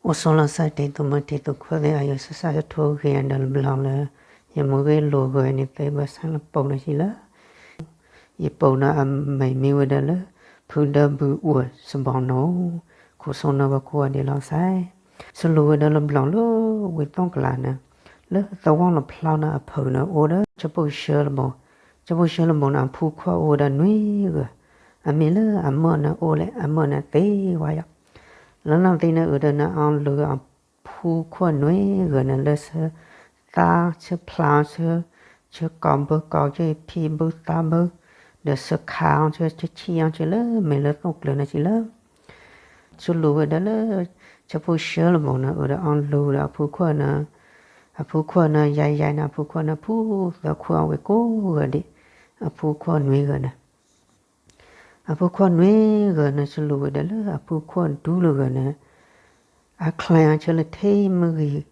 အိၣ်ဆိးလီၤစၢ်တံၤသကိးမုၣ်တံၤသကိးခွါသ့ၣ် အယိၤဆၢဆၢယထိဂ့ၤဒီးလၢဘျီလၢ ယမူဂ့ၢ်လိာ်ဂ့ၤန့ၣ် သ့ဘၢဆၣ်လၢပိာ်နၤဆံလၢ ယပိာ်နၤအမဲာ်မ့ၢ်ဝဲဒၣ်လၢ ဖုဒၢဘုးအိၣ်စဘီနီၤ, ခိၣ်ဆိနီၤပခိၣ်အဒ့လီၤစဲး, စလူၤဝဲဒၣ်လၢဘျီလၢဝ့ၢ်သီကလၤန့ၣ်, လၢသဝီလီၤဖျီန့ၣ်အဖုန့ၣ်အိၣ်ဒီး ဆၢဖိၣ်ဆှၢလၢဘီ, ဆၢဖိၣ်ဆှၢလၢဘီန့ၣ် အဖုခွါအိၣ်ဝဲဒၣ်နွံဂၤ, အမ့ၢ်လၢအမၢၣ်န့ၣ်အိၣ်လဲၣ် အမၢၣ်န့ၣ်သံဝဲယီၤ, လၢနီၢ်သံန့ၣ် အၢဒီးန့ၣ်အီၤလုၢ်အဖုခွါနွံဂၤန့ၣ် လၢဆၢသါဆၢဖျါဆၢ, ဆၢကီးဘၢကီးဆၢ ဖံဘုသးဘု, ဒီးဆၢခါအီၤဆၢ ဆၢဆံၣ်အီၤဆၢလၢမဲာ်လၢသီၣ်ကျၢၤန့ၣ်ဆံလၢ စလူၤဝဲဒၣ်လၢ ဆၢဖိၣ်ဆှၢလၢဘီန့ၣ် အၢဒီးအီၤလုၢ်ဒီးအဖုခွါန့ၣ်, အဖုခွါန့ၣ် ယါယါန့ၣ် အဖုခွါန့ၣ် ဖုသၢခွါဝဲကိးဂၤဒဲး, အဖုခွါနွံဂၤန့ၣ် အဖုခွါနွံဂၤန့ၣ် စလူၤဝဲဒၣ်လၢအဖုခွါဒူလၢဂၤန့ၣ်, အချဲးအီၤဆၢလၢထဲမ့ၢ်ဂ့ၤ,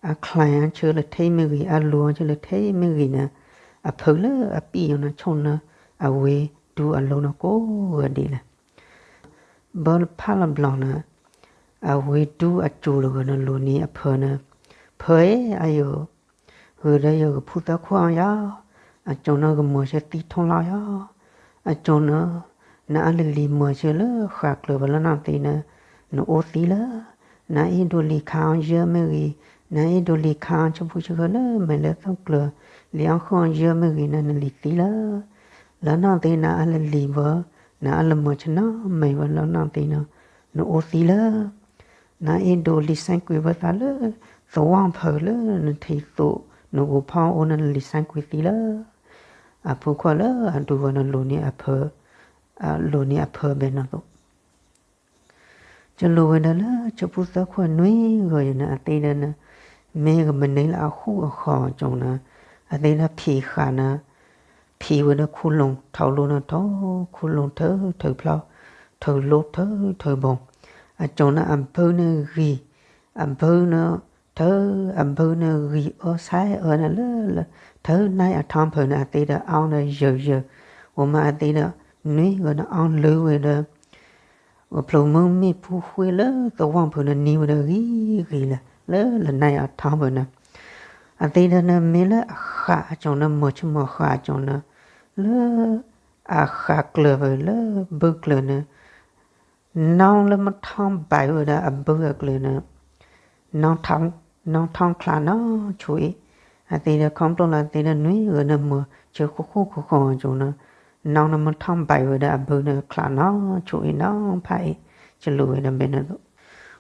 အချဲးအီၤဆၢလၢထဲမ့ၢ်ဂ့ၤ, အလူၤအီၤဆၢလၢထဲမ့ၢ်ဂ့ၤန့ၣ်, အဖုလၢအပံၣ်အီၤန့ၣ် ဆိၣ်န့ၢ်အဝဲဒူအလိၤန့ၣ်ကိးဂၤဒဲးလဲၣ် ဘၢလၢဖးလၢဘျီန့ၣ်, အဝဲဒူအစိၤလၢဂၤန့ၣ် လိၣ်န့ၢ်အဖုန့ၣ်, ဖုဧၢ, အယိၤ, ဂုာ်ဒီးယဂ့ၤဖုသၢခွါအီၤယီၤ, အစိၤန့ၣ်ဂ့ၤမၤဆၢသံထိလီၤယီၤ, အစိၤန့ၣ်, နအါလံၤလံၤမၤဆၢလၢဃာ်ကျၢၤဘၣ်လၢနီၢ်သံန့ၣ်, နအိၣ်သံလၢ နအ့ၣ်ဒိးလံၤခးအီၤယၢမ့ၢ်ဂ့ၤ, နအ့ၣ်ဒိးလံၤခးအီၤဆၢဖိဆၢဃၢၤလၢမဲာ်လၢသီၣ်ကျၢၤ, လံၤအီၣ်ဃုအီၤယၢမ့ၢ်ဂ့ၤန့ၣ် နလံၤသံလၢ လၢနီၢ်သံန့ၣ် နအါလံၤလံၤဘၣ်, နအါလၢမၤဆၢနီတမံၤဘၣ်လၢနီၢ်သံန့ၣ်, နအိၣ်သံလၢ နအ့ၣ်ဒိးလံာ်စဲးကွံာ်ဝဲသးလၢ သဝီဖုလၢနထံၣ်သိး နဂီၤဖီအိၣ်န့ၣ် နလံာ်စဲးကွံာ်သံလၢ အဖုခွါလၢအဒူဝဲန့ၣ် လိၣ်န့ၢ်အဖု, လိၣ်န့ၢ်အဖုဘဲန့ၣ်သိး စလူၤဝဲဒၣ်လၢ ဆၢဖိသၢခွါနွံဂၤအံၤန့ၣ် အသ့ၣ်ဒၣ်န့ၣ် မ့ၢ်ကမနုၤလၢအဃူအဃီအစိၤန့ၣ်, အသ့ၣ်ဒၣ်ဖံးဃာ်န့ၣ်, ဖံးဝဲဒၣ်ခူၣ်လူၤထီၣ်လိၤန့ၣ်ထီၣ်, ခူၣ်လူၤထၢထၢဖျီ, ထၢလိၤထၢထၢဘီ, အစိၤန့ၣ်အဘုန့ၣ်ဂံၤ, အဘုန့ၣ်ထၢ, အဘုန့ၣ်ဂံၤအၢဆဲးအၢန့ၣ်လၢ, ထၢနံၣ်အထီဖုန့ၣ် အသ့ၣ်ဒၣ်အီၤဒီးယၢၤယၢၤ, အိၣ်မးအသ့ၣ်ဒၣ်နွံဂၤန့ၣ်အီၤလုၢ်ဝဲဒီး ကဖျိးမုၢ်မ့ၢ်ဖူဃ့လၢသဝီဖုန့ၣ်နံၤဝဲဒီးဂံၤဂံၤလဲၣ်, လၢလၢနံၣ်အထီဖုန့ၣ်, အသ့ၣ်ဒၣ်န့ၣ်မ့ၢ်လၢအဃးအစိၤန့ၣ် မၤဆၢမၤဃာ်အစိၤန့ၣ်, လၢအဃာ်ကျၢၤဖုလၢဘုကျၢၤန့ၣ် နီၢ်လၢမ့ၢ်ထီဘဲးဝဲဒၣ်အဘုအကျၢၤန့ၣ်, နီၢ်ထီချးနီၢ်ဆိအံၤ, အသ့ၣ်ဒၣ်ခီဖျိလၢအသ့ၣ်ဒၣ်နွံဂၤန့ၣ်မၤဆၢဃူဃူဃီဃီအစိၤန့ၣ်, နီၢ်န့ၣ်မ့ၢ်ထီဘဲးဝဲဒၣ်အဘုန့ၣ်ချးနီၢ်ဆိအံၤနီၢ်ဖးအံၤ, စလူၤဝဲဒၣ်ဘဲန့ၣ်သိး,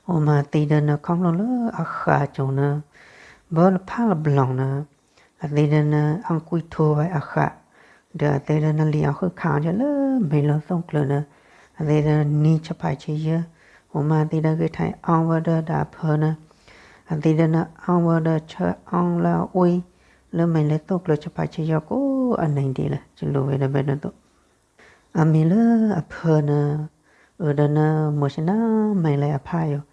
အိၣ်မးအသ့ၣ်ဒၣ်န့ၣ်ခီဖျိလၢအဃာ်အစိၤန့ၣ်, ဘၢလၢဖးလၢဘျီန့ၣ် အသ့ၣ်ဒၣ်န့ၣ် အီၣ်ကွံာ်ထိဝဲအဃာ်, ဒီးအသ့ၣ်ဒၣ်န့ၣ်လံာ်အီၣ်ဃုခးအီၤလၢမဲာ်လၢသီၣ်ကျၢၤန့ၣ်, အသ့ၣ်ဒၣ်နံၤဆၢဖးဆၢယၢ, အိၣ်မးအသ့ၣ်ဒၣ်ဂ့ၢ်ထါအီၣ်ဝဲဒၣ်ဒီးအဖၢန့ၣ်, အသ့ၣ်ဒၣ်န့ၣ်အီၣ်ဝဲဒၣ်ဆၢအီၣ်လၢအအီ, လၢမဲာ်လၢသီၣ်ကျၢၤဆၢဖးဆၢယၢကိးအနံၤဒဲးလဲၣ်, စလူၤဝဲဒၣ်ဘဲန့ၣ်သိး အမ့ၢ်လၢအဖၢန့ၣ်, အၢဒီးန့ၣ် မၤဆၢနီတမံၤလၢအဖးယိာ်,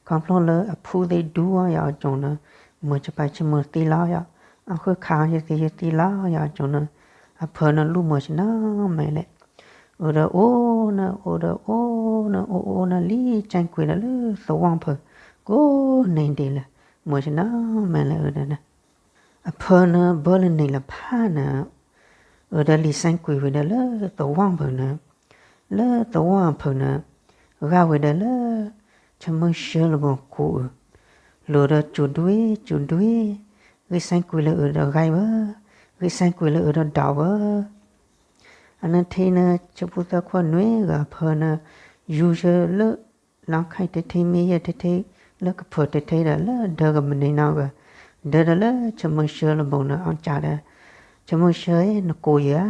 ခီဖျိလၢအဖုသ့ၣ်ဒူအီၤယၤအစိၤန့ၣ်, မၤဆၢဖးဆၢမၤသံလီၤယၤ, အီၣ်ဃုခးအီၤယသ့ၣ်ယသံလီၤယၤအစိၤန့ၣ်, အဖၢန့ၣ်လူၤမၤဆၢနီတမံၤလဲၣ်, အၢဒီးအိၣ်န့ၣ် အိၣ်ဒီးအိၣ်န့ၣ် အိၣ်အိၣ်န့ၣ်လံာ်စဲးကွံာ်ဒီးလၢသဝီဖု, ကိးနံၤဒဲးလဲၣ်, မၤဆၢနီတမံၤလၢအၢဒီးန့ၣ် အဖၢန့ၣ်ဘၢလၢနံၤလၢဖးန့ၣ်, အၢဒီးလံာ်စဲးကွံာ်ဝဲဒၣ်လၢသဝီဖုန့ၣ်, လၢသဝီဖုန့ၣ်, ဂာ်ဝဲဒၣ်လၢ ဆၢမုၢ်ဆှၢလၢဘီကိးအုး, လိၣ်ဒီးစူၤဒွံစူၤဒွံ, ဂ့ၢ်စဲးကွံာ်လၢအၢဒီးဂာ်ဝဲ, ဂ့ၢ်စဲးကွံာ်လၢအၢဒီးဒိးဝဲ အန့ၣ်ထံန့ၣ် ဆၢဖိသၢခွါနွံဂၤဖၢန့ၣ်, ယူၤဆၢလၢ လီခါထဲထဲမ့ၢ်ယဲၢ်ထဲထဲ, လၢကဖၢၣ်ထဲထဲဒီးလၢဒၢကမုၢ်နံၤနီၢ်ဂၤ, ဒၢဒီးလၢဆၢမုၢ်ဆှၢလၢဘီန့ၣ် အီၣ်ကးဒီး, ဆၢမုၢ်ဆှၢဧၢ နကိးယၤဧါ,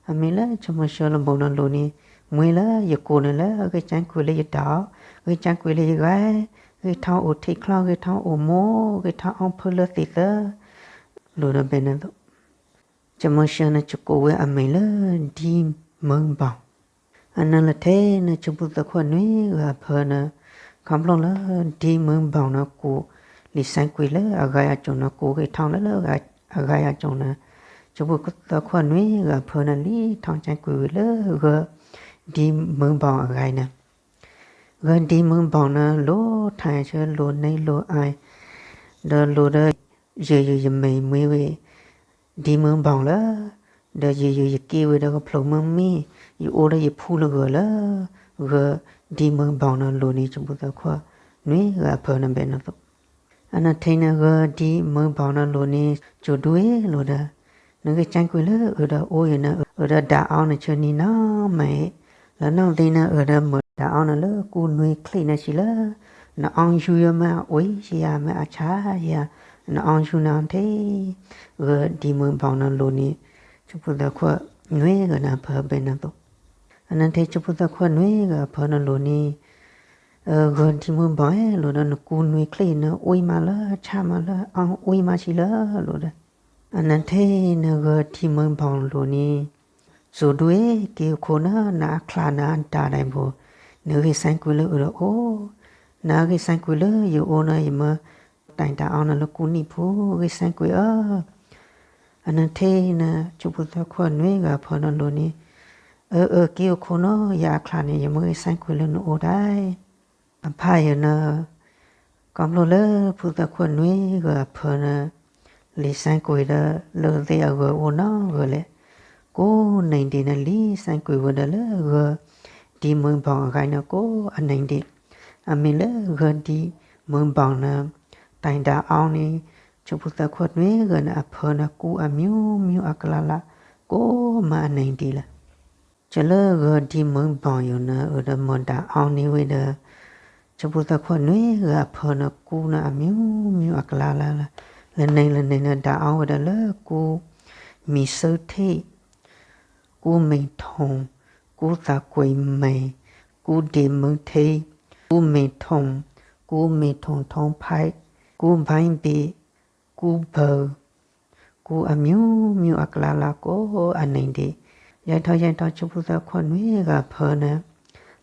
အမ့ၢ်လၢဆၢမုၢ်ဆှၢလၢဘီန့ၣ်လိၣ်န့ၢ်, မ့ၢ်လၢယကိးန့ၣ်လၢ ဂ့ၢ်စဲးကွံာ်လၢယဒိး, ဂ့ၢ်စဲးကွံာ်လၢယဂာ်, ဂ့ၢ်ထီၣ်အိၣ်ထံချီ ဂ့ၢ်ထီၣ်အိၣ်မိၢ် ဂ့ၢ်ထီၣ်အီၣ်ဖုလၢသံးသၢ, လိၣ်ဒီးဘဲန့ၣ်သိး ဆၢမုၢ်ဆှၢန့ၣ် စကိးဝဲအမံၤလၢ ဒံမုၢ်ဘီၣ်, အန့ၣ်လၢထဲန့ၣ် ဆၢဖိသၢခွါနွံဂၤဖၢန့ၣ်, ခီဖျိလၢ ဒံမုၢ်ဘီၣ်န့ၣ် ကိးလံာ်စဲးကွံာ်လၢအဂၤအစိၤန့ၣ် ကိးဂ့ၢ်ထီၣ်လၢလၢအဂၤအစိၤန့ၣ်, ဆၢဖိသၢခွါနွံဂၤဖၢန့ၣ် လံာ်ထီၣ်စဲးကွံာ်ဝဲလၢဂၤ ဒံမုၢ်ဘီၣ်အဂၤန့ၣ် ဂၢၤဒံမုၢ်ဘီၣ်န့ၣ် လိၣ်ထါဆၢ လိၣ်န့ၢ်လိၣ်အါ, ဒီးလိၣ်ဒီး ယုၢ်ယုၢ်ယမဲာ်မွ့ဝဲ ဒံမုၢ်ဘီၣ်လၢ ဒီးယုၢ်ယုၢ်ယက့ၤဝဲဒီးကဖျိးမုၢ်မ့ၢ် ယအိၣ်ဒီးယဖူလၢဂၢၤလၢ ဂၢၤဒံမုၢ်ဘီၣ်န့ၣ်လိၤန့ၣ် ဆၢဖိသၢခွီၣ်နွံဂၤအဖၢန့ၣ်ဘဲန့ၣ်သိး. အနထံန့ၣ် ဂၢၤဒံမုၢ်ဘီၣ်န့ၣ်လိၤန့ၣ် ကၠိၤဒူဝဲလိၤဒီး နဂ့ၢ်စဲးကွံာ်လၢအၢဒီးအိၣ်အံၤန့ၣ် အၢဒီးဒၣ်အီန့ၣ်ဆၢနံၤနီၤမး, လၢနီၢ်သ့ၣ်န့ၣ် အၢဒီးမုာ်ဒၣ်အီန့ၣ်လၢကူနွံချ့န့ၣ်ဆံလၢ နအီယူယမ့ၢ်အဝံယၤ မ့ၢ်အဆါယၤ နအီယူန့ၣ်ထံ ဂၢၤဒံမုၢ်ဘီၣ်န့ၣ်လိၤန့ၣ် ဆၢဖိသၢခွီၣ်နွံဂၤန့ၣ်အဖၢဘဲန့ၣ်သိး. အနထံဆၢဖိသၢခွီၣ်နွံဂၤအဖၢန့ၣ်လိၤန့ၣ် ဂၢၤဒံမုၢ်ဘီၣ်လိၤဒီး နကူနွံချ့န့ၣ် အီမးလၢ ဆါမးလၢ အီမးဆံလၢလိၤဒီး အနထံန့ၣ် ဂၢၤဒံမုၢ်ဘီၣ်လိၤန့ၣ် ကၠိၤဒူဝဲ က့ၤအိၣ်ခိၣ်န့ၣ် နအချါနအဒၣ်ဒဲးဘိ နဂ့ၢ်စဲးကွံာ်လၢအၢဒီးအိၣ်, နဂ့ၢ်စဲးကွံာ်လၢယအိၣ်န့ၣ် ယမ့ၢ်တၢ်ဒၣ်အီန့ၣ်လၢကူနံၣ်ဖူ ဂ့ၢ်စဲးကွံာ်အၢ အနထံန့ၣ် ဆၢဖိသၢခွီၣ်နွံဂၤအဖၢန့ၣ်လိၤန့ၣ် အၢ အၢ က့ၤအိၣ်ခိၣ်န့ၣ် ယအချါန့ၣ် ယမ့ၢ်ဂ့ၢ်စဲးကွံာ်လၢနအိၣ်ဒၣ် အဖးယံၤန့ၣ် ခီဖျိလၢဖိသၢခွီၣ်နွံဂၤအဖၢန့ၣ် လံာ်စဲးကွံာ်ဒီးလၢသ့ၣ်အဂၢၤအိၣ်နီတဂၤလဲၣ်, ကိးနံၤဒဲးန့ၣ် လံာ်စဲးကွံာ်ဝဲဒၣ်လၢဂၢၤဒံမုၢ်ဘီၣ်အဂၤန့ၣ် ကိးအနံၤဒဲး, အမ့ၢ်လၢဂၢၤဒံမုၢ်ဘီၣ်န့ၣ် တၢ်ဒၣ်အီန့ၣ် ဆၢဖိသၢခွီၣ်နွံဂၤန့ၣ်အဖၢန့ၣ် ကူအမျိုးမျိုးအကလါလါ ကိးမးအနံၤဒဲးလၢ ကၠီၤလၢဂၢၤဒံမုၢ်ဘီၣ်ယိာ်န့ၣ် အၢဒီးမုာ်ဒၣ်အီန့ၢ်ဝဲဒီး ဆၢဖိသၢခွီၣ်နွံဂၤအဖၢန့ၣ် ကူန့ၣ် အမျိုးမျိုးအကလါလါလၢ လၢန့ၣ်လၢန့ၣ်န့ၣ် ဒၣ်အီဝဲဒၣ်လၢ ကူမံၤစၢထံး, ကူမ့ၤထိၣ်, ကူသးကွံာ်မဲာ်, ကူဒ့ၣ်မုၢ်ထံး, ကူမ့ၤထိၣ်, ကူမ့ၤထိၣ်ထိဖဲး, ကူဘဲဘ့ၣ်, ကူဘၢၣ် ကူအမျိုးမျိုးအကလါလါ ကိးအနံၤဒဲး, ယဲၢ်ထီၣ်ယဲၢ်ထီၣ်ဆၢဖိသၢခွီၣ်နွံဂၤအဖၢန့ၣ်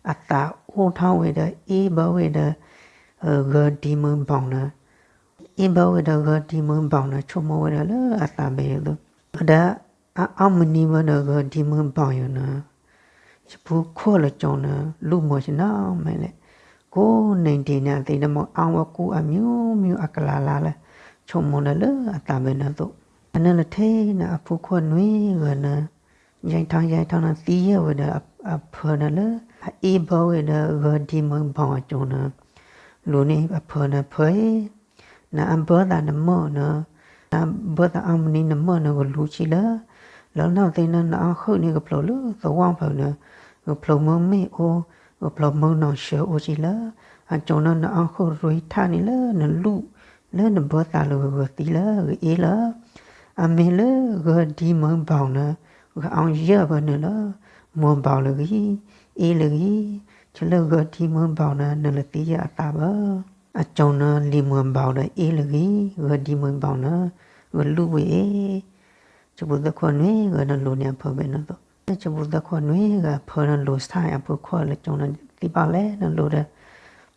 အသးအိၣ်ထီၣ်ဝဲဒီး အ့ၣ်ဘၢဝဲဒီး ဂၢၤဒံမုၢ်ဘီၣ်န့ၣ်, အ့ၣ်ဘၢဝဲဒီးဂၢၤဒံမုၢ်ဘီၣ်န့ၣ် ဆိကမိၣ်ဝဲဒၣ်လၢအသးဘၣ်ယိာ်သိး, ဒီးအအီၣ်မနံၤဝဲဒီးဂၢၤဒံမုၢ်ဘီၣ်ယိာ်န့ၣ် ယဖုခိၣ်လၢကၠီၤန့ၣ် လူၤမီၤဆနၢမးလဲၣ်, ကိးနံၤဒဲးန့ၣ် အသးဒီးမ့ၢ်အီၣ်ဝဲကူအမျိုးမျိုးအကလါလါလၢ ဆိကမိၣ်ဒၣ်လၢအသးဘၣ်န့ၣ်သိး, အနၢ်လၢထဲန့ၣ် အဖုခိၣ်နွံဂၤန့ၣ် ယဲၢ်ထီၣ်ယဲၢ်ထီၣ်န့ၣ် သံယၢၢ်ဝဲဒီးအဖၢန့ၣ်လၢ အအ့ၣ်ဘၢဝဲဒီးဂၢၤဒံမုၢ်ဘီၣ်အကၠီၤန့ၣ်, လူၤန့ၢ်အဖၢန့ၣ် ဖၢဧၢ နအဘၢသးနမၢၢ်န့ၣ်, နအဘၢသးအီၣ်မနံၤနမၢၢ်န့ၣ် ကလူၤဆံလၢ, လၢနီၢ်သ့ၣ်န့ၣ် နအီၣ်ဟုၣ်န့ၣ်ကဖျိးလၢသဝီဖၢးန့ၣ်, ကဖျိးမုၢ်မ့ၢ်အိၣ်, ကဖျိးမုၢ်နီၢ်ဆၢအိၣ်ဆံလၢ, အကၠီၤန့ၣ် နအီၣ်ဟုၣ်ရ့ထၣ်န့ၣ်လၢနလူၤ, လၢနဘၢသးလၢဂဂၢၤသံလၢဂအ့ၣ်လၢ အမ့ၢ်လၢဂၢၤဒံမုၢ်ဘီၣ်န့ၣ် ဂအီၣ်ယၢၢ်ဘၣ်န့ၣ်လၢ မုၢ်ဘီၣ်လၢဂ့ၤ, အ့ၣ်လၢဂ့ၤ, ဆၢလၢဂၢၤဒံမုၢ်ဘီၣ်န့ၣ် နလဲၤသံယၢၢ်အသးဘၣ်. အကၠီၤန့ၣ် လံာ်မုၢ်ဘီၣ်ဒီးအ့ၣ်လၢဂ့ၤ, ဂၢၤဒံမုၢ်ဘီၣ်န့ၣ် ဂလူၤဝဲအ့ၣ် ဆၢဖိသၢခိၣ်နွံဂၤန့ၣ်လိၤန့ၢ်အဖၢဘၣ်န့ၣ်သိး, ဆၢဖိသၢခိၣ်နွံဂၤအဖၢန့ၣ်လိၤဆါအဖုခိၣ်လၢကၠီၤန့ၣ် သံဘၣ်လဲၣ်န့ၣ်လိၤဒီး,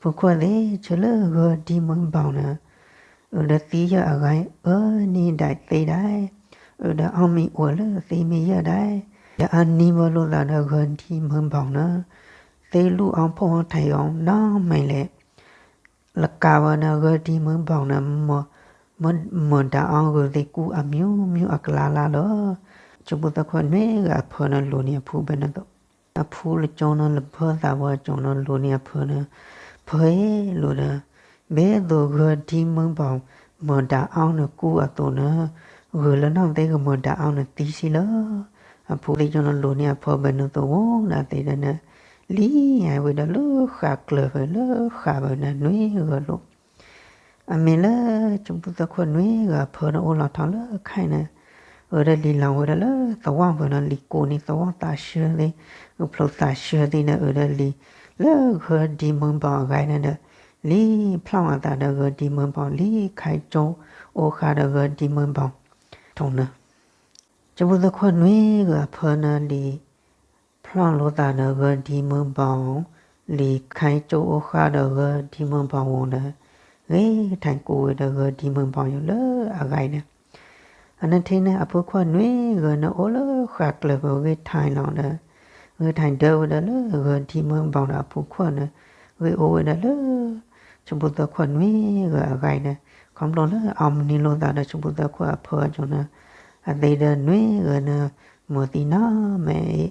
ဖုခိၣ်သ့ၣ် ဆၢလၢဂၢၤဒံမုၢ်ဘီၣ်န့ၣ် အၢဒီးသံယၢၢ်အဂၤ အၢန့ၢ်ဒၣ်သ့ဒၣ်, အၢဒီးအီၣ်မ့ၤအိၣ်လၢသ့မ့ၢ်ယၢၢ်ဒၣ်, ဒီးအနံၤဝဲလိာ်သးဒီးဂၢၤဒံမုၢ်ဘီၣ်န့ၣ် သ့လူၤအီၣ်ဖိၣ်အီၣ်ထံးအီၤနီတမံၤလဲၣ် လၢကးဝဲန့ၣ် ဂၢၤဒံမုၢ်ဘီၣ်န့ၣ် မုၢ်ဒၣ်အီဂုၤသ့ၣ်ကူအမျိုးမျိုးအကလါလါလီၤ. ဆၢဖိသၢခိၣ်နွံဂၤအဖၢန့ၣ်လိၤန့ၢ်အဖုဘၣ်န့ၣ်သိး, အဖုလၢကၠီၤန့ၣ် လၢဘၢသးဝဲကၠီၤန့ၣ်လိၤန့ၢ်အဖၢန့ၣ်, ဖၢအ့ၣ်လိၤဒီး, ဘဲသိးဂၢၤဒံမုၢ်ဘီၣ် မုၢ်ဒၣ်အီန့ၣ်ကူအသိးန့ၣ်, ဂုၤလၢနီၢ်သ့ၣ်ဂ့ၤမုၢ်ဒၣ်အီန့ၣ်သံဆံလၢ အဖုသ့ၣ်ကၠီၤန့ၣ်လိၤန့ၢ်အဖၢဘၣ်န့ၣ်သိးဝဲဒၣ်သ့ၣ်ဒီးန့ၣ်, လံဝဲဒၣ်လၢဃာ်ကျၢၤဖဲလၢဃာ်ဘၣ်န့ၣ်နွံဂၤလိၤ အမ့ၢ်လၢ ဆၢဖိသၢခိၣ်နွံဂၤအဖၢန့ၣ်အိၣ်လီၤထီၣ်လၢခဲအံၤန့ၣ်, အၢဒီးလံာ်လီၤဝဲဒၣ်လၢသဝီဖၢးန့ၣ် လံာ်ကိးန့ၢ်သဝီသးဆှၢသ့ၣ်, ကဖျိးသးဆှၢသ့ၣ်န့ၣ် အၢဒီးလံာ် လၢဂၢၤဒံမုၢ်ဘီၣ်အဂၤန့ၣ်ဒီး, လံာ်ဖျီၣ်အသးဒီးဂၢၤဒံမုၢ်ဘီၣ် လံာ်ခါကၠိအိၣ်ဃာ်ဒီးဂၢၤဒံမုၢ်ဘီၣ် ထိၣ်န့ၣ် ဆၢဖိသၢခိၣ်နွံဂၤအဖၢန့ၣ်လံာ် ဖျီၣ်လိာ်သးဒီးဂၢၤဒံမုၢ်ဘီၣ်, လံာ်ခါကၠိအိၣ်ဃာ်ဒီးဂၢၤဒံမုၢ်ဘီၣ်ဝံၤဒီး, ဂ့ၤထၢၣ်ကိးဝဲဒီးဂၢၤဒံမုၢ်ဘီၣ်ယိာ်လၢအဂၤအံၤန့ၣ်, အနထံန့ၣ် အဖုခိၣ်နွံဂၤန့ၣ်အိၣ်လၢဃာ်ကျၢၤဖဲဂ့ၤထၢၣ်လီၤဒီး, ဂ့ၤထၢၣ်ဒၢဝဲဒၣ်လၢဂၢၤဒံမုၢ်ဘီၣ်ဒီးအဖုခိၣ်န့ၣ်, ဂ့ၢ်အိၣ်ဝဲဒၣ်လၢ ဆၢဖိသၢခိၣ်နွံဂၤအဂၤအံၤန့ၣ်, ခီဖျိလၢအမံၤန့ၢ်လိာ်သးဒီးဆၢဖိသၢခိၣ်အဖၢအကၠိန့ၣ်, အသ့ဒီးနွံဂၤန့ၣ် မၤသံနီၢ်မ့ၢ်အ့ၣ်,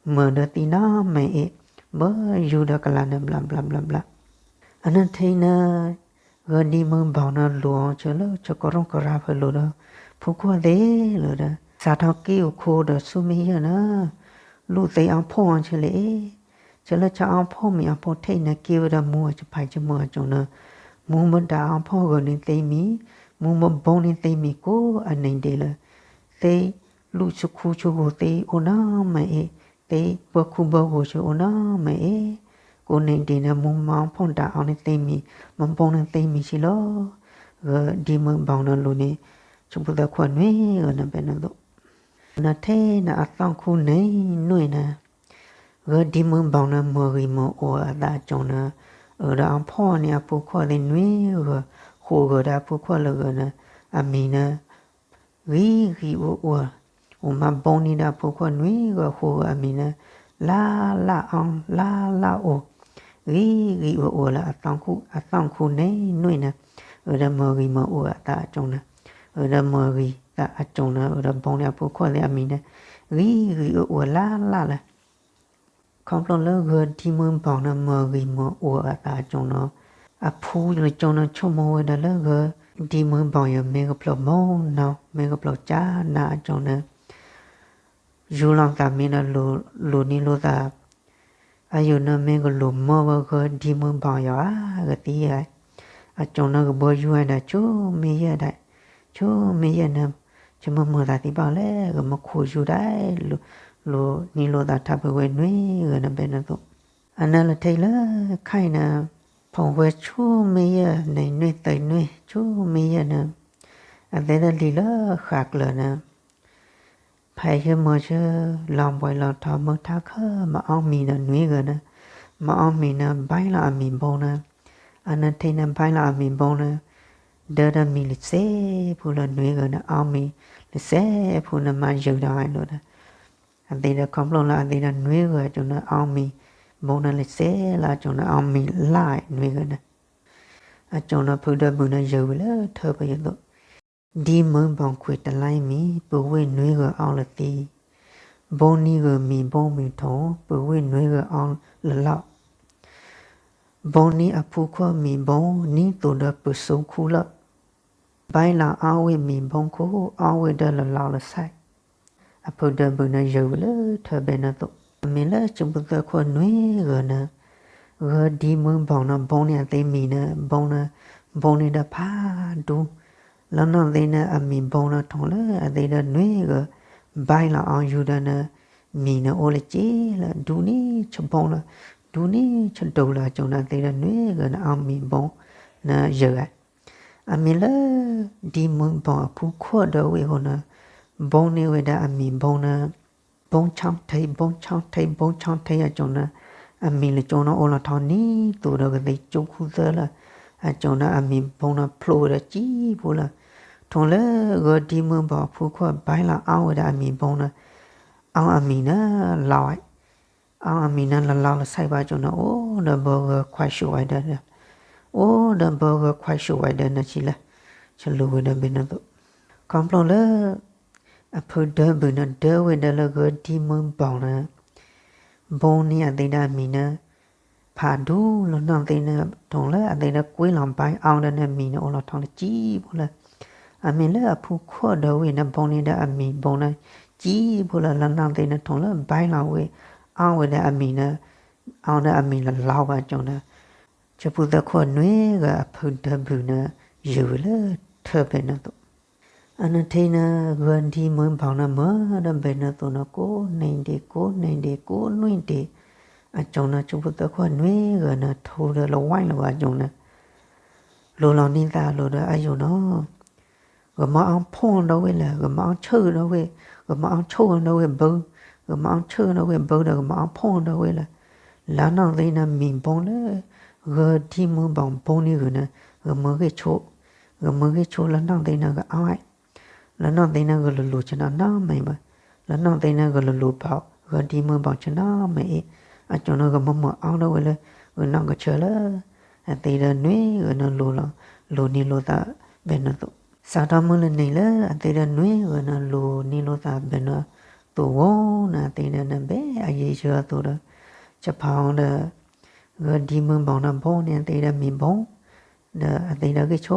မၤဒီးသံနီၢ်မ့ၢ်အ့ၣ်, ဘၣ်ယူၤဒီးကလၤန့ၣ်ဘျးဘျးဘျးဘျး. အနထံန့ၣ် ဂၤဒံမုၢ်ဘီၣ်န့ၣ် လူၤအီၤဆၢလၢဆၢကရူၢ်ကရါဖဲလိၤဒီး ဖိခွါသ့ၣ်လီၤဒီး စးထီၣ်က့ၣ်အိၣ်ခိဒီးဆူမဲာ်ညါန့ၣ်, လူၤသ့အီၣ်ဖှိၣ်အီၤဆၢလၢအ့ၣ်, ဆၢလၢဆၢအီၣ်ဖှိၣ်မံၤအီၣ်ဖှိၣ်ထံးန့ၣ် က့ၤဝဲဒၣ်မူအီၤဆဖးကမူအီၤကၠိန့ၣ်, မူမ့ၢ်ဒၣ်အီၣ်ဖှိၣ်ဂၤန့ၣ်သ့မံၤ, မူမ့ၢ်ဘီန့ၣ်သ့မံၤကိးအနံၤဒဲးလၢ သ့လူၤဆူခူဆူဂိၤသ့အိၣ်နီၢ်မ့ၢ်အ့ၣ်, သ့ဘၢခူဘၢဂိၤဆူအိၣ်နီၢ်မ့ၢ်အ့ၣ်, ကိးနံၤဒဲးန့ၣ် မူမ့ၢ်အီၣ်ဖှိၣ်ဒၣ်အီၤန့ၣ်သ့မံၤ, မ့ၢ်ဘီန့ၣ်သ့မံၤဆံလီၤ. ဂၤဒံမုၢ်ဘီၣ်န့ၣ်လူၤန့ၣ် ဆၢဖိသၢခိၣ်နွံဂၤန့ၣ်ဖဲန့ၣ်သိး နထံန့ၣ်အသီခူန့ၣ်နွံန့ၣ်, ဂၤဒံမုၢ်ဘီၣ်န့ၣ် မၤဂ့ၤမၤအိၣ်အသးအကၠိန့ၣ်, အၢဒီးအီၣ်ဖှိၣ်န့ၣ်အဖိခွါသ့ၣ်နွံဂၤ, ဃိးဂၤဒီးအဖိခွါလၢဂၤန့ၣ်, အမံၤန့ၣ် ဂံၤဂံၤအိၣ်အိၣ်, အိၣ်မးဘီန့ၣ်ဒီးအဖိခွါနွံဂၤဃိးဂၤအမံၤန့ၣ်, လၢ်လၢ်အီၣ်လၢ်လၢ်အိၣ်, ဂံၤဂံၤအိၣ်အိၣ်လၢအသီခူန့ၣ်နွံန့ၣ်, အၢဒီးမၤဂ့ၤမၤအိၣ်အသးအကၠိန့ၣ်, အၢဒီးမၤဂ့ၤသးအကၠိန့ၣ် အၢဒီးဘီန့ၣ်အဖိခွါသ့ၣ်အမံၤန့ၣ်, ဂံၤဂံၤအိၣ်အိၣ်လၢ်လၢ်လၢ် ခီဖျိလၢဂၤဒံမုၢ်ဘီၣ်န့ၣ် မၤဂ့ၤမၤအိၣ်အသးအကၠိန့ၣ်, အဖိလၢကၠိန့ၣ်ဆိကမိၣ်ဝဲဒၣ်လၢဂၤဒံမုၢ်ဘီၣ်ယၤမ့ၢ်ကဖျိးမိၢ်နီၤ မ့ၢ်ကဖျိးကၠါနၤအကၠိန့ၣ်, ယူၤလီၤသးမံဒီး လူၤနံၤလိာ်သး အယိာ်န့ၣ်မ့ၢ်ကလူၤမၢဝဲဂၤဒံမုၢ်ဘီၣ်ယၤဧါ ကသံဧါ, အကၠိန့ၣ်ကဘီယူၤဝဲဒၣ်ဆူမဲာ်ညါဒၣ်, ဆူမဲာ်ညါန့ၣ်, ဆၢမုၢ်မုၢ်သးသံဘၣ်လဲၣ် ကမၤခိၣ်ယူၤဒၣ်, လူၤနံၤလိာ်သးထါဖုဝဲနွံဂၤန့ၣ်ဖဲန့ၣ်သိး, အနၢ်လၢထံလၢခါအံၤန့ၣ်, ဖီၣ်ဝဲဆူမဲာ်ညါန့ၣ်နွံသၢနွံ ဆူမဲာ်ညါန့ၣ်, အသ့ဒီးလံာ်လၢဃာ်ကျၢၤန့ၣ် ဖဲယမၤဆၢ လီၤဘှံးလီၤတီၤမုၢ်ထါခၢၣ် မၤအီၣ်မံၤဒီးနွံဂၤန့ၣ်, မၤအီၣ်မံၤန့ၣ် ဘဲလီၤအမံၤဘိန့ၣ်, အနထံန့ၣ် ဘဲလီၤအမံၤဘိန့ၣ်, ဒၢဒီးမံၤလၢစဲးဖိလၢနွံဂၤန့ၣ် အီၣ်မံၤလၢစဲးဖိန့ၣ် မၤယုၤဒီးဝဲလိာ်ဒီး, အသ့ဒီးခီဖျိလၢအသ့ဒီးနွံဂၤအကၠိန့ၣ် အီၣ်မံၤဘိန့ၣ်လၢစဲးလၢအကၠိန့ၣ် အီၣ်မံၤလၢနွံဂၤန့ၣ် အကၠိန့ၣ်ဖုဒၢဘုၣ်န့ၣ်ယုၤဝံၤလၢထၢဖဲယသိး, ဒံမုၢ်ဘီၣ်ခွံးတလါမံၤ ပုၢ်ဝဲၢ်နွံဂၤအီၣ်လၢသံ, ဘိန့ၢ်ဂၤမံၤဘိမုၢ်ထီၣ် ပုၢ်ဝဲၢ်နွံဂၤအီၣ်လၢလီၢ်, ဘိန့ၢ်အဖိခွါမံၤဘိ နံၤသိးဒီးပၢၤစိခူလၢာ်, ဘဲလီၤအီၣ်ဝဲမံၤဘိခိၣ် အီၣ်ဝဲဒီးလၢလီၢ်လၢစဲး အဖုဒၢဘုၣ်န့ၣ်ယုၤဝံၤလၢထၢဘဲန့ၣ်သိး, အမ့ၢ်လၢဆၢဖိသၢခိၣ်နွံဂၤန့ၣ်, ဂၤဒံမုၢ်ဘီၣ်န့ၣ် ဘိန့ၢ်အသ့မံၤန့ၣ် ဘိန့ၣ်, ဘိန့ၢ်ဒီးဖးဒူ, လၢနီၢ်သ့န့ၣ် အမံၤဘိန့ၣ်ထီၣ်လၢအသ့ဒီးနွံဂၤ, ဘဲလီၤအီၣ်ယူၤဒီးန့ၣ်, မံၤန့ၣ်အိၣ်လၢက့လၢ ဒူန့ၢ်ဆၢဘိလၢ, ဒူန့ၢ်ဆၢဒိလၢအကၠိန့ၣ် အသ့ဒီးနွံဂၤန့ၣ် အီၣ်မံၤဘိန့ၣ်ယုၤဧါ အမ့ၢ်လၢ ဒံမုၢ်ဘီၣ်အဖုခိၣ်ဒီးဝ့ၢ်အဃိန့ၣ်, ဘိန့ၢ်ဝဲဒၣ်အမံၤဘိန့ၣ်, ဘိဆီထံ ဘိဆီထံ ဘိဆီထံအကၠိန့ၣ်, အမံၤလၢကၠိန့ၣ်အိၣ်လီၤထီၣ်နံၤသိးဒီးကသ့ကၠိခူသၢလၢ, အကၠိန့ၣ်အမံၤဘိန့ၣ်ဖျိဝဲဒီးကံဖိလၢ, ထီၣ်လၢဂၤဒံမုၢ်ဘီၣ်အဖုခိၣ်ဘဲလီၤအီၣ်ဝဲဒၣ်အမံၤဘိန့ၣ်, အီၣ်အမံၤန့ၣ်လီၤ အီၣ်အမံၤန့ၣ်လီၤလီၤလၢစဲးဘၣ်ကၠိန့ၣ် အိၣ်ဒီးဘၢဂၤခွါၡိဝဲဒီး, အိၣ်ဒီးဘၢဂၤခွါၡိဝဲဒီးန့ၣ်ဆံလၢ, ဆလူဝဲဒီးဘဲန့ၣ်သိး, ခီဖျိလၢ အဖုဒၢဘုၣ်န့ၣ်ဒၢဝဲဒီးလၢဂၤဒံမုၢ်ဘီၣ်န့ၣ်, ဘိန့ၢ်အသ့ဒီးအမံၤန့ၣ်, ဖးဒူလၢနီၢ်သ့န့ၣ် ထီၣ်လၢအသ့ဒီးကွ့လီၤဘဲအီၣ်ဒီးန့ၣ်မံၤန့ၣ်အိၣ်လီၤထီၣ်လၢကံဖိလၢ, အမ့ၢ်လၢအဖုခိၣ်ဒီးဝ့ၢ်န့ၣ် ဘိန့ၢ်ဒီးအမံၤဘိန့ၣ်, ကံဖိလၢလၢနီၢ်သ့န့ၣ်ထီၣ်လၢဘဲလီၤဝ့ၢ်, အီၣ်ဝဲဒီးအမံၤန့ၣ်, အီၣ်ဒီးအမံၤလၢလီၤဘၣ်ကၠိန့ၣ်, ဆၢဖိသၢခိၣ်နွံဂၤအဖုဒၢဘုၣ်န့ၣ်, ယုၤဝဲလၢထၢဘဲန့ၣ်သိး အနထံန့ၣ် ဂၤဒံမုၢ်ဘီၣ်န့ၣ်မၤဒီးဘဲန့ၣ်သိးန့ၣ် ကိးနံၤဒဲး ကိးနံၤဒဲး ကိးနွံဒဲး, အကၠိန့ၣ်ဆၢဖိသၢခိၣ်နွံဂၤန့ၣ် ထီဒီးလဝဲလၢၤဘၣ်ကၠိန့ၣ်, လိၤလီၤန့ၢ်သးလိၤဒီးအယိာ်န့ၣ်, ဂမၤအီၣ်ဖှိၣ်ဒီးဝ့ၢ်လဲၣ်, ဂမၤအီၣ်ဆၢဒီးဝ့ၢ်, ဂမၤအီၣ်ဆၢဒီးဝ့ၢ်ဘၢ, ဂမၤအီၣ်ဆၢဒီးဝ့ၢ်ဘၢဒီး ဂမၤအီၣ်ဖှိၣ်ဒီးဝ့ၢ်လဲၣ်, လၢနီၢ်သ့န့ၣ်မံၤဘိလၢ ဂၤဒံမုၢ်ဘီၣ်ဘိန့ၢ်ဂၤန့ၣ်, ဂမၤဂ့ၤဆိ, ဂမၤဂ့ၤဆိလၢနီၢ်သ့န့ၣ်ဂၤအီၣ် လၢနီၢ်သ့န့ၣ်ဂၤလိၤလိၤဆၢနီၤနီတမံၤဘၣ်, လၢနီၢ်သ့န့ၣ်ဂၤလိၤလိၤဘၣ် ဂၤဒံမုၢ်ဘီၣ်ဆၢနီတမံၤအံၤ, အကၠိန့ၣ်ဂမၤမၤအီၣ်ဒီးဝ့ၢ်လၢ, ဂ နီၢ်ကဆၢလၢ အသ့ဒီးနွံဂၤန့ၣ်လိၤလီၤ, လိၤနံၤလိၤသးဘဲန့ၣ်သိး, စးထီၣ်မုၢ်လၢနံၤလၢအသ့ဒီးနွံဂၤန့ၣ် လိၤနံၤလိၤသးဘဲန့ၣ်သိးဝဲန့ၣ် အသ့ဒီးနဘဲအယံၤဆၢအသိးဒီး ဆဖီဒီး ဂဲၤဒံမုၢ်ဘီၣ်န့ၣ်ဘိန့ၣ် အသ့ဒီးမံၤဘိၣ် ဒီးအသ့ဒီးဂံၢ်ဆိ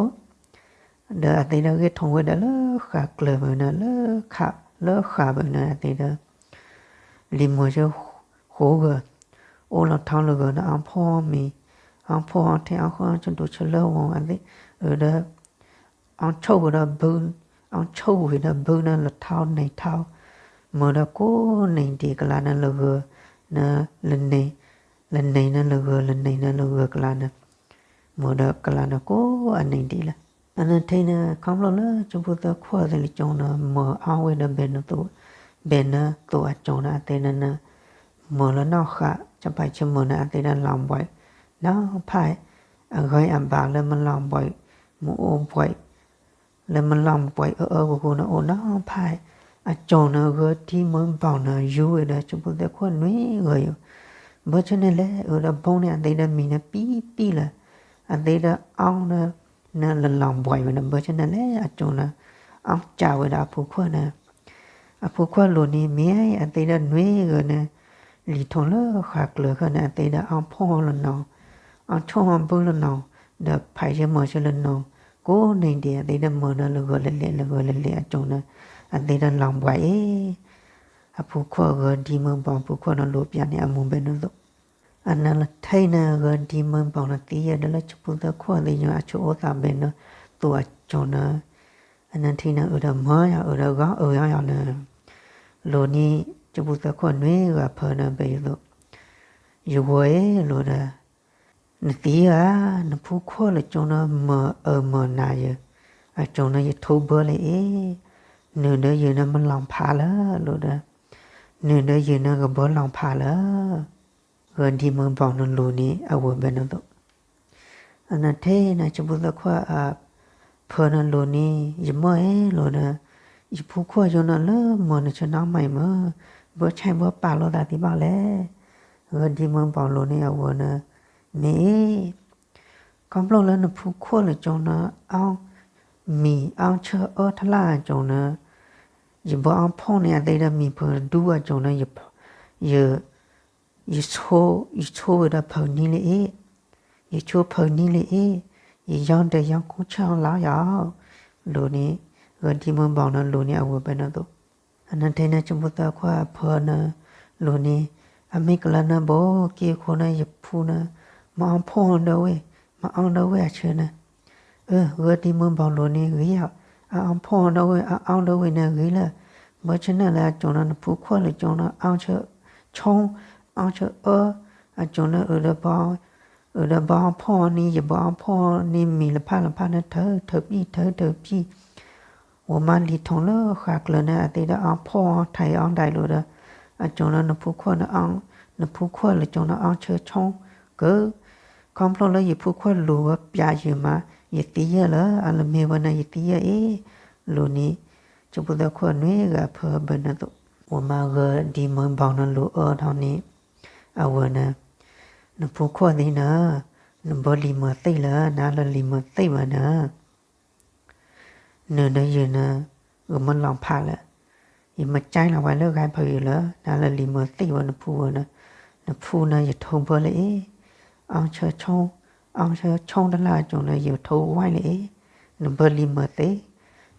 ဒီးအသ့ဒီးဂံၢ်ထိၣ်ဝဲဒၣ်လၢဃာ်ကျၢၤဘၣ်န့ၣ် လၢခးလၢဃာ်ဘၣ်န့ၣ် အသ့ဒီး လံၤမီၤဆၢဃိးဂၤ အိၣ်လီၤထီလၢဂၤန့ၣ် အီၣ်ဖှီၣ်မ့ၤ အီၣ်ဖှီၣ်အီထံ အီၣ်ဃီဆဒိၣ်ဆလၢဝံၤ အသ့ဒီး အီၣ်ဆိၣ်ဝံၤဒီးဘု အီၣ်ဆိၣ်ဝံၤဒီးဘုန့ၣ် လီၤထီန့ၢ်ထီ မၤဒီးကိးန့ၢ်ဒံးကလၤန့ၣ်လၢဂၤန့ၣ် လၢန့ၣ် လၢန့ၣ်န့ၣ်လၢဂၤ လၢန့ၣ်န့ၣ်လၢဂၤကလၤန့ၣ် မၤဒီးကလၤန့ၣ်ကိးအန့ၢ်ဒံးလၢ အနထံန့ၣ် ခီဖျိလၢဆၢဖိသၢခိၣ်သ့ၣ်လၢကၠိန့ၣ် မၤအီၣ်ဝဲဒီးဘဲန့ၣ်သိး ဘဲန့ၣ်သိးအကၠိန့ၣ် အသ့န့ၣ် မၤလၢနီၢ်ဃာ် ဆၢဖးဆၢမုၢ်န့ၣ် အသ့ဒီးလီၤဘှံး နီဖး အဂ့ၢ်အဘၣ်လၢမလီၤဘှံး မအိၣ်ဘှံး လၢမလီၤဘှံးအၢအၢဂီၢ်ဂီၢ်န့ၣ် အိၣ်နီဖး အကၠိန့ၣ် ဂဲၤဒံမုၢ်ဘီၣ်န့ၣ် ယူၤဝဲဒီးဆၢဖိသၢခိၣ်နွံဂၤယိၤ ဘၢဆၢန့ၣ်လဲၣ် အၢဒီးဘီန့ၣ် အသ့ဒီးမံၤန့ၣ်ပံပံလၢ အသ့ဒီးအီၣ်ဒီး န့ၣ်လီၤဘှံးဝဲန့ၣ် ဘၢဆၢန့ၣ်လဲၣ် အကၠိန့ၣ် အီၣ်ကးဝဲဒီးအဖိခွါန့ၣ် အဖိခွါလိၤန့ၣ် မ့ၢ်အသ့ဒီးနွံဂၤန့ၣ် လံၤထိၣ်လၢဃာ်ကျၢၤဃၢန့ၣ် အသ့ဒီးအီၣ်ဖှီၣ်လၢနီၤ အီၣ်ဆိၣ်အီၣ်ဘုလၢနီၤ ဒီးဖးယၢမၤဆၢလၢနီၤ ကိးန့ၢ်ဒံး အသ့ဒီးမၤဒီးလၢဂၤလၢာ်လၢာ်လၢဂၤလၢာ်လၢာ် အကၠိန့ၣ် အသ့ဒီးလီၤဘှံးအံၤ အဖိခွါဂဲၤဒံမုၢ်ဘီၣ် ဖိခွါန့ၣ်လိၤပျၢ်န့ၢ်အမိၢ်ဘဲန့ၣ်သိး အနထံန့ၣ် ဂဲၤဒံမုၢ်ဘီၣ်န့ၣ်သံယဲၢ်ဒီးလၢဆၢဖိသၢခိၣ်သ့ၣ်ညါ အဆိအိၣ်သးဘဲန့ၣ်သိးအကၠိန့ၣ် အနထံန့ၣ် အၢဒီးမၤယၤ အၢဒီးဂီၤအၢယၤယၤန့ၣ် လိၤန့ၣ် ဆၢဖိသၢခိၣ်နွံဂၤဖၢန့ၣ် ဘဲယသိး ယဝဲအလိၤဒီး နသံဧါ, နဖူခိၣ်လၢကၠိန့ၣ် မၤအၢမၤနးယၤ, အကၠိန့ၣ် ယထိဘၢလၢအ့ၣ်, နုာ်ဒီးယၤန့ၣ် မလီၤဖးလၢၤ လိၤဒီး, နုာ်ဒီးယၤန့ၣ် ကဘၣ်လီၤဖးလၢၤ, ဂဲၤဒံမုၢ်ဘီၣ်န့ၣ်လိၤန့ၣ် အဝဲဘဲန့ၣ်သိး အနထံန့ၣ် ဆၢဖိသၢခိၣ် ဖၢန့ၣ်လိၤန့ၣ် ယမၢအ့ၣ်လိၤဒီး, ယဖူခိၣ်ယိန့ၣ်လၢမၤနဆၢနီၢ်မံၤမး, ဘၣ်ဆဲးဘၣ်ပာ်လိာ်သးသံဘၣ်လဲၣ်. ဂဲၤဒံမုၢ်ဘီၣ်လိၤန့ၣ် အဝဲန့ၣ်, မ့ၢ်အ့ၣ်, ခီဖျိလၢနဖူခိၣ်လၢကၠိန့ၣ် အီၣ်မံၤအီၣ်ဆၢအၢထီၣ်လၢအကၠိန့ၣ်, ယဘၣ်အီၣ်ဖှီၣ်န့ၢ်အသ့ဒီး မံၤဖုဒူအကၠိန့ၣ်, ယ ယဆိ, ယဆိဝဲဒီးဖုနံၤလၢအ့ၣ်, ယဆိဖုနံၤလၢအ့ၣ်, ယယီဒီးယီကူဆၢလီၤယၤ, လိၤန့ၣ်, ဂဲၤဒံမုၢ်ဘီၣ်န့ၣ်လိၤန့ၣ် အဝဲဘဲန့ၣ်သိး, အနထံန့ၣ် ဆၢဖိသၢခိၣ်အဖၢန့ၣ်လိၤန့ၣ်, အမ့ၢ်ကလၤန့ၣ်ဘၣ် က့ၢ်ခိၣ်န့ၣ် ယဖူန့ၣ်, မၤအီၣ်ဖှီၣ်ဒီးဝဲ, မၤအီၣ်ဒီးဝဲအဆၢန့ၣ် အၢ ဂဲၤဒံမုၢ်ဘီၣ်လိၤန့ၣ်ဂ့ၤဧါ, အအီၣ်ဖှီၣ်ဒီးဝဲ အအီၣ်ဒီးဝဲန့ၣ်ဂ့ၤလၢ, ဘၣ်ဆၣ်န့ၣ်လၢအကၠိန့ၣ် နဖူခိၣ်လၢကၠိန့ၣ် အီၣ်ဆၢဆိ, အီၣ်ဆၢအၢ, အကၠိန့ၣ် အၢဒီးဘၣ်အီၣ်ဖှီၣ်န့ၢ် ယဘၣ်အီၣ်ဖှီၣ်န့ၢ်မံၤလၢဖးလၢဖးန့ၣ် ထၢထၢပံၣ် ထၢထၢပံၣ် ဝဲမၤလံၤထိၣ်လၢဃာ်ကျၢၤန့ၣ် အသ့ဒီးအီၣ်ဖှီၣ်ထံအီၣ်ဒၣ်လိၤဒီး, အကၠိန့ၣ် နဖူခိၣ်န့ၣ်, နဖူခိၣ်လၢကၠိန့ၣ် အီၣ်ဆၢဆိကၢ, ခီဖျိလၢယဖူခိၣ်လိၤဝဲပျးယၤမး, ယသံယဲၢ်လၢ အလၢမ့ၢ်ဝဲန့ၣ် ယသံယဲၢ်အ့ၣ်, လိၤန့ၣ်, ဆၢဖိသၢခိၣ်နွံဂၤဖၢဘဲန့ၣ်သိး, ဝဲမၤဂဲၤဒံမုၢ်ဘီၣ်န့ၣ်လိၤအၢထီၣ်န့ၣ်, အဝဲန့ၣ်, နဖူခိၣ်သ့ၣ်န့ၣ်, နဘၣ်လံၤမၤသ့ၣ်လၢၤ နလၢလံၤမၤသ့ၣ်ဝဲန့ၣ် နုာ်ဒီးယၤန့ၣ်, ဂ့ၤမၢလီၤဖးလၢၤ, ယမၤကၠဲလီၤဝဲလၢဂဲၤဖၢယၤလၢ နလၢလံၤမၤသ့ၣ်ဝဲနဖူဝဲန့ၣ်, နဖူန့ၣ် ယထိဘၢလၢအ့ၣ်, အီၣ်ဆၢဆိ, အီၣ်ဆၢဆိတလၢအကၠိန့ၣ် ယထိဝဲလၢအ့ၣ်, နဘၣ်လံၤမၤသ့ၣ်,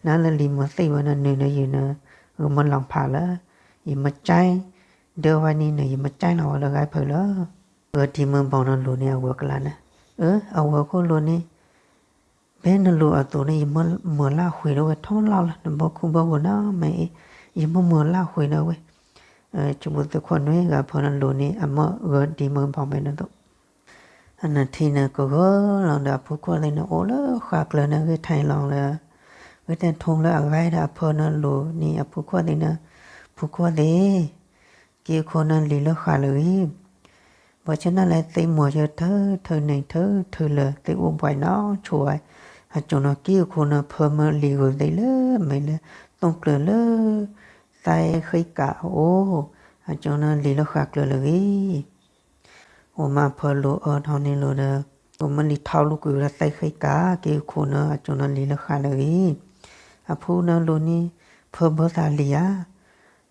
နလၢလံၤမၤသ့ၣ်ဝဲန့ၣ် နုာ်ဒီးယၤန့ၣ်, ဂ့ၤမၢလီၤဖးလၢၤ, ယမၤကၠဲ, ဒၢဝဲန့ၣ်န့ၣ် ယမၤကၠဲလီၤဝဲလၢဂဲၤဖၢလၢၤ, ဂဲၤဒံမုၢ်ဘီၣ်န့ၣ်လိၤန့ၣ် အဝဲကလၤန့ၣ်, အၢ အဝဲခိၣ်လိၤန့ၣ် ဖဲနလိၤအသိးန့ၣ် ယမၢမၤလၢဃုာ်ဒီးဝဲထီလီၤလၢ နဘၣ်ခူဘၣ်ဂီၤနီၢ်မးအ့ၣ်, ယမၢမၤလၢဃုာ်ဒီးဝဲ, ဆၢဖိသၢခိၣ်နွံဂၤဖၢန့ၣ်လိၤန့ၣ် အမၢဂဲၤဒံမုၢ်ဘီၣ်ဘဲန့ၣ်သိး, အနထံန့ၣ် ကဂၢၢ်လီၤဒီးအဖူခိၣ်သ့ၣ်န့ၣ် အိၣ်လၢဃာ်ကျၢၤန့ၣ် ဂဲၤထံလီၤလၢ, ဂဲၤထံထိလၢအဂၤဒီးအဖၢန့ၣ်လိၤန့ၣ် အဖူခိၣ်သ့ၣ်န့ၣ်, ဖူခိၣ်သ့ၣ် က့ၢ်ခိၣ်န့ၣ်လံၤလၢဃာ်လၢာ်ဂ့ၤ, ဘၣ်ဆၣ်န့ၣ်လၢသ့ၣ်မီၤဆၢထၢထၢန့ၣ်ထၢထၢလၢာ် သ့ၣ်အိၣ်ဘှံးနီၣ်ဆိဝဲ, အကၠိန့ၣ်က့ၢ်ခိၣ်န့ၣ်ဖၢမၢလံၤဂ့ၤသ့ၣ်လၢမဲာ်လၢ သိၣ်ကျၢၤလၢ သဲဃ့ကးအအိၣ်, အကၠိန့ၣ်လံၤလၢဃာ်ကျၢၤလၢာ်ဂ့ၤ အိၣ်မးဖၢလိာ်အၢထီၣ်န့ၣ်လိာ်ဒီး, အိၣ်မးလံာ်ထီလူကွံာ်ဝဲဒၣ်သဲဃ့ကၤ က့ၤခိၣ်နၢ် အစိၤနၢ်လံာ်လၢဃးလၢအဂ့ၤ, အဖိနၢ်လိာ်န့ၣ် ဖၢဘၢသးလံာ်ဧါ.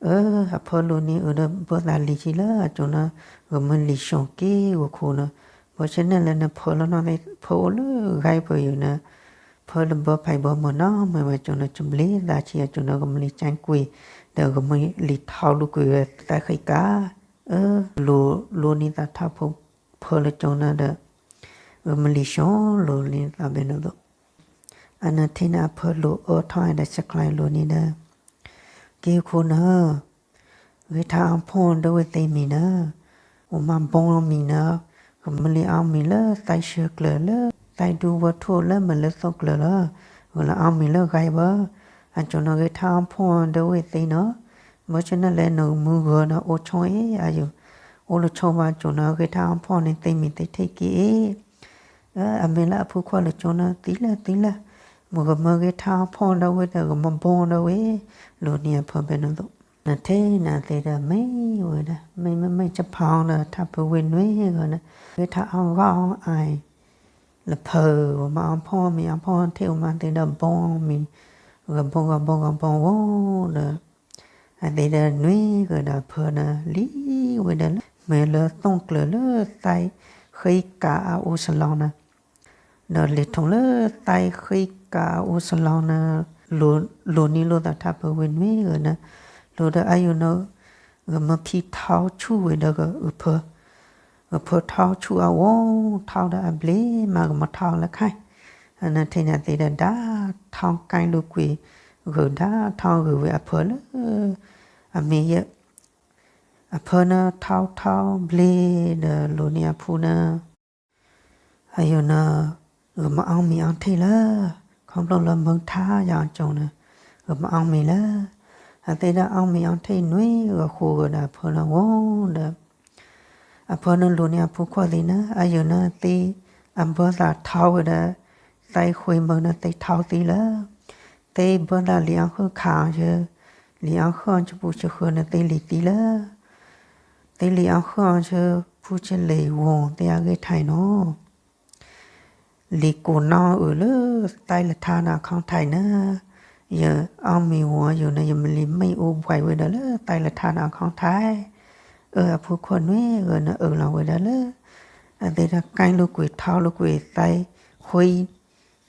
အၢ အဖၢလိာ်န့ၣ် အၢဒီးဘၢသးလံာ်ဆံလၢအစိၤနၢ် ဂမၢလံာ်ဆှီက့ၤဂီၤခိၣ်နၢ်, ဘၣ်ဆၣ်န့ၣ်လၢနဖၢလီၤနီၣ်သ့ၣ် ဖၢအိၣ်လၢဂၤပယီၤနၢ် ဖၢလၢဘၢဖးဘၢမုၢ်နီၢ်မ့ၢ်ဝဲအစိၤနၢ် ကဘျ့သးဆံးအစိၤနၢ် ဂမၢလံာ်ကၠါကွံာ် ဒီးဂမၢလံာ်ထီလူကွံာ်ဝဲသဲဃ့ကၤ, အၢ လိာ်လိာ်န့ၢ်သးထီၣ်ဖိ ဖၢလၢစိၤနၢ်ဒီး ဂမၢလံာ်ဆှီလိာ်န့ၢ်သးဘဲနသိး, အနထံၣ်န့ၣ်အဖၢလိာ်အၢထီၣ်ဝဲဒီး ဆဲးကျိးလိာ်န့ၣ်ဒီး က့ၤခိၣ်နၢ် ဂ့ၤထါအီဖီၣ်ဒၣ်ဝဲသ့မံၤနၢ်, အိၣ်မးဘီမံၤနၢ်, ကမၢလံအီမံၤလၢသးဆှၢကျၢၤလၢ သးဒူဝဲထိၣ်လၢမ့ၢ်လၢသိၣ်ကျၢၤလၢ ဂလၢအီမံၤလၢဂၤဘၢ, အစိၤနၢ်ဂ့ၤထါအီဖီၣ်ဒၣ်ဝဲသ့နီၢ်, ဘၣ်ဆၣ်န့ၣ်လၢနမုၢ်ဂၢၤနၢ်အိၣ်ဆိအ့ၣ်အယိာ်, အိၣ်လၢဆိဘၣ်အစိၤနၢ် ဂ့ၤထါအီဖီၣ်န့ၣ်သ့မံၤသ့ထံၣ်က့ၤအ့ၣ် အမ့ၢ်လၢအဖုခွါလၢစိၤနၢ် သံလၢသံလၢ, မ့ၢ်ဂမၢဂ့ၤထါအီဖီၣ်ဒၣ်ဝဲဒီး ဂမၢဘီဒၣ်ဝဲ, လိာ်န့ၢ်အဖၢဘဲနသိး, နထံၣ်န့ၣ်သ့ဒီးမ့ၢ်ဝဲဒၣ် မ့မ့မ့ၢ်ဆဖီဒီးထးဖုဝ့ၢ်နွံဂၤန့ၣ် ဂ့ၤထါအီဂီၢ်အီအါ လၢဖၢ ဂီၤမးအီဖီၣ်မံၤအီဖီၣ်ထံၣ်အိၣ်မးသ့ဒီးဘီမံၤ, ဂီၤဘီဂီၤဘီဂီၤဘီဝဲဒီး အသ့ဒီးနွံဂၤဒီးအဖၢန့ၣ် လံဝဲဒၣ်လၢ မ့ၢ်လၢသိၣ်ကျၢၤလၢသးဃ့ကၤအအိၣ်စလီၤန့ၣ်, ဒီးလဲၤထီၣ်လၢသးဃ့ကၤအအိၣ်စလီၤန့ၣ်, လိာ်န့ၢ်လိာ်သးထးဖုဝ့ၢ်နွံဂၤန့ၣ်, လိာ်ဒီးအယိာ်န့ၣ် ဂမၢဖံထီဆူၣ်ဝဲဒီးဂဖၢ ဂဖၢထီဆူၣ်အဝီၤ ထီဒီးအဘျ့မး ဂမၢထီလၢခါ, အနထံၣ်န့ၣ်သ့ဒီး ဒၣ်ထီကဲလူကွံာ် ဂုာ်ဒၣ်ထီဂုာ်ဝဲအဖၢလၢ အမ့ၢ်ယဲၢ်, အဖၢန့ၣ်ထီထီဘျ့ဒီးလိာ်န့ၢ်အဖုန့ၣ် အယိာ်န့ၣ် ဂမၢအီမံၤအီထံၣ်လၢ ခီဖျိလၢမုၢ်ထါယၤအစိၤန့ၣ် ဂမၢအီမံၤလၢ အသ့ဒီးအီမံၤအီထံၣ်နွံဂၤဃိးဂၤဒီးအဖၢန့ၣ်ဝံၤဒီး အဖၢန့ၣ်လိာ်န့ၢ်အဖုခွါသ့န့ၣ် အယိာ်န့ၣ်သ့ အဘၢသးထီဝဲဒီး သးဃ့မုၢ်န့ၣ်သ့ထီသံလၢ သ့ဘၢသးလံာ်အီၣ်ဃုၣ်ခးအီၤဆၢ လံာ်အီၣ်ဃုၣ်အီၤဆၢဖုဆၢဃၢၤန့ၣ်သ့လံာ်သံလၢ သ့လံာ်အီၣ်ဃုၣ်အီၤဆၢ ဖုဆၢလံာ်ဝီၤသ့အဂ့ၢ်ထံးနီၤ လံာ်ကိးနီၣ်အုးလၢသးလၢထါန့ၣ်အခီၣ်ထံးန့ၣ် ယအီၣ်မ့ၤဝီၤယိာ်န့ၣ် ယမ့ၢ်လံာ်မ့ၣ်အူဘှဲးဝဲဒၣ်လၢသးလၢထါန့ၣ်အခီၣ်ထံး, အၢ အဖုခိၣ်နွံဂၤန့ၣ်အၢၣ်လီၤဝဲဒၣ်လၢ အသ့ဒီးကဲလူၤကွံာ်ထီလူၤကွံာ်သးဃ့,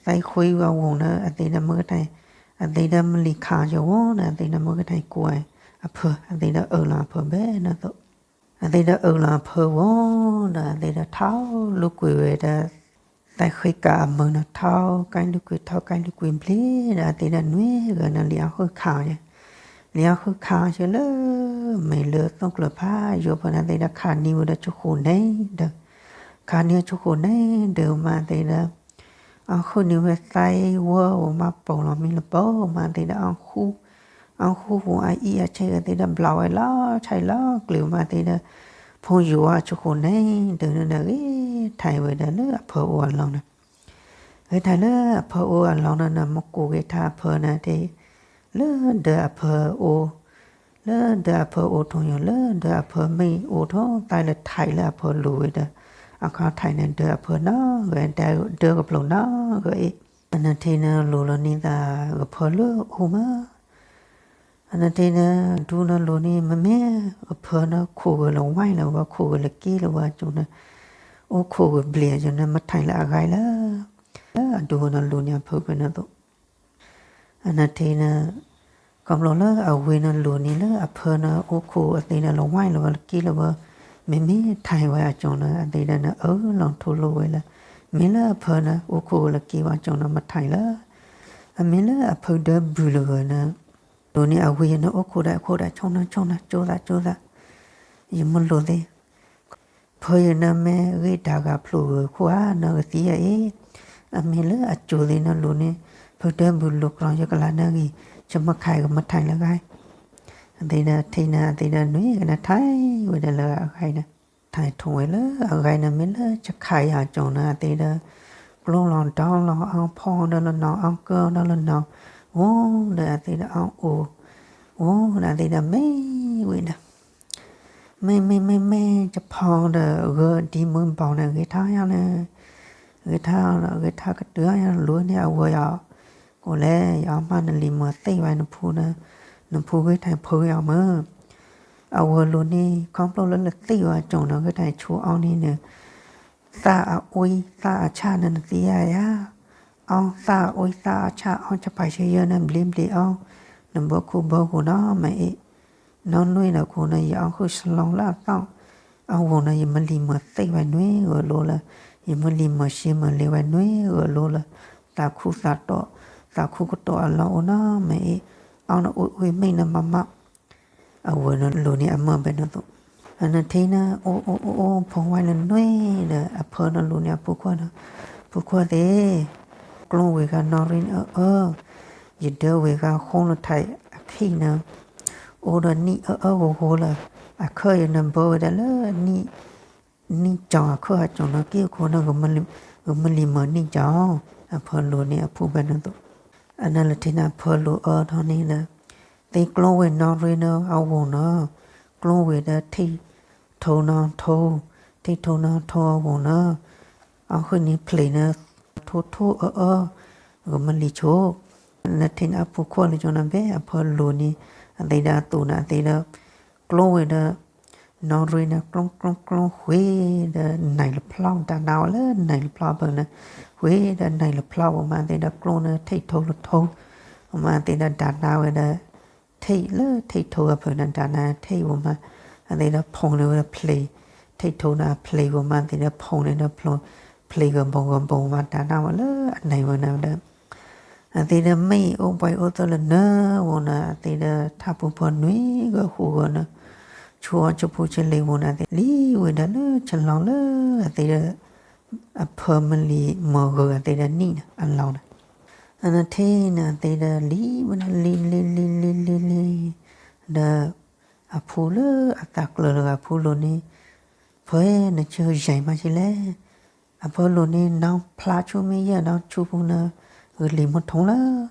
သးဃ့ဝဲအဝီၤန့ၣ် အသ့ဒီးမုၢ်ကထံး, အသ့ဒီးမ့ၢ်လံာ်ခးယဝီၤန့ၣ် အသ့ဒီးမုၢ်ကထံးကိးဝဲအဖၢ အသ့ဒီးအၢၣ်လီၤအဖၢဘဲန့ၣ်သိး အသ့ဒီးအၢၣ်လီၤအဖၢဝီၤဒီး အသ့ဒီးထီလူၤကွံာ်ဝဲဒီး သးဃ့ကၤအမုၢ်န့ၣ် ထီကဲလူၤကွံာ် ထီကဲလူၤကွံာ်ဘျ့ဒီး အသ့ဒီးနွံဂၤန့ၣ် လံာ်အီၣ်ဃုၣ်ခးအီၤ, လံာ်အီၣ်ဃုၣ်ခးအီၤဆၢလၢ မ့ၢ်လၢသိၣ်ကျၢၤဖးယိာ်ဖဲန့ၣ် အသ့ဒီးခးန့ၢ်ဝဲဒီးဆူဃိာ်န့ၣ်ဒီး, ခးန့ၢ်ဆူဃိာ်န့ၣ်ဒီးမး အသ့ဒီး အီၣ်ဃုၣ်န့ၢ်ဝဲသးဝီၤဝဲမး ပိာ်လီၤမံလၢပိာ်မး အသ့ဒီး အီၣ်ဃုၣ်ဝီၤအအံၤအဆံး အသ့ဒီးဘျးဝဲလီၤဆံးလီၤကျၢၤမး အသ့ဒီး ဖီယိာ်အီၤဆူဃိာ်န့ၣ်ဒီး ဂ့ၤထံးဝဲဒၣ်လၢအဖၢအိၣ်အလီၢ်န့ၣ်, ဂ့ၤထံးလၢအဖၢအိၣ်အလီၢ်န့ၣ် မ့ၢ်ကိးဂ့ၤထံးအဖၢန့ၣ် လၢဒၢးအဖၢအိၣ်, လၢဒၢးအဖၢအိၣ်ထီၣ်ယိာ် လၢဒၢးအဖၢမ့ၢ်အိၣ်ထီၣ်သးလၢထံးလၢအဖၢလိၤဝဲဒီး အခီၣ်ထံးန့ၣ် ဒၢးအဖၢနီတဂၤ ဒၢးကပျိၤနီတဂၤအံၤ, အနထံၣ်န့ၣ်လိၤလီၤန့ၢ်သး ဂဖၢလၢအိၣ်မး အနထံၣ်န့ၣ် ဒူန့ၣ်လိၤန့ၢ် မ့မ့ၢ်ဂဖၢန့ၣ် ခိၣ်ဂၤလၢဝဲလၢၤဝဲ ခိၣ်ဂၤလၢက့လၢၤဝဲအစိၤန့ၣ်, အိၣ်ခိၣ်ဂၤဘျ့အစိၤန့ၣ် မ့ၢ်ထံးလၢအဂၤလၢ လၢအဒူန့ၣ်လိၤန့ၢ်အဖၢဖဲန့ၣ်သိး အနထံၣ်န့ၣ် ခီဖျိလၢအဝဲန့ၣ်လိၤန့ၢ်လၢအဖၢန့ၣ် အိၣ်ခိၣ်အသ့န့ၣ်လၢဝဲလၢၤဝဲလၢက့လၢၤဝဲ, မ့မ့ၢ်ထံးဝဲအစိၤန့ၣ် အသ့ဒီးန့ၣ်အၢၣ်လီၤထူလိာ်ဝဲလၢ မ့ၢ်လၢအဖၢန့ၣ် အိၣ်ခိၣ်ဂၤလၢက့ဝဲအစိၤန့ၣ် မ့ၢ်ထံးလၢ အမ့ၢ်လၢအဖၢဒၢဘုၣ်လၢၤဝဲန့ၣ်, လိၤန့ၢ်အဝဲယန့ၣ် အိၣ်ခိၣ်ဒၣ်ခိၣ်ဒၣ် ဆိၣ်နၤဆိၣ်နၤ ကၠိသးကၠိသး, ယမ့ၢ်လိၤသ့ ဖၢယၤန့ၣ်မ့ၢ်ဂ့ၤဒၣ်ဂၤဖျိဂၤခိၣ်ဧါ နဂ့ၤသံယၤအံၤ, အမ့ၢ်လၢအစိၤသ့န့ၣ်လိၤန့ၢ်, ဖၢတၢ်ဘုၣ်လိာ်ကျီယကလးနဂ့ၤ, ဆၢမုၢ်ခါအံၤကမ့ၢ်ထံးလၢဂၤ, အသ့ဒီးထံၣ်န့ၣ် အသ့ဒီးနွံဂၤန့ၣ်ထံးဝဲဒၣ်လၢအဂၤန့ၣ်, ထံးထီၣ်ဝဲလၢအဂၤန့ၣ် မ့ၢ်လၢဆခါယၤအစိၤန့ၣ် အသ့ဒီး ကျိလီၤဒီလီၤ အီၣ်ဖီၣ်ဒီလီၤနီၤ အီၣ်ကၢၣ်ဒီလီၤနီၤ, ဝံၤဒီးအသ့ဒီးအီၣ်အိၣ်, ဝံၤဒီးအသ့ဒီးမ့ၢ်ဝံၤဒီး မ့ၢ်မ့ၢ်မ့ၢ်မ့ၢ် ကဖီဒီးဂၢၢ်ဒ်မုၢ်ဘီန့ၣ် ဂ့ၤထီၣ်ယါန့ၣ်, ဂ့ၤထီၣ်ဒီး ဂ့ၤထီၣ်ကတုၤအါယါ လူန့ၢ်အဝၤယါ, ကိးလဲၣ် ယအီၣ်မးနလံၤမၤသ့ၣ်ဝဲနဖူန့ၣ်, နဖူဂ့ၢ်ထံးဖုယါမ့ၢ်, အဝၤလူန့ၢ် ခီဖျိလၢလၢသ့ၣ်ဝဲကၠိန့ၣ် ဂ့ၢ်ထံးဆူအီၣ်န့ၣ်န့ၣ် သၣ်အအူသၣ်အဆၣ်န့ၣ် နသ့ၣ်ညါယါ, အီၣ်သၣ်အအူသၣ်အဆၣ် အီၣ်ဆၢဖးဆၢယဲၢ်န့ၣ် ဘျ့ဘျ့အီၣ်, နဘၢခူဘၢဂိၤနီၤ မ့ၢ်အ့ၣ်, နီၢ်နွံဒီးခိၣ်န့ၣ် ယအီၣ်ဃုာ်စလီၤလၢအသီၣ်, အဝၤန့ၣ် ယမ့ၢ်လံၤမၤသ့ၣ်ဝဲနွံဂၤလိၤလၢ, ယမ့ၢ်လံၤမၤရှ့မၤလ့ဝဲနွံဂၤလိၤလၢ, သးခူသးတီၢ်, သးခူကတီၢ်အလီၢ်အိၣ်နီၤ မ့ၢ်အ့ၣ်, အီၣ်နအူအူမ့ၢ်နမၤမး အဝၤန့ၣ်လူန့ၢ်အမၢဘဲန့ၣ်သိး, အနထံၣ်န့ၣ် အိၣ်အိၣ်အိၣ်အိၣ် ဖီဝဲလၢနွံဒီး အဖၢန့ၣ်လူန့ၢ်အဖိခွါဒီး, ဖိခွါသ့ၣ်, ကျိဝ့ၤဂၤနီၣ်ရံၣ်အၢအၢ, ယဒၢဝ့ၤဂၤဃိလထံးအခံန့ၣ်, အိၣ်ဒီးနံၣ်အၢအၢဂီၤဂီၤလၢ, အခၢၣ်ယနဘၢဝဲဒၣ်လၢ နံၣ်ကၠီအခၢၣ်အကၠိန့ၣ် က့ၢ်ခိၣ်န့ၣ် ဂမ့ၢ်လံၤမၤနံၣ်ကၠီ, အဖၢလူန့ၢ်အဖိဘဲန့ၣ်သိး, အနလၢထံၣ်န့ၣ် အဖၢလူအၢထီၣ်န့ၣ်ဒီး, သ့ၣ်ကျိဝ့ၤနီၣ်ရံၣ်န့ၣ်အဝၤန့ၣ်, ကျိဝ့ၤဒီးထံၣ်ထိနီၣ်ထိ, ထံၣ်ထိနီၣ်ထိအဝၤန့ၣ်, အီၣ်ဃုာ်န့ၢ်ဖျ့းန့ၣ်, ထိထိအၢအၢ, ဂမ့ၢ်လံၤဆိ, နထံၣ်န့ၣ်အဖိခွါလၢကၠိန့ၣ်ဘဲ အဖၢလူန့ၢ်, အသ့ဒီးအသိးန့ၣ် အသ့ဒီး, ကျိဝ့ၤဒီး နီၣ်ရံၣ်န့ၣ် ကျိကျိကျိဃ့ဒီးနံၤလဖျီၣ် တၢ်နါဝဲလၢနံၤလဖျီၣ်ဖဲန့ၣ်, ဃ့ဒီးနံၤလဖျီၣ်ဝဲမးသ့ဒီးကျိန့ၣ် ထံၣ်ထိလထိ, ဝဲမးသ့ဒီးတၢ်နါဝဲဒီး, ထံၣ်လၢထံၣ်ထိအဖၢန့ၣ် တၢ်နါထံၣ်ဝဲမး, အသ့ဒီးဖီၣ်န့ၢ်ဝဲဖျ့, ထံၣ်ထိန့ၣ်အဖျ့ဝဲမးသ့ဒီးဖီၣ်န့ၢ်ဒီးဖျ့, ဖျ့ဂီၤဘီဂီၤဘီမး တၢ်နါဝဲလၢအနံၤဝဲန့ၣ်ဒီး အသ့ဒီးမ့ၢ်အိၣ်ပှဲၤအိၣ်သၢလၢနၢဝဲန့ၣ် အသ့ဒီးထၢဖုဖီနွံဂၤဃုာ်ဂၤန့ၣ်, ဆူအီၣ်ဆူဖူဆလ့ဝဲန့ၣ် အသ့လံၤဝဲဒၣ်လၢဆလီၤလၢအသ့ဒီး, အဖၢမ့ၢ်လံၤမၤဂၢၤအသ့ဒီးနံၣ်န့ၣ်အလီၢ်န့ၣ်, အနထံၣ်န့ၣ် အသ့ဒီးလံၤဝဲဒၣ်လံၤလံၤလံၤလံၤလံၤလံၤ, ဒီး, အဖုလၢအသးကျၢၤလၢဂၤဖုလူန့ၣ်, ဖၢနဆၢယံၤမးဆံလဲၣ် အဖၢလူန့ၣ် နီၢ်ဖျါဆူမ့ၢ်ယဲၢ်နီၢ်ဆူဖုန့ၣ်, ဂ့ၤလံၤမုၢ်ထူလၢ,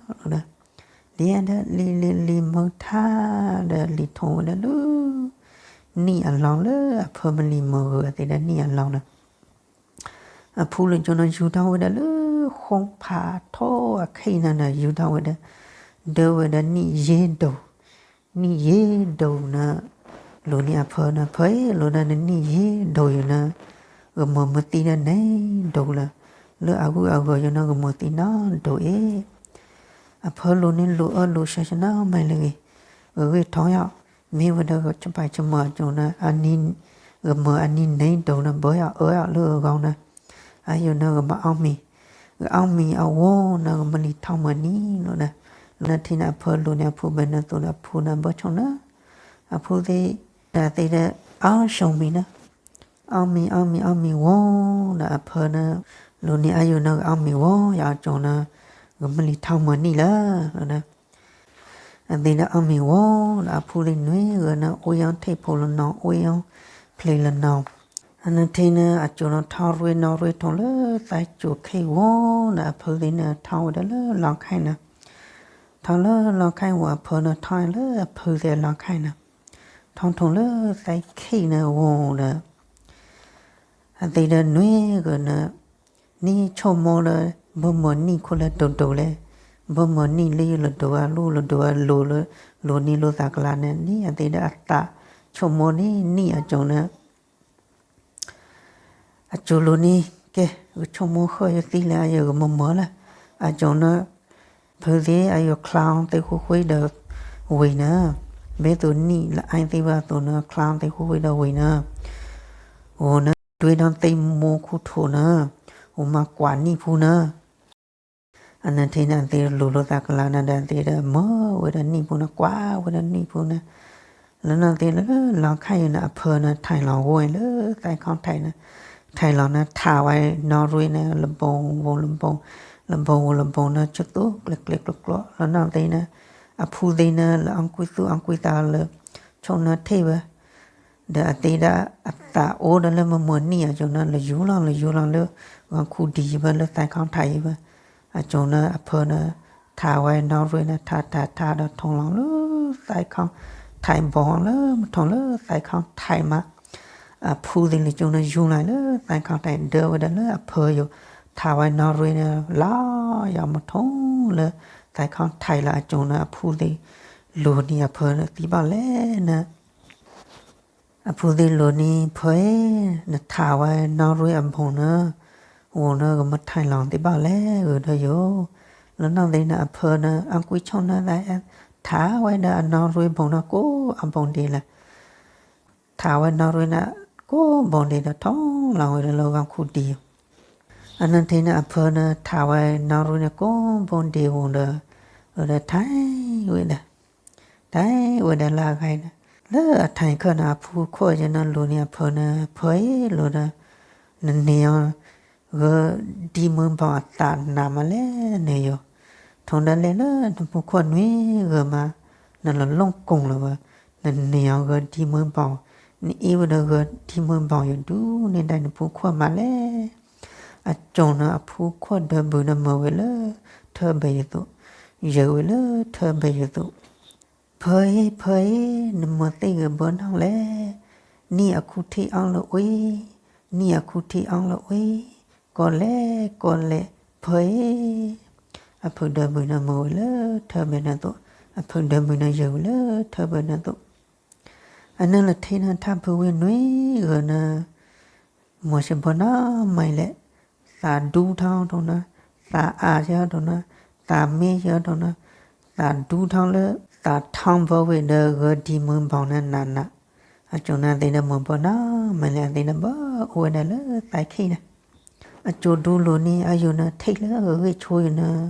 လံၤဒီးလံၤလံၤလံၤမုၢ်ထါ, ဒီးလံၤထူဝဲဒၣ်လၢ, နံၣ်အလီၢ်လၢအဖၢမ့ၢ်လံၤမၤဂၢၤအသ့ဒီးနံၣ်အလီၢ်န့ၣ် အဖုလၢကၠိန့ၣ် ယူၤထီၣ်ဝဲဒၣ်လၢ, ဃိဖးထိအခံန့ၣ်ဒီး ယူၤထီၣ်ဝဲဒၣ်, ဒၢဝဲဒၣ်နံၣ်ယ့ဒိၣ်, နံၣ်ယ့ဒိၣ်န့ၣ်, လူန့ၢ်အဖၢန့ၣ် ဖၢအ့ၣ် လူန့ၢ်နနံၣ်ယ့ဒိၣ်ယၤန့ၣ်, ဂမၤမုၢ်သံဒီးနံၣ်ဒိၣ်လၢ, လၢအဂုၤအဂၤယၤန့ၣ် ဂမၤသံနီၣ်ဒိၣ်အ့ၣ် အဖၢလူန့ၣ်လူၤအၢလူၤဆှၢဆှၢနီၤမးလၢဂ့ၤ, ဂ့ၤဂ့ၤထီၣ်ယီၤ, မ့ၢ်ဝဲဒၣ်ကဆၢဖးဆၢမုၢ်အကၠိန့ၣ်, ဂမၤအနံၤနံၤဒိၣ်န့ၣ် ဘၢယီၤအၢယီၤလၢအဂီၢ်န့ၣ်, အယိာ်န့ၣ်ဂမၤအီၣ်မ့ၤ, ဂအီၣ်မ့ၤအဝဲန့ၣ် ဂမ့ၢ်လံၤထီၣ်မၤနံၣ်လီၤဒီး, လၢထံၣ်န့ၣ်အဖၢလူန့ၢ်အဖုဘဲန့ၣ်သိးဒီးအဖုန့ၣ်ဘၢဆိန့ၣ်, အဖုသ့ၣ်, ဒီးသ့ၣ်ဒီး, အီၣ်ဆိမံၤန့ၣ် အီၣ်မ့ၤအီၣ်မ့ၤအီၣ်မ့ၤဝဲဒီးအဖၢန့ၣ်, လူန့ၢ်အယိာ်န့ၣ်ဂအီၣ်မ့ၤဝဲယၤအကၠိန့ၣ်, ဂမ့ၢ်လံၤထီၣ်မၤနံၣ်လီၤလီၤဒီး, အသ့ၣ်ဒီးအီၣ်မ့ၤဝဲဒီးအဖုသ့ၣ်နွံဂၤန့ၣ် အိၣ်ယီၤထံၣ်ဖိလီၤနီၤ အိၣ်ယီၤဖျ့လီၤနီၤ, အနထံၣ်န့ၣ် အကၠိန့ၣ်ထီၣ်ရ့နီၣ်ရ့ထီၣ်လၢသးကၠိခံဝဲဒီးအဖုသ့ၣ်န့ၣ်ထီၣ်ဝဲဒၣ်လၢလီခါန့ၣ်, ထီၣ်လၢလီခါဝဲအဖၢန့ၣ်ထီၣ်လၢအဖုသ့ၣ်အလီခါန့ၣ်, ထီၣ်ထီၣ်လၢသးခံန့ၣ်ဝဲဒီး အသ့ၣ်ဒီးနွံဂၤန့ၣ်, နံၣ်ဆိကမိၣ်ဒီး, ဘၣ်မၤနံၣ်ခိၣ်လၢဒိၣ်ဒိၣ်လဲၣ်, ဘၣ်မၤနံၣ်လၢယလိၤဒိၣ်အလိၤလိၤဒိၣ်အလိၤလၢ, လိၤနံၣ်လိၤသးကလၤန့ၣ် နံၣ်အသ့ၣ်ဒီးအသးဆိကမိၣ်န့ၣ် နံၣ်အကၠိန့ၣ် အကၠိလူန့ၣ်, ကဲ, ဂဆိကမိၣ်ဃၢယသံလၢအယဲၢ်ဂမၤမၤလၢ, အကၠိန့ၣ်, ဖုသ့ၣ်အယိာ်ချါသ့ၣ်ဃူဃ့ဒီး, ဝံၤန့ၣ်, ဘၣ်သိးနံၣ်လၢအသ့ၣ်ဘၣ်အသိးန့ၣ် ချါသ့ၣ်ဃူဃ့ဒီးဝံၤန့ၣ်, ဂီၤန့ၣ်တွ့ဒီးသ့ၣ်မိၢ်ခူၣ်ထူၣ်န့ၣ်, အိၣ်မးကွၢ်နံၣ်ဖုန့ၣ် အနထံၣ်န့ၣ် အသ့ၣ်လိၤလိၤသးကလၤန့ၣ်ဒီး အသ့ၣ်ဒီးမၤဝဲဒၣ်နံၣ်ပူၤန့ၣ် ကွၢ်ဝဲဒၣ်နံၣ်ပူၤန့ၣ်, လၢနီၢ်သ့ၣ်လၢလီခါအံၤန့ၣ် အဖၢန့ၣ် ထဲးလီၤဝဲလၢသးခီထဲးန့ၣ်, ထဲးလီၤန့ၣ် ထးဝဲနီၣ်ရ့န့ၣ် လဘိဝိလဘိ, လဘိဝိလဘိန့ၣ် ဆိသူကျဲကျဲကျီကျီလီၤနီၢ်သ့ၣ်န့ၣ်, အဖုသ့ၣ်န့ၣ် လၢအီၣ်ကွံသူၣ်အီၣ်ကွံသးလၢ ဆိၣ်န့ၣ်ထံၣ်ဝဲ ဒီးအသ့ၣ်ဒၣ်အသးအိၣ်ဒီးလၢမၤမၤနံၣ်အကၠိန့ၣ် လယူၤလီၤလယူၤလီၤလၢ ဂီၤခူဒံးယံၤဘၣ်လၢသးခီထဲးယံၤဘၣ်, အကၠိန့ၣ် အဖၢန့ၣ် ထးဝဲနီၣ်ရ့န့ၣ် ထးထးထးဒီးထီလီၤလၢသးခီထဲး ထးဘီလၢမထိၣ်လၢသးခီထးမး, အဖုသ့ၣ်လၢကၠိန့ၣ် ယူၤလီၤလၢသးခီထး ဒၢဝဲဒၣ်လၢအဖၢယိာ်, ထးဝဲနီၣ်ရွ့န့ၣ် လီၤယီၤမထိၣ်လၢသးခီထးလၢအကၠိန့ၣ် အဖုသ့ၣ်လိၤန့ၢ်အဖၢသံဘၣ်လဲၣ်န့ၣ် အဖုသ့ၣ်လိၤန့ၢ်ဖၢအံၤ, နထးဝဲနီၣ်ရွ့အဘိန့ၣ်, အိၣ်န့ၣ်ကမ့ၢ်ထးလီၤသံဘၣ်လဲၣ်ဂ့ၤဒီးယိာ်, လၢနီၢ်သ့ၣ်န့ၣ်အဖၢန့ၣ် အကွံာ်ဆိၣ်န့ၢ်သး, ထးဝဲဒီးအနီၣ်ရွ့ဘိန့ၣ်ကိးအဘိဒံးလဲၣ် ထးဝဲနီၣ်ရွ့န့ၣ် ကိးဘိဒံးဒီးထီၣ်လီၤဝဲဒၣ်လၢဂီၤခူဒံး, အနီၢ်ထံန့ၣ်အဖၢန့ၣ် ထးဝဲနီၣ်ရွ့န့ၣ်ကိးဘိဒံးဝံၤဒီး, ဝဲဒီးထးဝဲဒၣ်, ထးဝဲဒၣ်လၢအဂၤဒီး, လၢအထးခၢၣ်န့ၣ် အဖုခိၣ်ယဲန့ၣ်လိၤန့ၢ်အဖၢန့ၣ် ဖၢအံၤလိၤဒီး, နန့ၢ်အီၤ ဂၢၤဒံမုၢ်ဘီၣ်အသးနးမးလဲၣ်န့ၣ်ယိာ်, ထိၣ်ဒီးလဲၤလၢနဖုခိၣ်နွံဂၤမး, နလီၤလိၣ်ကိၢ်လီၤဝဲ, နန့ၢ်အီၤဂၢၤဒံမုၢ်ဘီၣ်, နအ့ၣ်ဝဲဒီးဂၢၤဒံမုၢ်ဘီၣ်ယိာ်ဒုးန့ၢ်ဒၣ်နဖုခိၣ်မးလဲၣ်, အကၠိန့ၣ်အဖုခိၣ်ဒၢဘုၣ်န့ၣ်မၢဝဲလၢ ထၢဘဲယသိး, ယဲၤဝဲလၢထၢဘဲယသိး ဖၢအံၤ ဖၢအံၤ နမၤသ့ဂ့ၤဘၢနီၢ်လဲၣ်, နံၣ်အခုၣ်ထံၣ်အီၣ်လၢအ့ၣ်, နံၣ်အခုၣ်ထံၣ်အီၣ်လၢအ့ၣ်, ကီလဲၣ် ကီလဲၣ် ဖၢအံၤ, အဖုဒၢဘုၣ်န့ၣ်မၢဝဲလၢထၢဘဲန့ၣ်သိး, အဖုဒၢဘုၣ်န့ၣ်ယဲၤဝဲလၢထၢဘဲန့ၣ်သိး, အနၢ်လၢထံန့ၣ်ထၢဖုဝံၤနွံဂၤန့ၣ် မၤစၢၤဘၢနီၢ်မးလဲၣ်, သးဒူထီၣ်ဒိၣ်န့ၣ်, သးအါယဲဒိၣ်န့ၣ်, သးမ့ၢ်ယဲဒိၣ်န့ၣ်, သးဒူထီၣ်လၢ သးထီၣ်ဘၢဝဲဒီးဂၢၤဒံမုၢ်ဘီၣ်န့ၣ်နးနး, အကၠိန့ၣ်အသ့ၣ်ဒီးမၤဘၢနီၢ်မးလဲၣ် အသ့ၣ်ဒီးဘၢအိၣ်ဝဲဒၣ်လၢသးခံန့ၣ် အကၠိဒူလိၤန့ၢ်အယိာ်န့ၣ် ထံၣ်လၢဂ့ၢ်ဆိယိာ်န့ၣ်,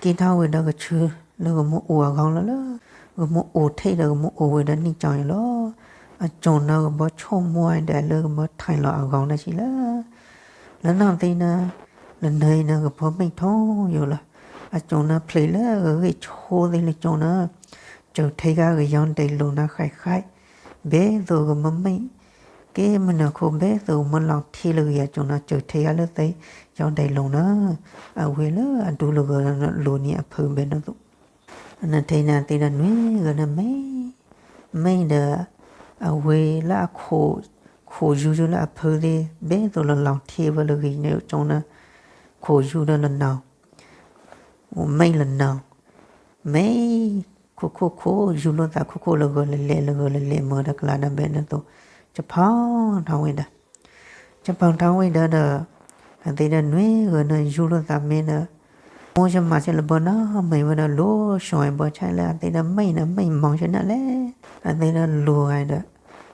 က့ၤထီၣ်ဝဲဒီးကဆၢလၢကမ့ၢ်အိၣ်အဂီၢ်လီၤလၢ, ကမ့ၢ်အိၣ်ထံၣ်ဒီးကမ့ၢ်အိၣ်ဝဲဒီးနံၣ်ကၠီယိာ်လီၤ. အကၠိန့ၣ်ကဘီဆိကမိၣ်ဝဲဒၣ်လၢကဘီထံၣ်လီၤအဂီၢ်န့ၣ်ဆံးလၢ လၢနီၢ်သ့ၣ်န့ၣ်, လၢနၢၤအံၤန့ၣ်ကဘီမ့ၢ်ထိၣ်ယိာ်လီၤ. အကၠိန့ၣ်ဖျဲးလၢဂ့ၢ်ဆိသ့ၣ်လၢကၠိန့ၣ်, စၢၤထဲဂၤကယီၤဒဲးလိာ်န့ၣ်ဃဲးဃဲး, ဘဲသိးကမ့ၢ်မ့ၢ် က့မနုၤခိၣ် ဘဲသိးကမ့ၢ်လီၤထံလၢဂ့ၤအကၠိန့ၣ် စၢၤထဲဂၤလၢသ့ယီၤဒဲးလိာ်န့ၣ်, အဝဲလၢအဒူလၢဂၢၤလိၤန့ၢ်အဖုဘဲန့ၣ်သိး, အနၢ်ထဲန့ၣ်သ့ၣ်ဒီးနွံဂၤန့ၣ်မ့ၢ် မ့ၢ်ဒီး အဝဲလၢအခိၣ်, ခိၣ်ယူၤယူၤလၢအဖုသ့ၣ် ဘဲသိးလၢလီၤထံဝဲလၢဂ့ၤန့ၣ်ကၠိန့ၣ်, ခိၣ်ယူၤဒီးလၢနီၢ် မ့ၢ်လၢနီၢ်, မ့ၢ် ခိၣ်ခိၣ်ခိၣ် ယူၤလိာ်သးခိၣ်ခိၣ်လၢဂၢၤလၢလဲၣ် လၢဂၢၤလၢလဲၣ် မၢဒီးကလၤဒီးဘဲန့ၣ်သိး, ကဖီထီၣ်ဝဲဒၣ်, ကဖီထီၣ်ဝဲဒၣ်ဒီး, အသ့ၣ်ဒီးနွံဂၤန့ၣ် ယူၤလိာ်သးမ့ၢ်ဒီး, မိၢ်ယမၤစၢၤလၢဘၢနီၢ်မးဝဲဒီး လိၤဆိဝဲဘၢဆၣ်လၢအသ့ၣ်ဒီးမ့ၢ်န့ၣ် မ့ၢ်မီၤဆၢန့ၣ်လဲၣ်, အသ့ၣ်ဒီးလိၤဝဲဒီး,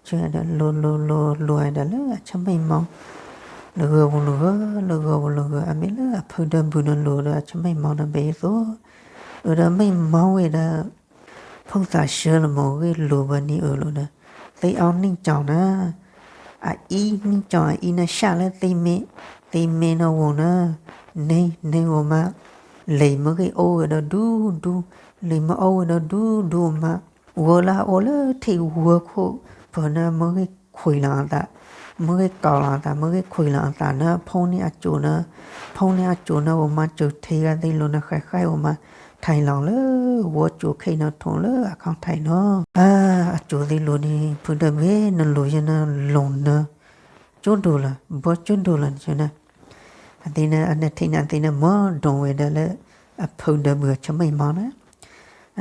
ဆၢဒီးလိၤလိၤလိၤလိၤဝဲဒီးလၢအဆၢမ့ၢ်မီၤ လၢဂၢၤပူၤလၢဂၢၤ လၢဂၢၤပူၤလၢဂၢၤ အမ့ၢ်လၢအဖုဒၢဘုၣ်န့ၣ်လိၤဒီးအဆၢမ့ၢ်မီၤန့ၣ်ဘဲအသိး, အၢဒီးမ့ၢ်မီၤဝဲဒီး, ဖုသးဆၢလၢမ့ၢ်ဂ့ၢ်လိၤဘၢနံၤအၢလိၤဒီး, သ့အီနံၣ်ကၠီန့ၣ်, အအံနံၣ်ကၠီအအံန့ၣ်ရှၣ်လၢသ့မ့ၢ်, သ့မ့ၢ်န့ၣ်ဝံၤန့ၣ်, န့ၣ်န့ၣ်ဝံၤမး, လံာ်မ့ၢ်ဂ့ၢ်အိၣ်ဝဲဒီးဒူဒူ, လံာ်မ့ၢ်အိၣ်ဝဲဒီးဒူဒူမး, ဝဲလၢအအိၣ်လၢထံၣ်ဝဲခိၣ်ဖၢန့ၣ် မ့ၢ်ဂ့ၢ်ခွံလီၤအသး, မ့ၢ်ဂ့ၢ်ကီလီၤအသး မ့ၢ်ဂ့ၢ်ခွံလီၤအသးန့ၣ် ဖီန့ၢ်အစိၤန့ၣ်, ဖီန့ၢ်အစိၤန့ၣ် ဝဲမၤစၢၤထဲဂၤသ့ၣ်လိၤန့ၣ်ဃဲးဃဲးဝဲမး, ထံလီၤလၢဝဲစိၤခံန့ၣ် ထိၣ်လၢအခီၣ်ထံးန့ၣ်, အၢ အစိၤသ့ၣ်လိၤန့ၣ် ဖုဒၢဘုၣ်နလိၤယဲန့ၣ်လိၤနၢၤ, ကၠိဒိၣ်လီၤ ဘီကၠိဒိၣ်လီၤန့ၣ်, အသ့ၣ်န့ၣ် အနၢ်ထံၣ်န့ၣ် အသ့ၣ်န့ၣ် မၢဒိးဝဲဒၣ်လၢ အဖုဒၢဘုၣ်အဆၢမ့ၢ်မီၤန့ၣ်,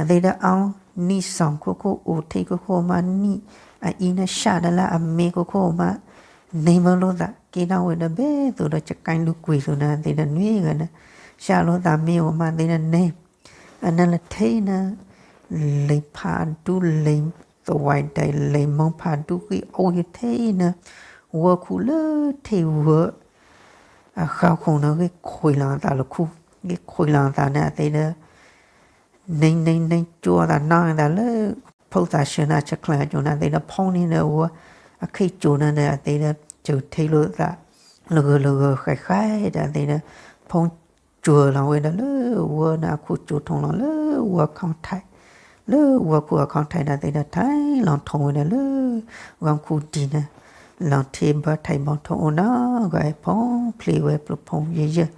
အသ့ၣ်ဒီးအီနံၣ်စီၤခိၣ်ခိၣ် အိၣ်ထံၣ်ခိၣ်ခိၣ်မး နံၣ်အအံန့ၣ်ရှၣ်ဒၣ်လၢအမ့ၢ်ခိၣ်ခိၣ်မး, န့ၢ်မၢလိာ်သး က့ၤထီၣ်ဝဲဒီးဘဲသိးဒီးကကဲလူၤကွံာ်သိးန့ၣ် အသ့ၣ်ဒီးနွံဂၤန့ၣ်, ရှၣ်လိာ်သးမ့ၢ်ဝဲမးသ့ၣ်ဒီးန့ၣ်, အနၢ်လၢထံၣ်န့ၣ် လံာ်ဖးဒူလံာ်သဝဲဒၣ် လံာ်မီဖးဒူဂ့ၢ်အိၣ်ယထံၣ်န့ၣ်, ဝဲခိၣ်လၢထံၣ်ဝဲ အဃၢၤခိၣ်န့ၣ် ဂ့ၢ်ခွံလီၤအသးလၢခိၣ်, ဂ့ၢ်ခွံလီၤအသးန့ၣ် အသ့ၣ်ဒီး န့ၣ်န့ၣ်န့ၣ် ကၠိအသးနီၢ်သးလၢ ဖုသးဆၢန့ၣ် ဆၢချၢအစိၤန့ၣ် အသ့ၣ်ဒီးဖီန့ၢ်ဒီးဝဲ အခ့ၣ်စိၤန့ၣ်ဒီး အသ့ၣ်ဒီး စၢၤထဲလိာ်သး လၢဂၢၤလၢဂၢၤဃဲးဃဲးဒီး အသ့ၣ်ဒီး ဖီစၢၤလီၤဝဲဒီးလၢဝဲန့ၣ် အခိၣ်စိၤထိၣ်လီၤလၢဝဲခီၣ်ထံး, လၢဝဲခိၣ်အခီၣ်ထံးဒီး အသ့ၣ်ဒီးထံလီၤထိၣ်ဝဲဒီးလၢ ဂီၤခူဒံးန့ၣ်, လီၤထံဘၢထံဘီထိၣ်အိၣ်နီၢ်ဂၤအံၤ ဖီဖျ့ဝဲပျိဖီယဲၢ်ယဲၢ်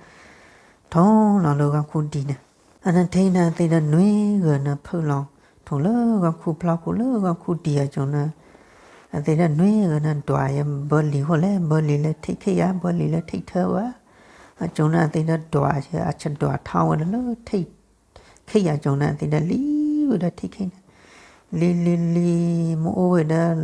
ထိၣ်လီၤလၢဂီၤခူဒံးန့ၣ်, အနၢ်ထံၣ်န့ၣ် အသ့ၣ်ဒီးနွံဂၤန့ၣ် ဖုလီၤ ထူၣ်လၢဂီၢ်ခူၣ်ဖျီခိၣ်လၢဂီၢ်ခူၣ်တံၢ်အကၠိန့ၣ်, အသ့ၣ်ဒၣ်နွံဂၤန့ၣ် ဒွးယဘၢလံၤဃိလဲၣ်, ဘၢလံၤလၢထံၣ်ခံယၤ, ဘၢလံၤလၢထံၣ်ထၢဝဲ, အကၠိန့ၣ် အသ့ၣ်ဒၣ်ဒွးယအဆဒွးထီဝဲဒၣ်လၢထံၣ်ခံယၤကၠိန့ၣ် အသ့ၣ်ဒၣ်လံဝဲဒၣ်ထံၣ်ခံန့ၣ်, လံလံလံ မ့ၢ်အိၣ်ဝဲဒၣ်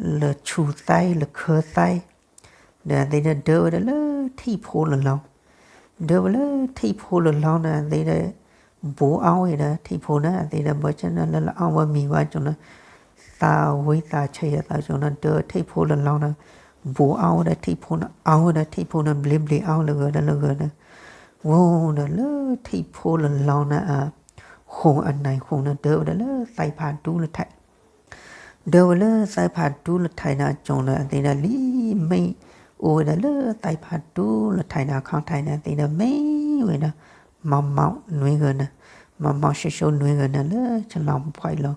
လၢဆူၣ်သဲလၢခၢသဲ ဒီးအသ့ၣ်ဒၣ်ဒၢဝဲဒၣ်လၢထံၣ်ဖိလၢလီၤ, ဒၢဝဲလၢထံၣ်ဖိလၢလီၤန့ၣ် အသ့ၣ်ဒၣ် ဘူးအီၣ်ဝဲဒၣ်ထံၣ်ဖိန့ၣ် အသ့ၣ်ဒၣ်ဘၣ်ဆၣ်န့ၣ်လၢလၢအီၣ်ဝဲမံၤဝဲကၠိန့ၣ်, သးဝံသးဆၢယသးကၠိန့ၣ် ဒၢထံၣ်ဖိလၢလီၤန့ၣ်, ဘူးအီၣ်ဝဲဒၣ်ထံၣ်ဖိန့ၣ် အီၣ်ဝဲဒၣ်ထံၣ်ဖိန့ၣ် ဘျ့ဘျ့အီၣ်လၢဂၤဒီးလၢဂၤန့ၣ်, ဝဲဒီးလၢထံၣ်ဖိလၢလီၤန့ၣ် ဃိာ်အနၢ်ဃိာ်န့ၣ် ဒၢဝဲဒၣ်လၢသးဖးဒူလၢထံး ဒၢဝဲလၢသးဖးဒူလၢထံးန့ၣ်အကၠိန့ၣ် အသ့ၣ်ဒၣ်လံမ့ၢ်အိၣ်ဝဲဒၣ်လၢသးဖးဒူလၢထံးန့ၣ် အခီၣ်ထံးန့ၣ် အသ့ၣ်ဒၣ်မ့ၢ်ဝဲဒၣ် မၤမီၣ်နွံဂၤန့ၣ်, မၤမီၣ်ၡိၣ်ၡိၣ်နွံဂၤန့ၣ် လၢဆလီၤပှဲၤလီၤ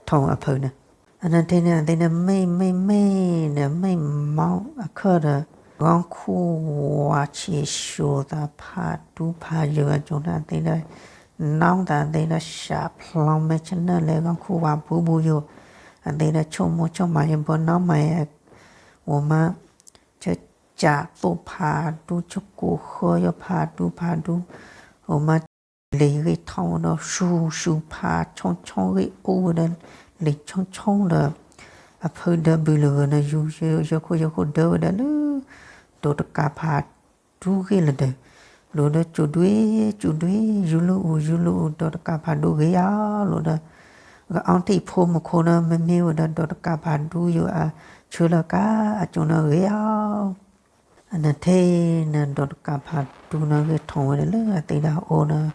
ထိၣ်အဖုန့ၣ်, အနထံၣ်န့ၣ် အသ့ၣ်ဒၣ်မ့ၢ်မ့ၢ်မ့ၢ်န့ၣ် မ့ၢ်မီၣ်အခၢၣ်ဒီး ဂီၢ်ခူၣ်ဝါဆံးဆူၣ်သးဖးဒူဖးယိာ်အကၠိန့ၣ် အသ့ၣ်ဒၣ် နီၢ်သးအသ့ၣ်ဒၣ် ရှးဖျီမဲာ်ဆနၢၣ်လၢဂီၢ်ခူၣ်ဝါဘူးဘူးယိာ်, အသ့ၣ်ဒၣ်ဆိကမိၣ်ဆိကမးယဘၢနီၢ်မး အိၣ်မး ဆၢကၠးသိၣ်ဖးဒူ ဆၢကိၢ်ဃၢယီၤဖးဒူဖးဒူ, အိၣ်မး လံၤဂ့ၢ်ထီၣ်ဝဲဒီး ဆူၣ်ဆူၣ်ဖးဆိဆိဂ့ၢ်အိၣ်ဝဲဒီး လံၤဆိဆိဒီး အဖုဒၢဘုလၢဂၤန့ၣ် ယူၤယဲခိၣ်ယဲခိၣ်ဒၢဝဲဒၣ်လၢ ဒိးတကးဖးဒူဂ့ၢ်လၢၤဒီး လိၤဒီး ကၠူဒွံ ကၠူဒွံ ယူၤလၢအူ ယူၤလၢအူ ဒိးတကးဖးဒူဂ့ၤယၤလိၤဒီး ကအီထံၣ်ဖိမူခိၣ်န့ၣ် မ့မ့ၢ်ဝဲဒၣ် ဒိးတကးဖးဒူယိာ်အဆၢလၢကါ အကၠိန့ၣ်ဂ့ၤယၤ အနထံၣ်န့ၣ် ဒိးတကးဖးဒူန့ၣ်ဂ့ၢ်ထီၣ်ဝဲဒၣ်လၢအသ့ၣ်ဒၣ်အအိၣ်န့ၣ်,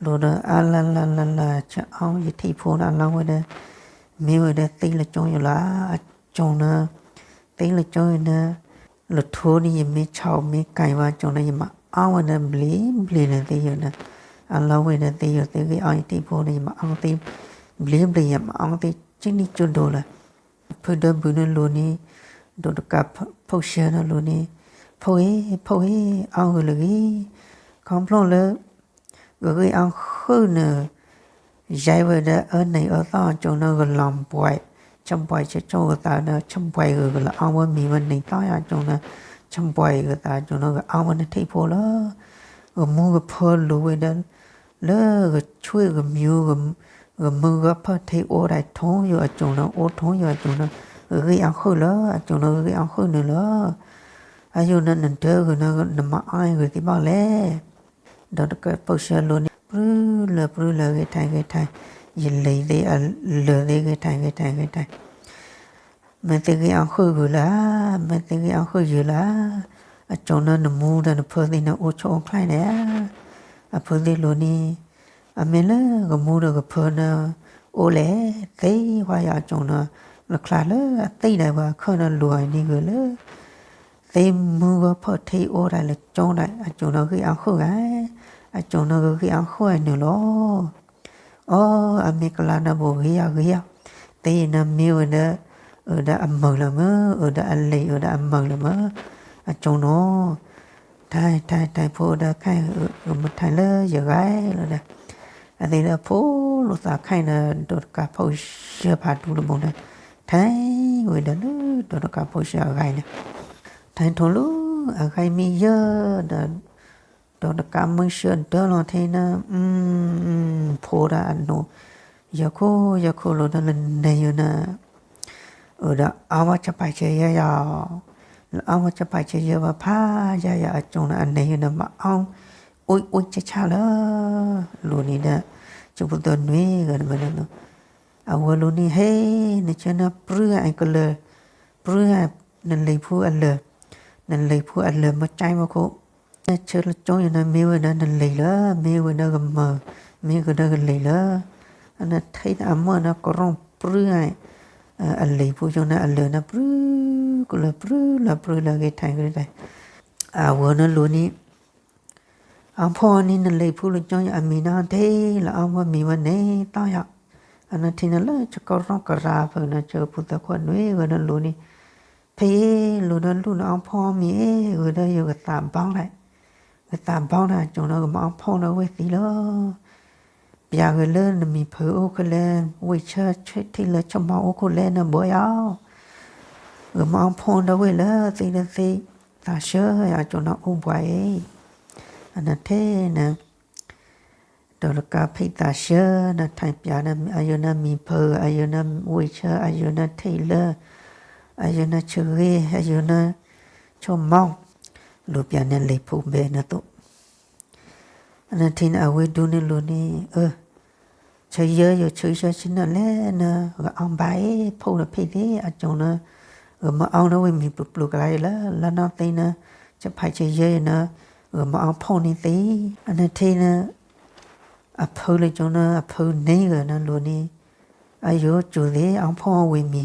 လိၤဒီးအါလၢ်လၢ်လၢ်လၢ် ဆၢအီယထံၣ်ဖိန့ၣ် အလီၤဝဲဒီး မ့ၢ်ဝဲဒၣ်သ့လၢကၠိယိာ်လီၤ, အကၠိန့ၣ် သ့လၢကၠိယိာ်န့ၣ် လၢထိန့ၣ် ယမ့ၢ်ဆီၣ်မ့ၢ်ကဲဘၣ်ကၠိန့ၣ် ယမၤအီဝဲဒၣ်ဘျ့ဘျ့န့ၣ်သ့ယိာ်န့ၣ်, အလီၤဝဲဒီးသ့ယိာ်သ့ဂ့ၢ်အီယထံၣ်ဖိန့ၣ် ယမၤအီသ့ ဘျ့ဘျ့ ယမၤအီသ့ ကၠံနံၣ်ကၠိဒိၣ်လၢ ဖုဒၢဘုန့ၣ်လိၤန့ၣ် ဒိးတကးဖီၣ်ဆၢန့ၣ်လိၤန့ၣ်, ဖီၣ်ဂ့ၤ ဖီၣ်ဂ့ၤ အီဂ့ၤလၢဂ့ၤ, ခီဖျိလၢ ကဂ့ၢ်အီဃုာ်န့ၣ် ယဲဝဲဒၣ်အၢန့ၣ်အၢသီအကၠိန့ၣ် ဂလီၤဘှဲး ဆၢဘှဲးဆၢကၠိဂၤသးဒီး ဆၢဘှဲးဂၤလၢအီဝဲမံၤဝဲန့ၣ်သီယၤကၠိန့ၣ်, ဆၢဘှဲးဂၤသးကၠိန့ၣ် ဂအီဝဲန့ၣ်ထံၣ်ဖိလၢ ဂမူဂဖၢလိၤဝဲဒီး လၢဂဆွ့ၣ်ဂမူ ဂမုၢ်ဂီၤဖၢၣ်ထံအိၣ်ဒၣ်ထိၣ်ယိာ်အကၠိန့ၣ် အိၣ်ထိၣ်ယိာ်အကၠိန့ၣ် ဂ့ၢ်အီဃုာ်လၢအကၠိန့ၣ် ဂ့ၢ်အီဃုာ်န့ၣ်လီၤ. အယိာ်န့ၣ် နဒၢဂ့ၤန့ၣ် နမၤအီဂ့ၤသ့ဘၣ်လဲၣ်. ဒီးတကးဖီၣ်ဆၢလိၤန့ၣ် ပြုၢ်လၢပြုၢ်လၢဂ့ၤထံဂ့ၤထံ, ယလံၤသ့ၣ်အလၢာ်သ့ၣ်ဂ့ၤထံဂ့ၤထံဂ့ၤထံ, မ့ၢ်သ့ဂ့ၢ်အီဃုာ်ဂ့ၤလၢ, မ့ၢ်သ့ဂ့ၢ်အီဃုာ်ယၤလၢ, အကၠိန့ၣ်နမူဒီးနဖၢသ့ၣ်န့ၣ်အိၣ်ဆိးအိၣ်ချါန့ၣ်ဧါ. အဖုသ့ၣ်လိၤန့ၣ်, အမ့ၢ်လၢဂမူဒီးဂဖၢန့ၣ် အိၣ်လဲၣ်သ့ဝဲယၤအကၠိန့ၣ်, လၢချါလၢအသ့ၣ်ဒၣ်ဝဲအခၢၣ်န့ၣ်လိၤန့ၣ်ဂ့ၤလၢ သ့မုၢ်ဂီၤဖၢၣ်ထံအိၣ်ဒၣ်လၢကၠိဒၣ် အကၠိန့ၣ်ဂ့ၢ်အီဃုာ်ဂ့ၤ, အကၠိန့ၣ်ဂ့ၢ်အီဃုာ်အနုာ်လီၤ. အီ အမ့ၢ်ကလါဒီးဘိးဂ့ၤယၤဂ့ၤယၤ, သ့န့ၣ်မ့ၢ်ဝဲဒၣ် အၢဒၣ်အမုာ်လၢၤမ့ၢ်, အၢဒၣ်အလံၤ အၢဒၣ်အမုာ်လၢၤမ့ၢ်, အကၠိန့ၣ် ထံၣ်ထံၣ်ထံၣ်ဖိဒီးခဲအံၤ မ့ၢ်ထံၣ်လၢယဂၤလီၤဒီး, အသ့ၣ်ဒီးဖိလိာ်သးခဲအံၤဒီး ဒိးတကးဖီၣ်ဆၢဖးဒူလၢမူဒီး, ထံၣ်ဝဲဒၣ်လၢဒိးတကးဖီၣ်ဆၢအဂၤန့ၣ်, ထံၣ်ထိၣ်လၢအဂၤမ့ၢ်ယဲဒီး ဒီးတကးမုၢ်ဆၢဒၢလီၤထဲန့ၣ်, ဖိဒီးအနိး, ယခိၣ်ယခိၣ်လိၤဒီးလၢန့ၣ်ယိာ်န့ၣ်, အၢဒီးအီဝဲဆၢဖးဆၢယဲယၤ, လၢအီဝဲဆၢဖးဆၢယဲဝဲဖးယဲယၤအကၠိန့ၣ် အန့ၣ်ယိာ်န့ၣ် မၤအီ အိၣ်အိၣ်ဆၢဆၢလၢ လိၤန့ၣ်ဒီး ကၠိဖိသၢနွံဂၤန့ၣ်မ့ၢ်လၢ အဝဲလိၤန့ၣ် ဟဲ နဆၢန့ၣ်ပြုၢ်ဂၤအကလၢၤ, ပြုၢ်ဂၤ နလံၤဖိအလၢာ်, နလံၤဖိအလၢာ်မ့ၢ်ကၠဲမ့ၢ်ခိၣ်, နဆၢလၢကၠိယၤန့ၣ် မ့ၢ်ဝဲဒၣ်နလံၤလၢ မ့ၢ်ဝဲဒၣ်ကမၢၤ, မ့ၢ်ဝဲဒၣ်ကလံၤလၢ အနထံၣ်န့ၣ် အမၢၢ်န့ၣ် ကရီၣ်ပြုၢ်ဂၤ အလံၤဖိကၠိန့ၣ် အလၢာ်န့ၣ် ပြုၢ်ကလၢၤ ပြုၢ်လၢပြုၢ်လၢဂ့ၤထံဂ့ၤထံ, အဝဲန့ၣ်လိၤန့ၣ် အီဖီန့ၣ် နလံၤဖိလၢကၠိယၤအမံၤန့ၣ် ထံၣ်လၢအီဖီမံၤဝဲန့ၣ် တီၢ်ယၤ, အနထံၣ်န့ၣ်လၢကရီၣ်ကရၤဖုးန့ၣ် ကၠိဖိသၢခွါနွံဂၤန့ၣ်လိၤန့ၣ်, ဖဲအံၤ လိၤဒီးလူၢ်န့ၣ်အီဖီမံၤအ့ၣ် ဂ့ၤဒီးယကသးဘီဒၣ်, ကသးဘီဒၣ်ကၠိန့ၣ် ကမၤအီဖီန့ၣ်ဝဲသံလီၤ. ပျးဂ့ၤလၢနမံၤဖုးအိၣ်ခိၣ်လဲၣ်, ဝ့ၢ်ဆၢထံၣ်လၢဆိကမိၣ်အိၣ်ခိၣ်လဲၣ်န့ၣ် ဘိယၤ, ဂဲၤမၤအီၣ်ဖီၣ်ဒီးဝ့ၢ်လၢသ့ၣ်ဒီးသ့ၣ်, သးဆၢယၤကၠိနၤအိၣ်ဘှံးအံၤ, အနထံၣ်န့ၣ် ဒီးတကးဖံးသးဆၢန့ၣ် ထံၣ်ပျးန့ၣ် အယိာ်န့ၣ်မံၤဖုး, အယိာ်န့ၣ်ဝ့ၢ်ဆၢ, အယိာ်န့ၣ်ထံၣ်လၢ, အယိာ်န့ၣ်ဆၢဂ့ၤ, အယိာ်န့ၣ်ဆိကမိၣ်, လူၤပျးန့ၣ်လံာ်ဖိဘဲန့ၣ်သိး အနထံၣ်န့ၣ် အဝဲဒူန့ၣ်လိၤန့ၣ်, အၢ, ဆၢယၢယိာ်ဆၢဆၢဆၢနၢ်လဲၣ်န့ၣ် ဂဲၤအီၣ်ဘၣ်အံၤ ဖီၣ်ဒီးဖံးသ့ၣ်အကၠိန့ၣ်, ဂဲၤမၤအီၣ်ဒီးဝ့ၢ်မံၤပျိၤပျိၤကလါအံၤလၢ လၢနီၢ်သ့န့ၣ်, ဆၢဖးဆၢယၢယိာ်န့ၣ်, ဂဲၤမၤအီၣ်ဖီၣ်န့ၢ်သ့ၣ်, အနထံၣ်န့ၣ် အဖုလၢကၠိန့ၣ် အဖုန့ၢ်ဂ့ၤန့ၣ်လိၤန့ၣ်, အယိာ်ကၠိသ့ၣ် အီၣ်ဖီၣ်ဝ့ၢ်မံၤ,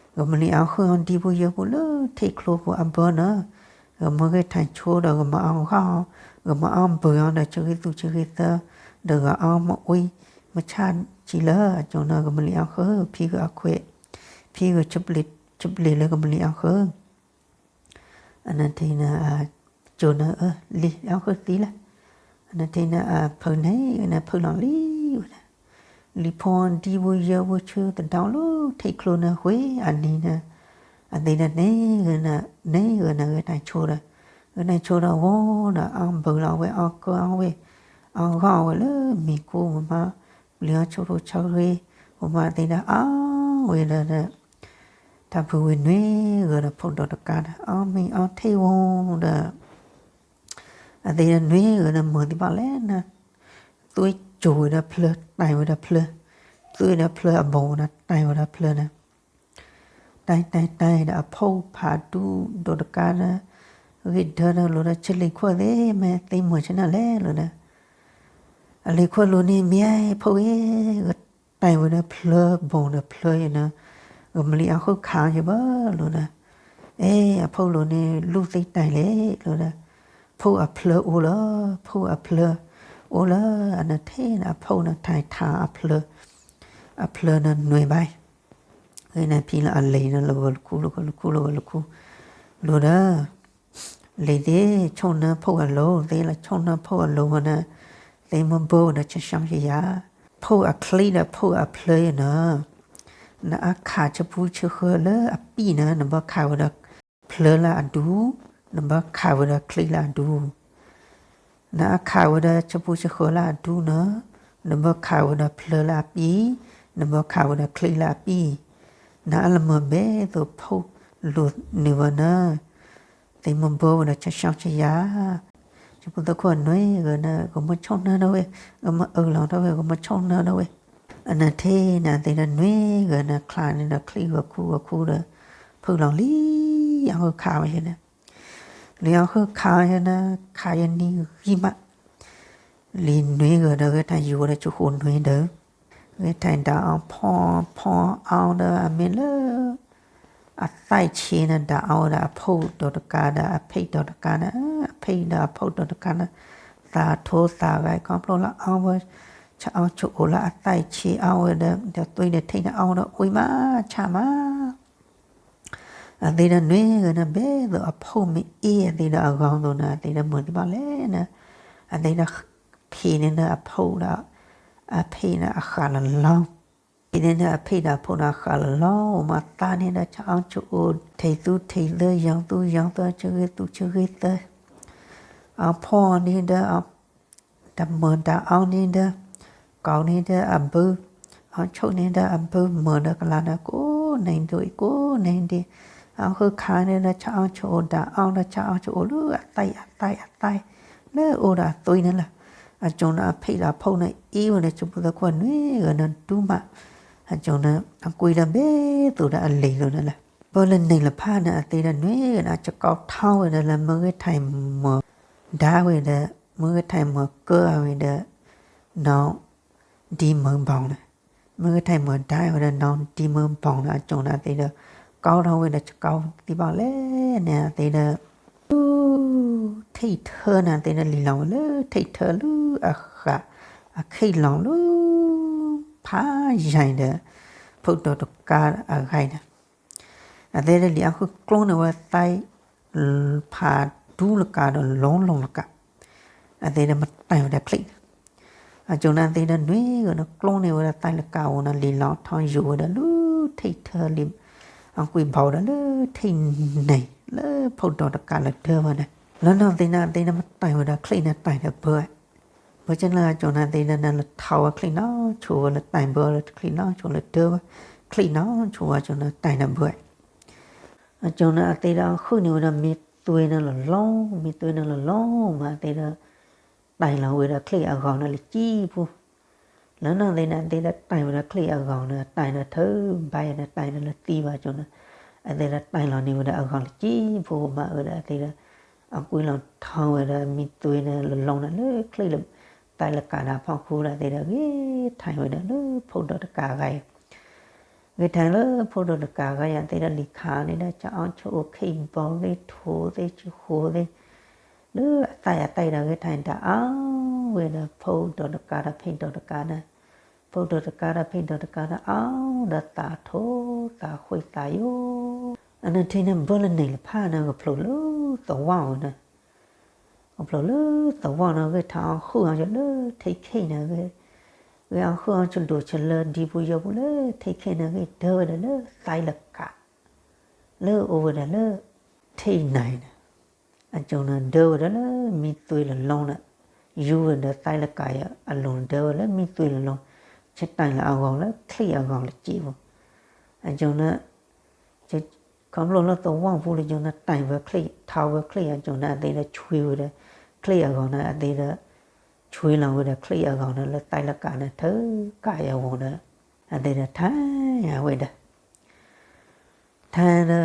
ဂဲၤမၤလံအီၣ်ဃုအီၣ်ဒံဖိယၢဖိလၢထံကျိဖိအဘၢန့ၣ်, ဂဲၤမၤဂဲၤထၢၣ်ဆိဒီး ဂဲၤမၤအီၣ်ဂီၢ်, ဂဲၤမၤအီၣ်ဘုးအီၤဒီးဆၢဂ့ၤသူဆၢဂ့ၤသၢ, ဒီးဂဲၤအီၣ်မၤအီၣ်, မုၢ်ဆါဆံလၢအကၠိန့ၣ် ဂဲၤမၤလံအီၣ်ဃု, ဖံဂ့ၤအခွဲး, ဖံဂ့ၤ, ဆၢပျ့ၤလၢဂဲၤမၤလံအီၣ်ဃု အနထံၣ်န့ၣ်, ကၠိန့ၣ် အၢ လံၤအီၣ်ဃုသံလၢ, အနထံၣ်န့ၣ် အဖုန့ၢ်ဂ့ၤန့ၣ် ဖုလီၤလံဝဲဒၣ်, လံၤဖိဒံဖိယၢဖိဆၢတဒီလၢထံကျိန့ၣ် ဃ့အနံၤန့ၣ်, အသ့ၣ်ဒီးန့ၢ်ဂ့ၤန့ၣ်, န့ၢ်ဂ့ၤန့ၣ် ဂဲၤထၢၣ်ဆိဒီး, ဂဲၤထၢၣ်ဆိဒီးဝဲဒီး အီၣ်ဘုးလီၤဝဲ အီၣ်ကၢအီၣ်ဝ့ၢ်, အီၣ်ဂီၢ်ဝဲလၢမံၤကိၢ်မး, ပျံၤအီၣ်ဆိထိဆၢဂ့ၤ, ဝဲမၤသ့ၣ်ဒီးအီၣ်ဝဲဒီး တၢ်ဖုဝံၤနွံဂၤဒီးဖိဒီးတကးဒီး အီၣ်မ့ၤအီၣ်ထံၣ်ဝံၤဒီး, အသ့ၣ်ဒီးနွံဂၤဒီးမၤသ့ၣ်ဘၣ်လဲၣ်န့ၣ်, သွံၣ်ကိၤဝဲဒီးဖျၢၣ် တၢ်ဝဲဒီးဖျၢၣ်, သွံၣ်ဒီးဖျၢၣ်အဘီဒီးတၢ်ဝဲဒီးဖျၢၣ်န့ၣ်, တၢ်တၢ်တၢ်ဒီးအဖိဖးဒူဒီးတကးဒီး, ဂ့ၤဒၢဒီးလိၤဒီး ဆၢလ့ၤခွဲၣ်သ့ၣ်မ့ၢ်သ့မၤဆၢနၢ်လဲၣ်လိၤဒီး အလ့ၤခွဲၣ်လိၤန့ၣ် မ့ၢ်ဖိဂ့ၤ, ဂတၢ်ဝဲဒီးဖျၢၣ်ဘီဒီးဖျၢၣ်ယဲန့ၣ်, ဂဲၤမၤလံအီၣ်ဃုခးယဘၢလိၤဒီး, အဲ အဖိလိၤန့ၣ် လူၢ်သ့တၢ်လဲၣ်လိၤဒီး, ဖိအဖျၢၣ်အိၣ်လီၤ, ဖိအဖျၢၣ်အိၣ်လီၤ, အနထံၣ်န့ၣ် အဖိန့ၣ်ထံၣ်ထါအဖျၢၣ်, အဖျၢၣ်န့ၣ်နွဲဘၣ် ဂ့ၤန့ၣ်ဖံလၢအလံၤန့ၣ် လၢဂီၤလၢခူ လၢဂီၤလၢခူ လၢဂီၤလၢခူ, လိၤဒီး, လံၤသ့ၣ်ဆိၣ်နၢဖှိၣ်အလိၤသ့ၣ်လၢ ဆိၣ်နၢဖှိၣ်အလိၤဝဲန့ၣ်, သ့မ့ၢ်ဘၢဝဲဒီးဆၢဆၢယၤယၤ, ဖှိၣ်အချံဒီးဖှိၣ်အဖျၢၣ်ယဲန့ၣ်, နအါခးဆၢပူဆၢဃၢလၢအပံၣ်န့ၣ် နဘၣ်ခးဝဲဒီးဖျၢၣ်လၢအဒူ, နဘၣ်ခးဝဲဒီးချံလၢအဒူ နအါခးဝဲဒီးဆၢပူဆၢဃၢလၢအဒူန့ၣ်, နဘၣ်ခးဝဲဒီးဖျၢၣ်လၢအပံၣ်, နဘၣ်ခးဝဲဒီးချံလၢအပံၣ်, နအါလၢမၤဘဲသိးဖှိၣ်လိၤန့ၣ်ဝဲန့ၣ်, သ့မ့ၢ်ဘၢဝဲဒီးဆၢဆၢယၤယၤ, ဆၢဖိသၢခိၣ်နွံဂၤန့ၣ် ဂီၤမီဆိၣ်နၢထီၣ်ဝဲ, ဂီၤမီအၢၣ်လီၤထီၣ်ဝဲ ဂီၤမီဆိၣ်နၢထီၣ်ဝဲ, အနထံၣ်န့ၣ်သ့ၣ်ဒီးနွံဂၤန့ၣ် ချါန့ၣ်ဒီးချံဂီၤခူဂီၤခူဒီး, ဖုလီၤလံ, အီၣ်ဃုခးဝဲယဲန့ၣ် လံၤအီၣ်ဃုခးယဲန့ၣ် ခးယဲနံၤဂံၢ်မး, လံၤနွံဂၤဒီး ဂဲၤထၢၣ်ယူၤဝဲဒီးဆူဃိာ်နွံဒီး, ဂဲၤထၢၣ်ဒၣ်အီၣ်ဖီၣ်ဖီၣ်အီၣ်ဒီးအမ့ၢ်လၢ အသၣ်ဆ့န့ၣ် ဒၣ်အီၣ်ဝဲဒီးအဖိဒီးတကးဒီးအဖံဒီးတကးန့ၣ်, အဖံဒီးအဖိဒီးတကးန့ၣ်, သးထိသးဂဲၤခီဖျိလၢအီၣ်ဝဲ, ဆၢအီၣ်ဆၢအိၣ်လၢအသၣ်ဆ့အီၣ်ဝဲဒီး ဒီးသွံၣ်ဒီးထံၣ်န့ၣ်အီၣ်ဝဲဒီးအီမးဆၣ်မး အသ့ၣ်ဒီးနွံဂၤန့ၣ် ဘဲသိးအဖိမ့ၢ်အ့ၣ်အသ့ၣ်ဒီးအဂီၢ်သိးန့ၣ် အသ့ၣ်ဒီးမၤသ့ၣ်ဘၣ်လဲၣ်န့ၣ်, အသ့ၣ်ဒီးဖံးန့ၣ်ဒီးအဖိဒီး, အဖံးန့ၣ်အဃၣ်လီၤလီၤ, ဖံးန့ၣ်ဒီးအဖံးဒီးအဖိန့ၣ်အဃၣ်လီၤလီၤ, မၤသးန့ၣ်ဒီး ဆၢအီၣ်ဆၢအိၣ် ထံၣ်သူထံၣ်သၢ ယီၤသူယီၤသၢ ဆၢဂ့ၤသူဆၢဂ့ၤသၢ, အီၣ်ဖီၣ်န့ၣ်ဒီး တၢ်မၤတၢ်အီၣ်န့ၣ်ဒီး, ကိးန့ၣ်ဒီးအဘု, အီၣ်ဆိၣ်န့ၣ်ဒီးအဘု မၤဒီးကလၤဒီးကိးနံၤဒဲး ကိးနံၤဒဲး, အီၣ်ဃုခးန့ၣ်ဒီး ဆၢအီၣ်ဆၢအိၣ် ဒၣ်အီၣ်ဒီးဆၢအီၣ်ဆၢအိၣ်လၢအသၣ်အသၣ်အသၣ်, လၢအအိၣ်ဒီးအသွံၣ်န့ၣ်လီၤ. အကၠိန့ၣ်အဖံးဒီးအဖိန့ၣ် အ့ၣ်ဝဲဒီးဆၢဖိသၢခိၣ်နွံဂၤန့ၣ်ဒူမး, အကၠိန့ၣ် အကွံာ်ဒီးဘဲသိးဒီးအလံၤလိၤန့ၣ်လီၤ. ပၢလၢန့ၣ်လၢဖးန့ၣ် အသ့ၣ်ဒီးနွံဂၤန့ၣ် အကၠီထီဝဲဒီးလၢမုၢ်ဂ့ၤထံးမၤဒါဝဲဒီး, မုၢ်ဂ့ၤထံးမၤကၢအဝဲဒီး, နီၢ် ဒံမုၢ်ဘီန့ၣ်, မုၢ်ဂ့ၤထံးမၤဒါဝဲဒီးနီၢ်ဒံမုၢ်ဘီန့ၣ် အကၠိန့ၣ်အသ့ၣ်ဒီး, ကီထီၣ်ဝဲဒီးကၠီသ့ၣ်ဘၣ်လဲၣ်န့ၣ် အသ့ၣ်ဒီး, ထံၣ်ထၢန့ၣ် အသ့ၣ်ဒီးလံၤလီၤဝဲလၢထံၣ်ထၢလၢအဃၣ်, အခ့ၣ်လီၤလၢ ဖးယံၤဒီး, ဖိဒီးတကးအဂၤန့ၣ် အသ့ၣ်ဒီးလံၤအီၣ်ဃုကျိန့ၣ်ဝဲသၢ, ဖးဒူလကးဒီးလီၤလီၤလကး, အသ့ၣ်ဒီးမၤတၢ်ဝဲဒီးချံးန့ၣ်, အကၠိနၢ်သ့ဒီးနွံဂၤဒီးကျီန့ၢ်ဝဲဒၣ်သးလၢကးအအိၣ်န့ၣ် လံာ်လီၤထီယူၤဝဲဒီးလၢထံၣ်ထၢလံာ် အကွံဘီဒီးလၢထံၣ်န့ၣ် လၢဖိဒိၣ်တကးလၢဒၢဝဲန့ၣ် လၢနီၢ်သ့နၢ်သ့ဒီးမတၢ်ဝဲဒီးချံၣ်န့ၣ်တၢ်ဒီးဘၢ ဘၢကလၢအကၠိနၢ်သ့ဒီးနၢ်လၢထီဝဲချံၣ်နီၢ်ဆိဝဲလၢတၢ်ဘၢလၢချံၣ်နီၢ်ဆိလၢဒၢဝဲ ချံၣ်နီၢ်ဆိဝဲကၠိနၢ်တၢ်ဒီးဘၢ အကၠိနၢ်အသ့ဒီးအဃုန့ၢ်ဝဲဒီးမ့ၢ်သွ့နၢ်လီၤလီၤ မ့ၢ်သွ့နၢ်လီၤလီၤမးအသ့ဒီး တၢ်လီၤဝဲဒီးချံၣ်အဂီၤန့ၣ်လၢကံၢ်ပူၤ လၢနီၢ်သ့နၢ်သ့ဒီးတၢ်ဝဲဒီးချံၣ်အဂီၤန့ၣ် တၢ်ဒီးထၢဘါယၤန့ၣ် တၢ်ဒီးလၢသံဘၣ်ကၠိနၢ် အသ့ဒီးတၢ်လီၤန့ၢ်ဝဲဒီးအဂီၤလၢကံၢ်ပူၤ မးအၢဒီးအသ့ဒီး အကွံလီၤထီဝဲဒီးမ့ၢ်သွ့နၢ်လီၤလီၤန့ၣ်လၢချံၣ်လၢ သးလၢကးဒီးဖီခိၣ်ဒီးအသ့ဒီးဂ့ၤထီၣ်ဝဲဒီးလၢဖိဒိၣ်တကးဂၤအံၤ ဂ့ၤထီၣ်လၢဖိဒိၣ်တကးဂၤအံၤ အသ့ဒီးလံာ်ခးန့ၣ်ဒီး ကအီၣ်ဆိအိၣ်ခ့ၣ်ဘီသ့ၣ်ထိၣ်သ့ၣ်ဆူဃိသ့ၣ် လၢအသးယၤတၢ်အံၤဒီးဂ့ၤထီၣ်တၢ်အါဝဲဒီး ဖိဒိၣ်တကးဒီးဖံးဒိၣ်တကးန့ၣ် ဖိဒိၣ်တကးဒီးဖံးဒိၣ်တကးဒီးအါဒီးသးထိၣ်သးဃ့ၢ်သးယိာ် အနထံန့ၣ်ဘၢလၢန့ၣ်လၢဖးန့ၣ် ကဖျိလၢသဝီန့ၣ် ကဖျိလၢသဝီန့ၣ် ဂ့ၤထီၣ်အီၣ်ဃုအီၣ်ဆိလၢထံခံန့ၣ် ဂ့ၤအီၣ်ဃုအီၣ်ဆိဒိၣ်ဆိလၢဒံပူၤယီၤပူၤလၢထံခံန့ၣ် ဂ့ၤဒၢဝဲဒၣ်လၢသးလၢကး လၢအိၣ်ဝဲဒၣ်လၢထံန့ၣ်န့ၣ် အကၠိနၢ်ဒၢဝဲဒၣ်လၢမ့ၢ်သွ့လီၤလီၤန့ၣ် ယူၤဝဲဒီးသးလၢကးအလိၤဒၢဝဲလၢမ့ၢ်သွ့လီၤလီၤ ဆတၢ်လီၤအဂီၤလၢချံၣ်အဂီၤလၢကံၢ်ပူၤ အကၠိနၢ် ခီဖျိလၢသဝီပူၤလၢကၠိနၢ်တၢ်ဝဲချံၣ် ထီဝဲချံၣ်အကၠိနၢ်အသ့ဒီးဆွံဝဲဒီး ချံၣ်အဂီၤန့ၣ်အသ့ဒီး ဆွံလီၤဝဲဒီးချံၣ်အဂီၤန့ၣ်လၢသးလၢကးန့ၣ် ထၢကးယၤဝဲဒီး အသ့ဒီးထါယၤဝဲဒီး ထါဒီး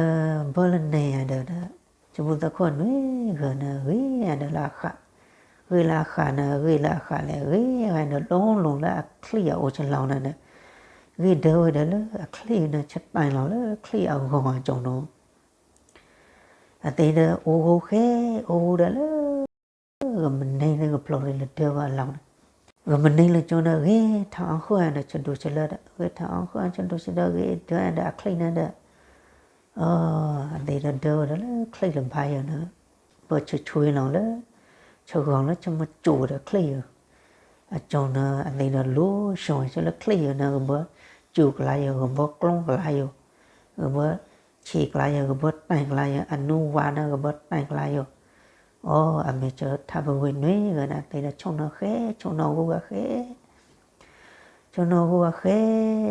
ဘၢလၢန့ၣ်ယၤဒီး ကၠိဖိသၣ်ခိၣ်နွံဂၤန့ၣ် ဂ့ၤယၤဒီးလၢအဃး, ဂ့ၤလၢအဃးန့ၣ် ဂ့ၤလၢအဃးလဲၣ် ဂ့ၤဂၤဒီး လိၤလိၤလၢအချံၣ်အအိၣ်ဆလီၤန့ၣ်ဒီး ဂ့ၤဒၢဝဲဒီးလၢအချံၣ်န့ၣ် ဆတၢ်လီၤလၢချံၣ်အဂီၤအကၠိနၢ် အသ့ဒီးအိၣ်ဂိၤဃဲ အိၣ်ဂိၤဒီးလၢ ဂမနံလၢကဖျိလၢဒၢဝဲအလီၢ်န့ၣ်, ဂမနံလၢကၠိန့ၣ် ဂ့ၤထီၣ်အီၣ်ဃုာ်ဒီးဆဒိၣ်ဆလၢဒီး ဂ့ၤထီၣ်အီၣ်ဃုာ်ဆဒိၣ်ဆလၢ ဂ့ၤဒၢဒီးအချံၣ်န့ၣ်ဒီး အသ့ဒီးဒၢဝဲဒီးလၢချံၣ်လၢဘါယၤန့ၣ်, ဘၣ်ဆဆွံလီၤလၢ ဆဂီၤလၢဆမ့ၢ်ကၠိဒီးချံၣ်ယၤ, အကၠိန့ၣ် အသ့ဒီးလူၤဆိဆလၢချံၣ်ယၤန့ၣ် ကဘၣ်ကၠိကလါယၤ ကဘၣ်ကျီကလါယၤ, ကဘၣ်ဆံးကလါယၤ ကဘၣ်တၢ်ကလါယၤ အနူဝါန့ၣ် ကဘၣ်တၢ်ကလါယၤ, အိ အမ့ၢ်ကၠိထါပဝ့ၢ်နွံဂၤန့ၣ် အသ့ဒီးဆိၣ်နီၣ်ဃဲ ဆိၣ်နီၣ်ဂိၤဂၤဃဲ ဆိၣ်နီၣ်ဂိၤဂၤဃဲ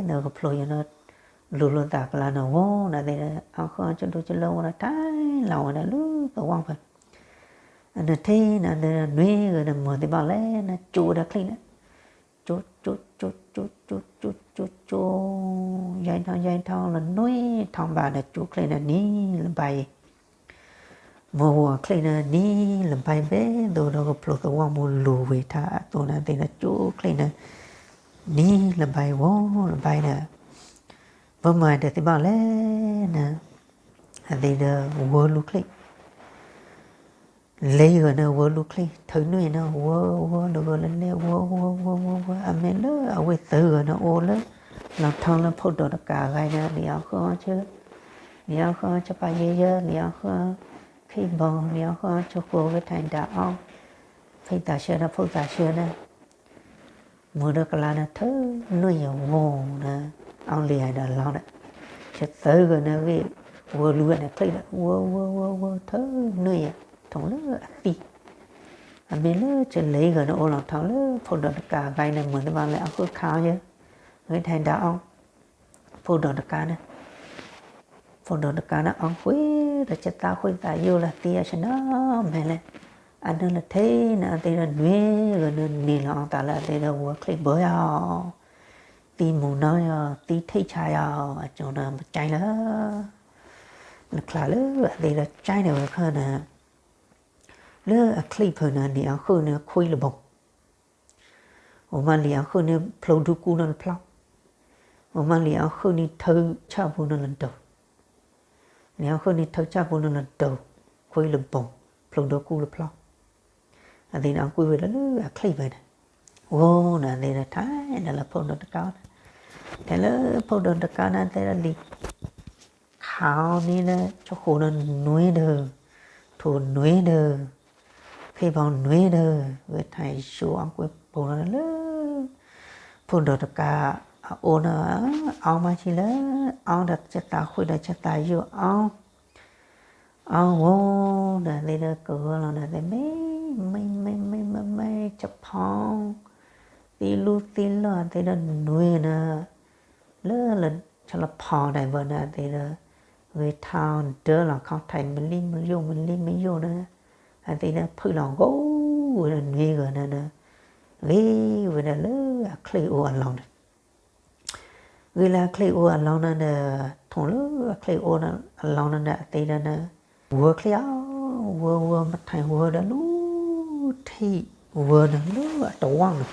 န့ၣ် ကဖျိယၤန့ၣ် လူၤလိာ်သးကလါန့ၣ်ဝဲန့ၣ် အသ့ဒီး အီၣ်ဃုာ်အီၣ်ဆဒိၣ်ဆလၢဝဲဒီး ထါလီၤဝဲဒၣ်လၢသဝီဖဲ အနထံၣ်န့ၣ် အသ့ဒီးနွံဂၤန့ၣ် မၤသ့ဘၣ်လဲၣ်န့ၣ် ကၠိဒီးချံၣ်န့ၣ် ကၠိ ကၠိ ကၠိ ကၠိ ကၠိ ကၠိ ကၠိ ယါထီၣ်ယါထီၣ်လၢနွံထီၣ်ဘးဒီးကၠိချံၣ်န့ၣ်နံၤလၢဘါယဲ မ့ၢ်ဝဲချံၣ်န့ၣ်နံၤလၢဘါယဲ ဘဲသိးဒီးကဖျိသဝီမူလူၤဝဲထါအသိးန့ၣ် အသ့ဒီးကၠိချံၣ်န့ၣ် နံၤလၢဘါယဲ ဝဲလၢဘါယဲဒီး ဘၣ်မၤဒီးသ့ဘၣ်လဲၣ်န့ၣ် အသ့ဒီးဝဲလူၤချံၣ် လ့ဂၤန့ၣ် ဝဲလူၤချံၣ် ထုးနွံန့ၣ် ဝဲ ဝဲလၢဂီၤလၢလဲၤ ဝဲ ဝဲ ဝဲ ဝဲ ဝဲ အမ့ၢ်လၢအဝဲသၢဂၤန့ၣ် အိၣ်လၢ လီၤထီလၢဖိဒိၣ်တကးဂၤန့ၣ် လံၤအီၣ်ဃုာ်အီၣ်ဆၢ လံၤအီၣ်ဃုာ်အီၣ်ဆၢပာ်ယဲယဲ လံၤအီၣ်ဃုာ်အီၣ်ခ့ၣ်ဘီ လံၤအီၣ်ဃုာ်အီၣ်ဆၢဃိဝဲထါဒၣ်အီၣ် ဖံးသးဆၢဒီးဖိသးဆၢန့ၣ် မ့ၢ်ဒီးကလါန့ၣ် ထုးနွံယဲဝဲန့ၣ် အီၣ်လံၤဒီးလီၤဒီး ဆၢသၢဂၤန့ၣ်ဂ့ၤ ဝဲလူၤဝဲန့ၣ်ချံၣ်ဒီး ဝဲ ဝဲ ဝဲ ဝဲ ထုးနွံယဲ ထီၣ်လၢအသံ အမ့ၢ်လၢဆၢလ့ဂၤန့ၣ် အိၣ်လီၤထီလၢဖိဒိၣ်တကးဂၤန့ၣ် မ့ၢ်သ့ဘၣ်လဲၣ် အီၣ်ဃုာ်ခးအီၣ်ယဲ ဝဲထါဒၣ်အီၣ် ဖိဒိၣ်တကးန့ၣ် ဖိဒိၣ်တကးန့ၣ် အီၣ်ဃုာ်ဒီးဆၢသးဃုာ်သးယိာ်လၢသံအီၤ ဆၢနီၤမဲာ်လဲၣ် အနၢ်လၢထံန့ၣ် အသ့ဒီးနွံဂၤန့ၣ် န့ၢ်လီၤအသးလၢအသ့ဒီးဝဲချံၣ်ဘၢယၤ သံမူၤနီၤယၤ သံထံၣ်ဆါယၤ အကၠိန့ၣ် မကၠဲလၢ နချါလၢအသ့ဒီးကၠဲန့ၣ်ဝဲခါန့ၣ် လၢအချံၣ်ဖုန့ၣ် လံၤအီၣ်ဃုာ်န့ၣ်ခွံလဘီ အိၣ်မးလံၤအီၣ်ဃုာ်န့ၣ်ဖျိဒိၣ်ကူန့ၣ်တဖျီ, အိၣ်မးလံၤအီၣ်ဃုာ်န့ၣ်ထုးဆၣ်ဖိန့ၣ်လၢဒိၣ်, လံၤအီၣ်ဃုာ်န့ၣ်ထုးဆၣ်ဖိန့ၣ်လၢဒိၣ်, ခွံလဘီ ဖျိဒိၣ်ကူတဖျီ, အသ့န့ၣ်အီၣ်ကွံာ်ဝဲဒၣ်လၢအချံၣ်ဖဲန့ၣ်, ဝဲန့ၣ်အသ့ဒီးထဲဒၣ်လၢဖိဒိၣ်တကးန့ၣ်, ထဲလၢဖိဒိၣ်တကးန့ၣ်သ့ဒီးလံၤ ခးအီၤန့ၣ်လၢဆၢဃိန့ၣ်နွံဒၢး, ထိၣ်နွံဒၢး, ခ့ၣ်ဘီနွံဒၢး, ဝဲထဲယိၤအီၣ်ကွံာ်ပိာ်လီၤလၢ ဖိဒိၣ်တကးအအိၣ်န့ၣ် အီမးဆံလၢ အီဒီးဆသးဃုာ်ဒီးဆသးယိာ်အီ အီဝဲဒီးသ့ဒီး ကဂၢလီၤဒီးသ့ မ့ၢ် မ့ၢ် မ့ၢ် မ့ၢ် မ့ၢ် ဆဖီ သံလူသံလီၢ်သ့ဒီးနွံန့ၣ် လၢလၢဆလဖီဒၣ်ဝဲန့ၣ် အသ့ဒီး ဂ့ၤထါဒၢလီၤခီထံး မလံမယိာ် မလံမယိာ်န့ၣ် အသ့ဒီးဖုၣ်လီၤဂီၤဝဲဒီးနွံဂၤန့ၣ်ဒီး ဂ့ၤဝဲဒၣ်လၢအချံၣ်အိၣ်အလီၢ်န့ၣ် ဂ့ၤလၢအချံၣ်အိၣ်အလီၢ်န့ၣ်ဒီး ထိၣ်လၢအချံၣ်အိၣ်အလီၢ်န့ၣ်ဒီး အသ့ဒီးန့ၣ် ဝၢချံၣ်အီ ဝၢ ဝၢ မထံၣ်ဝၢဒီးလၢ ထံၣ်ဝၢန့ၣ်လၢအတဝီန့ၣ်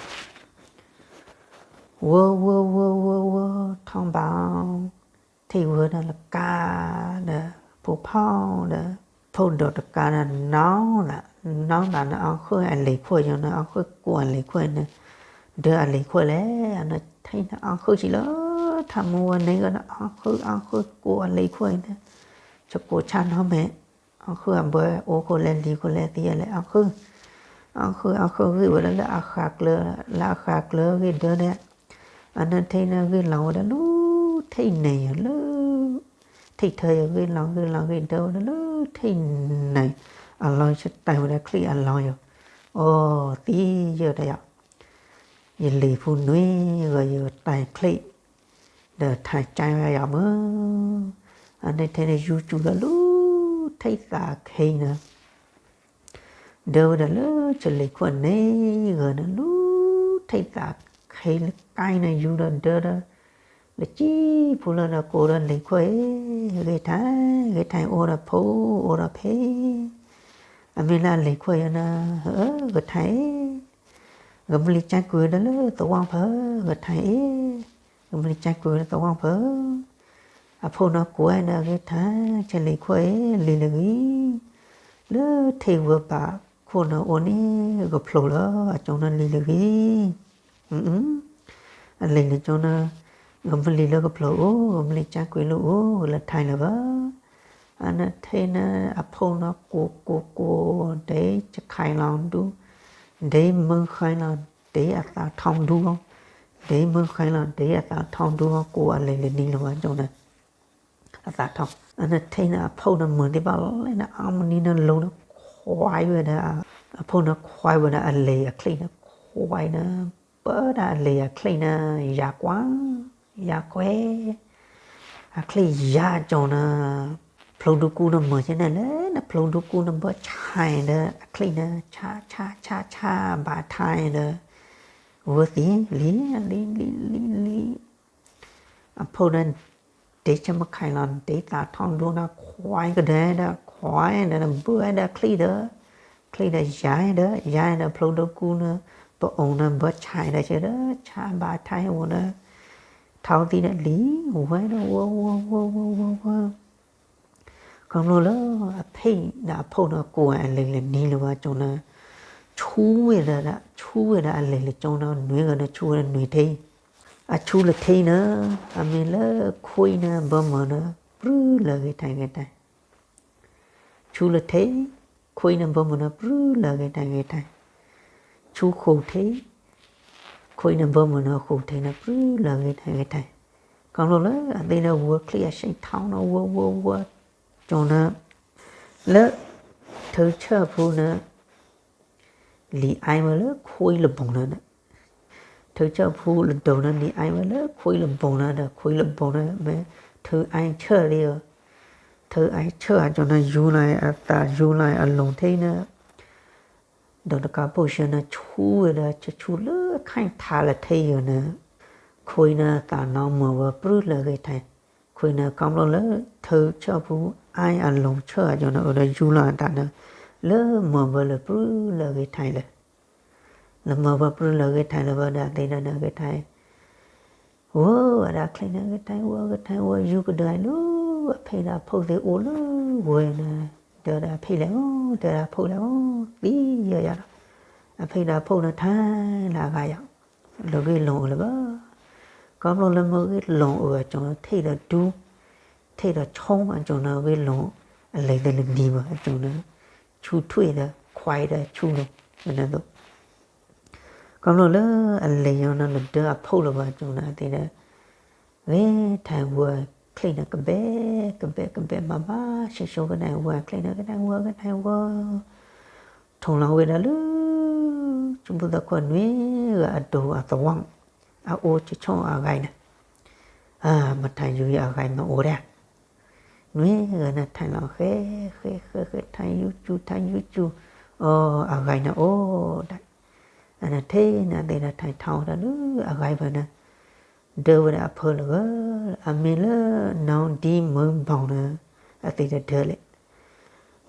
ဝၢ ဝၢ ဝၢ ဝၢ ဝၢ ထီၣ်ဘးအီ ထံၣ်ဝၢဒီးလၢကါဒီး ဖိဖီဒီး ဖိဒိၣ်တကးဒီး နီၢ်သး နီၢ်သးန့ၣ် အီၣ်ဃုာ်အလံၤခွဲးယိာ်န့ၣ် အီၣ်ဃုာ်ကိးအလံၤခွဲးန့ၣ် ဒၢအလံၤခွဲးလဲၣ် အန့ၣ်ထံၣ်န့ၣ် အီၣ်ဃုာ်ဆံလၢ ထးမူဝဲန့ၣ်ဂ့ၤန့ၣ် အီၣ်ဃုာ် အီၣ်ဃုာ်ကိးအလံၤခွဲးန့ၣ် ဆကိးဆၣ်နီၢ်မဲာ် အီၣ်ဃုာ်အဘၢ အိၣ်ခိၣ်လဲၤလံၤခိၣ်လဲၤသံယလဲၣ် အီၣ်ဃုာ် အီၣ်ဃုာ်ဂ့ၤဝဲဒၣ်လၢအဃးကျၢၤ လၢအဃးကျၢၤဂ့ၤဒၢဒဲး အန့ၣ်ထံၣ်န့ၣ်ဂ့ၤလီၤဝဲဒၣ်လၢ ထံၣ်န့ၣ်ယိာ်လၢ ထံၣ်ထၢယိာ်ဂ့ၤလီၤ ဂ့ၤလီၤဂ့ၤဒၢဝဲဒၣ်လၢ ထံၣ်န့ၣ် အလီၢ်ဆတဲဝဲဒၣ်ချံၣ်အလီၢ်ယိာ် အိၣ်သံယိာ်တယီၤ ယလံၤဖိနွံဂၤယိာ်တဲချံၣ် ဒီးထါကၢ်ဝဲယီၤမး အန့ၣ်ထံၣ်န့ၣ် ယူၤစူၤလီၤလၢ ထံၣ်သးခံန့ၣ် ဒၢဝဲဒၣ်လၢ ဆလံၤခွဲးန့ၣ်ဂၤန့ၣ်လၢ ထံၣ်သးခံလၢကါန့ၣ် ယူၤဒီးဒၢဒီး လၢကံၢ်ဖိလၢဒီးကိးဒီးလံၤခွဲးအံၤ ဂ့ၤထါ ဂ့ၤထါအိၣ်ဒီးဖိ အိၣ်ဒီးဖံ အမ့ၢ်လၢအလံၤခွဲးယိာ်န့ၣ် ဂ့ၤထါအံၤ ဂမ့ၢ်လံၤကၢ်ကွံာ်ဒီးလၢသဝီဖၢ ဂ့ၤထါအံၤ ဂမ့ၢ်လံၤကၢ်ကွံာ်ဒီးသဝီဖၢ အဖိန့ၣ်ကိးဝဲဒီး ဂ့ၤထါ ဆလံၤခွဲးအံၤ လံၤလၢဂ့ၤ လၢထံၣ်ဝဲဘၣ်ခိၣ်န့ၣ်အိၣ်န့ၣ် ကဖျိလၢအကၠိန့ၣ်လံၤလၢဂ့ၤ အလံၤလၢကၠိန့ၣ် ဂမ့ၢ်လံၤလၢကဖျိအိၣ် ဂမ့ၢ်လံၤကၢ်ကွံာ်လၢအိၣ်လၢထါလၢၤဘၣ် အန့ၣ်ထံၣ်န့ၣ် အဖိန့ၣ်ကိးကိးကိး ဒ်ဆခါလီၤဒူ ဒ်မုၢ်ဃါလီၤ ဒ်အသးထီၣ်ဒူလီၤ ဒ်မုၢ်ဃါလီၤ ဒ်အသးထီၣ်ဒူလီၤ ကိးအလံၤလၢနံၤလၢၤဘၣ်ကၠိန့ၣ် အသးထီၣ် အန့ၣ်ထံၣ်န့ၣ် အဖိန့ၣ်မုာ်သ့ၣ်ဘၣ်လဲၣ်န့ၣ် အီမနံၤန့ၣ်လိၤန့ၣ် ခွါဝဲဒၣ် အဖိန့ၣ်ခွါဝဲဒၣ်အလံၤအချံၣ်န့ၣ် ခွါန့ၣ် ပၢဒၣ်အလံၤအချံၣ်န့ၣ် ယၤကွၢ် ယၤကွဲ အချံၣ်ယၤကၠိန့ၣ် ဖျိဒူကူန့ၣ်မုာ်ကဲန့ၣ်လဲၣ်န့ၣ် ဖျိဒူကူန့ၣ်ဘၢဆါဒီး အချံၣ်န့ၣ် ဆါ ဆါ ဆါ ဆါ ဘၣ်ထါဒီး ဝဲသံ လံ လံ လံ လံ လံ အဖိန့ၣ် ဒ်ဆမခါလီၤ ဒ်သးထီၣ်ဒူန့ၣ် ခွါကဒါဒီး ခွါဒီး ဘၢဒီးချံၣ်ဒီး ချံၣ်ဒီးယၤဒီး ယၤဒီး ဖျိဒူကူန့ၣ် ပအိၣ်န့ၣ် ဘၢဆါဒီး ဆါဒီး ဆါဘၣ်ထါဝဲဒီး ထီသံဒီးလံ ဝဲဒီး ဝဲ ဝဲ ဝဲ ဝဲ ဝဲ ဝဲ ခီဖျိလၢ အဖံဒီးအဖိန့ၣ် ကိးအလံၤလၢနံၤလၢၤဘၣ်ကၠိန့ၣ် ဆူဝဲဒၣ် ဆူဝဲဒၣ်အလံၤလၢကၠိန့ၣ် နွံဂၤန့ၣ် ဆူဝဲဒၣ်နွံထံ အဆူလၢထံန့ၣ် အမ့ၢ်လၢခွံန့ၣ် ဘၢမုာ်န့ၣ် ပြုၢ်လၢဂ့ၤထါဂ့ၤထါ ဆူလၢထံ ခွံန့ၣ် ဘၢမုာ်န့ၣ် ပြုၢ်လၢဂ့ၤထါဂ့ၤထါ ဆူဃိးထံ ခွံန့ၣ် ဘၢမုာ်န့ၣ် ဃိးထံန့ၣ် ပြုၢ်လၢဂ့ၤထါဂ့ၤထါ ခီဖျိလၢအသ့ဒီးဝဲချံၣ်အဆံးထီန့ၣ် ဝဲ ဝဲ ဝဲ ကၠိန့ၣ် လၢ ထုးဆၢဖူန့ၣ် လံၤအါဝဲလၢခွံလၢဘီန့ၣ် ထုးဆၢဖူလၢဒိၣ်န့ၣ် လံၤအါဝဲလၢခွံလၢဘီန့ၣ်ဒီး ခွံလၢဘီန့ၣ် မ့ၢ်ထုးအါဆၢလံဧါ ထုးအါဆၢအကၠိန့ၣ် ယူၤလီၤအသး ယူၤလီၤအလီၢ်ထံန့ၣ် ဒီးတကးပိာ်ဆၢန့ၣ် ဆူဝဲဒီး ဆဆူလၢခါထါလၢထံယိာ်န့ၣ် ခွံန့ၣ် သးနီၢ်မုာ်ဝဲပြုၢ်လၢဂ့ၤထါ ခွံန့ၣ် ခီဖျိလၢ ထုးဆၢဖူအါအလီၢ်ဆၢအကၠိန့ၣ် အိၣ်ဒီးယူၤလီၤအသးန့ၣ် လၢမုာ်ဝဲလၢပြုၢ်လၢဂ့ၤထါလၢ လၢမုာ်ဝဲပြုၢ်လၢဂ့ၤထါလၢၤဘၣ်ဒီး အသ့ဒီးန့ၣ်ဂ့ၤထါ ဝဲဝဲဒၣ်ချံၣ်န့ၣ် ဂ့ၤထါဝဲ ဂ့ၤထါဝဲ ယူၤကဒုးလၢ အဖံဒီးအဖိသ့ၣ်အိၣ်လၢဝဲန့ၣ် တဲဝဲဒၣ်အဖံလဲၣ်ဧၢ တဲဝဲဒၣ်အဖိလဲၣ်ဧၢ သံယဲယၤဒီး အဖံဒီးအဖိန့ၣ်ထါလၢအဂၤယၤ လၢဂ့ၢ်လိာ်အုးလၢၤဘၣ် ခီဖျိလၢမ့ၢ်ဂ့ၢ်လိာ်အုးအကၠိန့ၣ် ထံၣ်ဒီးဒူ ထံၣ်ဒီးဆိအကၠိန့ၣ် ဂ့ၢ်လိာ်အလံၤသ့ၣ်လၢနံၤဘၣ်အကၠိန့ၣ် ဆူထွံၣ်ဒီးခွါဒီးဆူလီၤ မနုၤသိး ခီဖျိလၢအလဲၤယီၤန့ၣ် လဒၢအဖိလၢၤဘၣ်အကၠိန့ၣ် အသ့ၣ်ဒီး ဂဲၤထၢၣ်ဝဲချံၣ်န့ၣ် ကဘဲကဘဲကဘဲမၤဘၣ် ဆှိဆှိကနၣ်ဝဲချံၣ်န့ၣ် ကနၣ်ဝဲ ကနၣ်ဝဲ ထိၣ်လီၤဝဲဒၣ်လၢ ဆူဘူၣ်သၢခိၣ်နွံဂၤအဒိၣ်အသဝီ အအိၣ်ဆၢဆၢအဂၤန့ၣ် မ့ၢ်ထၢၣ်ယူၤယၤအဂၤမ့ၢ်အိၣ်ဒၣ် နွံဂၤန့ၣ်ထၢၣ်လီၤဃဲ ဃဲ ဃဲ ဃဲ ထၢၣ်ယူၤစူၤ ထၢၣ်ယူၤစူၤ အဂၤန့ၣ်အိၣ်ဒၣ် အနထံၣ်န့ၣ် အသ့ၣ်ဒီးထၢၣ်ထီၣ်ဝဲဒၣ်လၢအဂၤဖဲန့ၣ် ဒၢဝဲဒၣ်အဖၢလၢာ်ဂၢၢ် အမ့ၢ်လၢ နီၢ်ဒံမုၢ်ဘီၣ်န့ၣ် အသ့ၣ်ဒီးဒၢလဲၣ်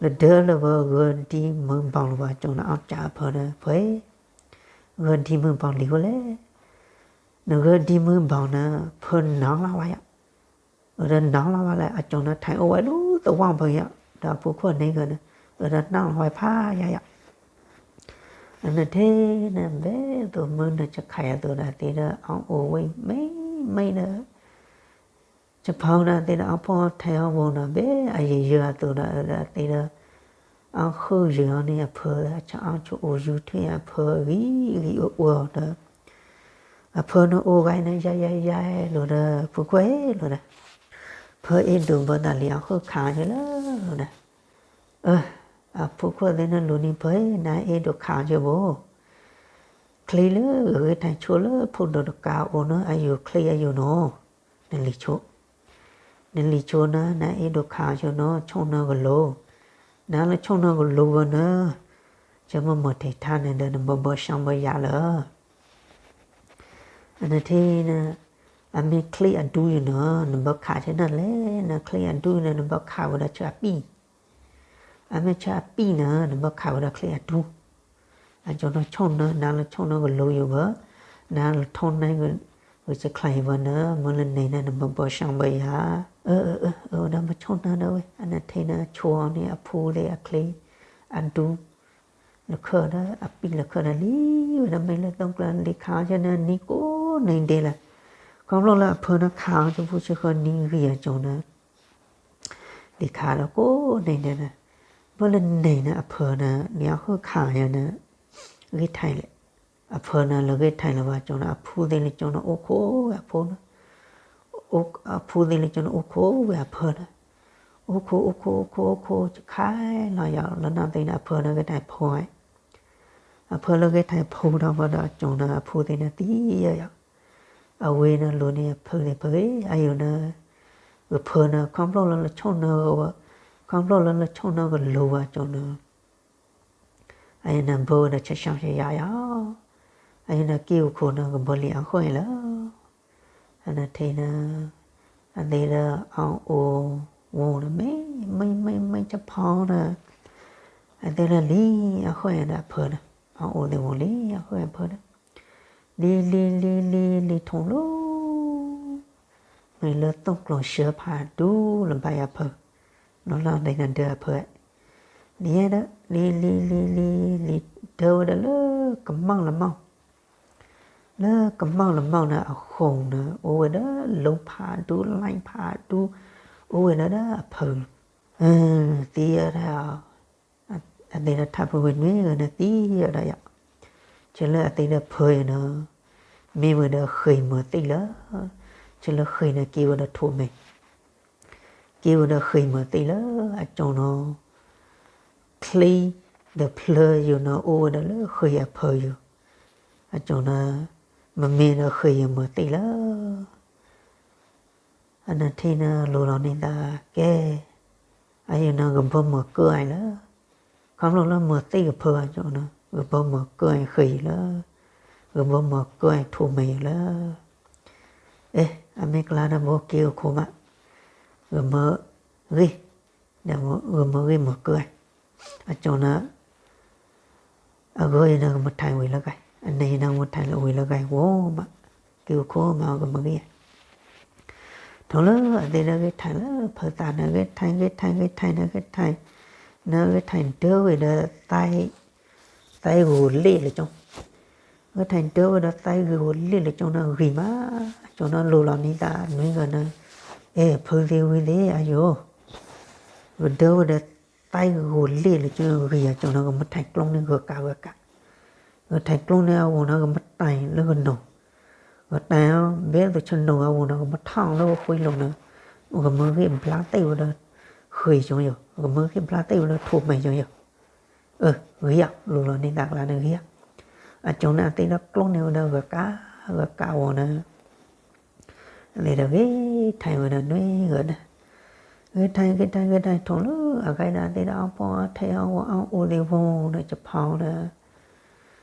လၢဒၢလၢာ်ဂၢၢ် ဂၢၢ်ဒံမုၢ်ဘီၣ်လၢၤဘၣ်အကၠိန့ၣ် အီၣ်ကၠၣ်အဖၢန့ၣ် ဖဲ ဂၢၢ်ဒံမုၢ်ဘီၣ်လံၤဃိလဲၣ် နဂၢၢ်ဒံမုၢ်ဘီၣ်န့ၣ် ဖၢနၢလီၤဝဲယၤ အၢဒီးနၢလီၤဝဲလၢ အကၠိန့ၣ်ထံၣ်အိၣ်ဝဲဒၣ်သဝီဖဲယၤ ဒီးအဖိခွါန့ၣ်ဂ့ၤန့ၣ် အၢဒီးနၢလီၤဝဲဖးယၤယၤ အနထံၣ်န့ၣ် ဘဲသိးမုၢ်နၤဆခးယၤသိးဒီးသ့ဒီး အအိၣ်ဝဲမ့ၢ်မ့ၢ်ဒီး ဆဖီဒီးသ့ဒီး အဖီထဲအဝိန့ၣ် ဘဲအယံာ်ယၢအသိးဒီး ဒီးသ့ဒီး အဃုယံာ်အီၤန့ၣ် အဖၢဒီး ဆအီဆအိၣ်ယူၤထွံၣ်အဖၢဂံၤဂံၤအိၣ်အိၣ်ဒီး အဖၢန့ၣ်အိၣ်ဂၤန့ၣ် ယါယါယါလိၤဒီး ဖိခွါလိၤဒီး ဖၢအ့ၣ်ဒိးဘၢသးလံ အဃုခးအီၤက့ၤလၢဒီး အဖိခွါသ့ၣ်န့ၣ်လိၤန့ၣ် ဖၢနၤအ့ၣ်ဒိးခးအီၤက့ၤဘိ ချံလၢဂ့ၤထံၣ်ဆိလၢဖိဒိၣ်တကးအိၣ်န့ၣ် အယိာ်ချံအယိာ်နီၤ နလံၤဆိ နလံၤဆိန့ၣ် နအ့ၣ်ဒိးခးအီၤက့ၤနီၤ ဆိၣ်နၢကလိၤ နလၢဆိၣ်နၢကလိၤဝဲန့ၣ် ဆၢမုၢ်မုၢ်ထံးထါန့ၣ်ဒီး နဘၢဘၢဆှီဘၢယၤလၢ အနထံၣ်န့ၣ် အမ့ၢ်ချံအဒူယနီၤ နဘၢခးဆၢနၢ်လဲၣ် နချံအဒူန့ၣ် နဘၢခးဝဲဒီးဆၢအပံၢ် အမ့ၢ်ဆၢအပံၢ်န့ၣ် နဘၢခးဝဲဒီးချံအဒူ အကၠိန့ၣ်ဆိၣ်နၢ နလၢဆိၣ်နၢကလိၤယဝဲ နလၢထိၣ်နၢဂ့ၤဆဲးချါယဝဲန့ၣ် မ့ၢ်လၢန့ၣ်န့ၣ် နဘၢဘၢဆှီဘၢယၤ အၢ အၢ အၢ အၢ ဒီးမ့ၢ်ဆိၣ်နၢဒီးဝဲ အနထံၣ်န့ၣ် ဆိၣ်အီၤန့ၣ်အဖူသ့ၣ်အချံ အဒူ လၢခၢၣ်ဒီး အပံၢ်လၢခၢၣ်ဒီးလံဝဲဒီး မ့ၢ်လၢသုးကျါလံခးအီၤက့ၤန့ၣ် နံၤကိးနံၤဒဲးလၢ ခီဖျိလၢအဖၢန့ၣ်ခးအီၤက့ၤဖူဆၢဃီနံၤဂံၢ်အကၠိန့ၣ် လံခးဒီးကိးနံၤဒဲးန့ၣ် မ့ၢ်လၢန့ၣ်န့ၣ် အဖၢန့ၣ် နံၤအဃုခးအီၤန့ၣ် ဂ့ၤထံၣ်လဲၣ် အဖၢန့ၣ်လၢဂ့ၤထံၣ်လၢၤဘၣ်ကၠိန့ၣ် အဖူသ့ၣ်လၢကၠိန့ၣ်အိၣ်ခိးဝဲအဖၢန့ၣ် အဖူသ့ၣ်လၢကၠိန့ၣ်အိၣ်ခိးဝဲအဖၢန့ၣ် အိၣ်ခိး အိၣ်ခိး အိၣ်ခိး အိၣ်ခိး ဆခါလီၤယၤ လၢနီၢ်သ့ၣ်န့ၣ် အဖၢန့ၣ်ဂ့ၤထံၣ်ဖူဝဲ အဖၢလၢဂ့ၤထံၣ်ဖူထီၣ်ဝဲဒီးအကၠိန့ၣ် အဖူသ့ၣ်န့ၣ်သံယၤယၤ အဝဲန့ၣ်လိၤန့ၣ် အဖုသ့ၣ်ဖု အယိာ်န့ၣ် ဂဖၢန့ၣ် ခီဖျိလၢလၢဆိၣ်နၢဂဝဲ ခီဖျိလၢလၢဆိၣ်နၢကလိၤဝဲကၠိန့ၣ် အယိာ်န့ၣ်ဘၢဝဲဒီးဆှီဆှီယၤယၤ အယိာ်န့ၣ်က့ၢ်အိၣ်ခိးန့ၣ် ကဘၢလံအဃိန့ၣ်လီၤ အနထံၣ်န့ၣ် အသ့ၣ်ဒီးအအိၣ်ဝဲန့ၣ် မ့ၢ် မ့ၢ် မ့ၢ် မ့ၢ်ဆဖီန့ၣ် အသ့ၣ်ဒီးလံအဃိန့ၣ်ဒီးအဖၢန့ၣ် အအိၣ်သ့ၣ်ဝဲလံအဃိအဖၢန့ၣ် လံ လံ လံ လံ လံထိၣ်လီၤ မ့ၢ်လၢသိၣ်ကျိၤဆှၢဖးဒူလၢၤဘၣ်ယၤဖၢ နီၢ်လီၤသ့ၣ်န့ၣ်ဒၢအဖၢ လံဒီး လံ လံ လံ လံ လံ ဒၢဝဲဒၣ်လၢကမီၣ်လၢမီၣ် လၢကမီၣ်လၢမီၣ်န့ၣ် အဃိန့ၣ် အိၣ်ဝဲဒၣ် လိဖးဒူ လံဖးဒူ အိၣ်ဝဲဒၣ်ဒီးအဖၢ သံယၤဒီး အသ့ၣ်ဒီးထးဖုဝဲနွံဂၤန့ၣ်သံယၤဒီးယၤ ဆၢလၢအသ့ၣ်ဒီးဖၢအံၤန့ၣ် မ့ၢ်ဝဲဒီးဃ့ၢ်မၤသံၣ်လၢ ဆၢလၢဃ့ၢ်န့ၣ် က့ၤဝဲဒီးထိၣ်မဲာ် က့ၤဝဲဒီးဃ့ၢ်မၤသံၣ်လၢ အကၠိန့ၣ် ချံ ဒီးဖျၢယိာ်န့ၣ် အိၣ်ဝဲဒၣ်လၢဃ့ၢ်အဖၢယိာ် အကၠိန့ၣ် မ့မ့ၢ်ဒီးဃ့ၢ်ယိာ်မၤသံၣ်လၢ အနထံၣ်န့ၣ်လိၤလီၤန့ၢ်သးကဲ အယိာ်န့ၣ်ကဘၢမၤကၢအံၤလၢ ခီဖျိလၢမၤသံၣ်ကဖၢအကၠိန့ၣ် ကဘၢမၤကၢအံၤဃ့ၢ်ယိာ်လၢ ကဘၢမၤကၢအံၤထိၣ်မဲာ်ယိာ်လၢ အ့ အမ့ၢ်ကျါဒီးဘိက့ၤအိၣ်ခိးမး ဂမၢဂ့ၢ် ဒီးဂမၢဂ့ၢ်မၤကၢအံၤ အကၠိန့ၣ် အဂီၢ်အံၤန့ၣ် ကမၤထံၣ်ဝံၤလၢဂၤအံၤ အန့ၣ်အံၤန့ၣ် ကမၤထံၣ်လၢဝံၤလၢဂၤအံၤဝဲမး က့ၤအိၣ်ခိးမး ကမၢဂ့ၢ် ထိၣ်လၢအသ့ၣ်ဒီးဂ့ၢ်ထံၣ်လၢဖၢသးန့ၣ် ဂ့ၢ်ထံၣ် ဂ့ၢ်ထံၣ် ဂ့ၢ်ထံၣ်န့ၣ် ဂ့ၢ်ထံၣ် န့ၣ်ဂ့ၢ်ထံၣ်ဒၢဝဲဒီး သဲဂိၤလ့ၣ်လၢကၠိ ဂ့ၢ်ထံၣ်ဒၢဝဲဒီးသဲဂိၤလ့ၣ်လၢကၠိန့ၣ်ဂ့ၤမး ကၠိန့ၣ်လိၤလီၤန့ၢ်သးနွံဂၤန့ၣ် အဲၣ်ဖုသ့ၣ်ဝံၤသ့ၣ်အယိာ် ကဒၢဝဲဒီးသဲဂိၤလ့ၣ်လၢကၠိဂ့ၤအကၠိန့ၣ် ကမၤထံၣ်ကျိန့ၣ်ဂၢၢ်ကးဂၢၢ်ကး ဂဲၤထၢၣ်ကျိန့ၣ်အဂီၢ်န့ၣ် ဂဲၤမတၢ်လၢဂနီၤ, ဂဲၤတၢ်ဘဲသိးဆနိၤအဂီၢ်န့ၣ် ဂဲၤမထီၣ်လၢဃုလီၤန့ၣ်, ဂဲၤမဂ့ၢ်ဘျါသ့ၣ်ဝဲဒီး ဃ့ၢ်ကၠိယီၤ, ဂဲၤမဂ့ၢ်ဘျါသ့ၣ်ဝဲဒီးထိၣ်မဲာ်ကၠိယီၤ, ဂ့ၤယီၤ လူၤလီၤန့ၢ်သးကျါန့ၣ်ဂ့ၤယီၤ, အကၠိန့ၣ်အသ့ၣ်ဒီးကျိန့ၣ်ဝဲဒီး ဂဲၤကး ဂဲၤကးအဂီၢ်န့ၣ် အသ့ၣ်ဒီးဂဲၤထၢၣ်ဝဲဒီးနွံဂၤန့ၣ်, ဂဲၤထၢၣ် ဂဲၤထၢၣ် ဂဲၤထၢၣ် ထိၣ်လၢအဂၤဒီး အသ့ၣ်ဒီးအီၣ်ပီၣ်အီၣ်ထဲအီၣ်ဝီအီၣ်အိၣ်သ့ၣ်ဝီဒီး ကဖီဒီး ဘဲအ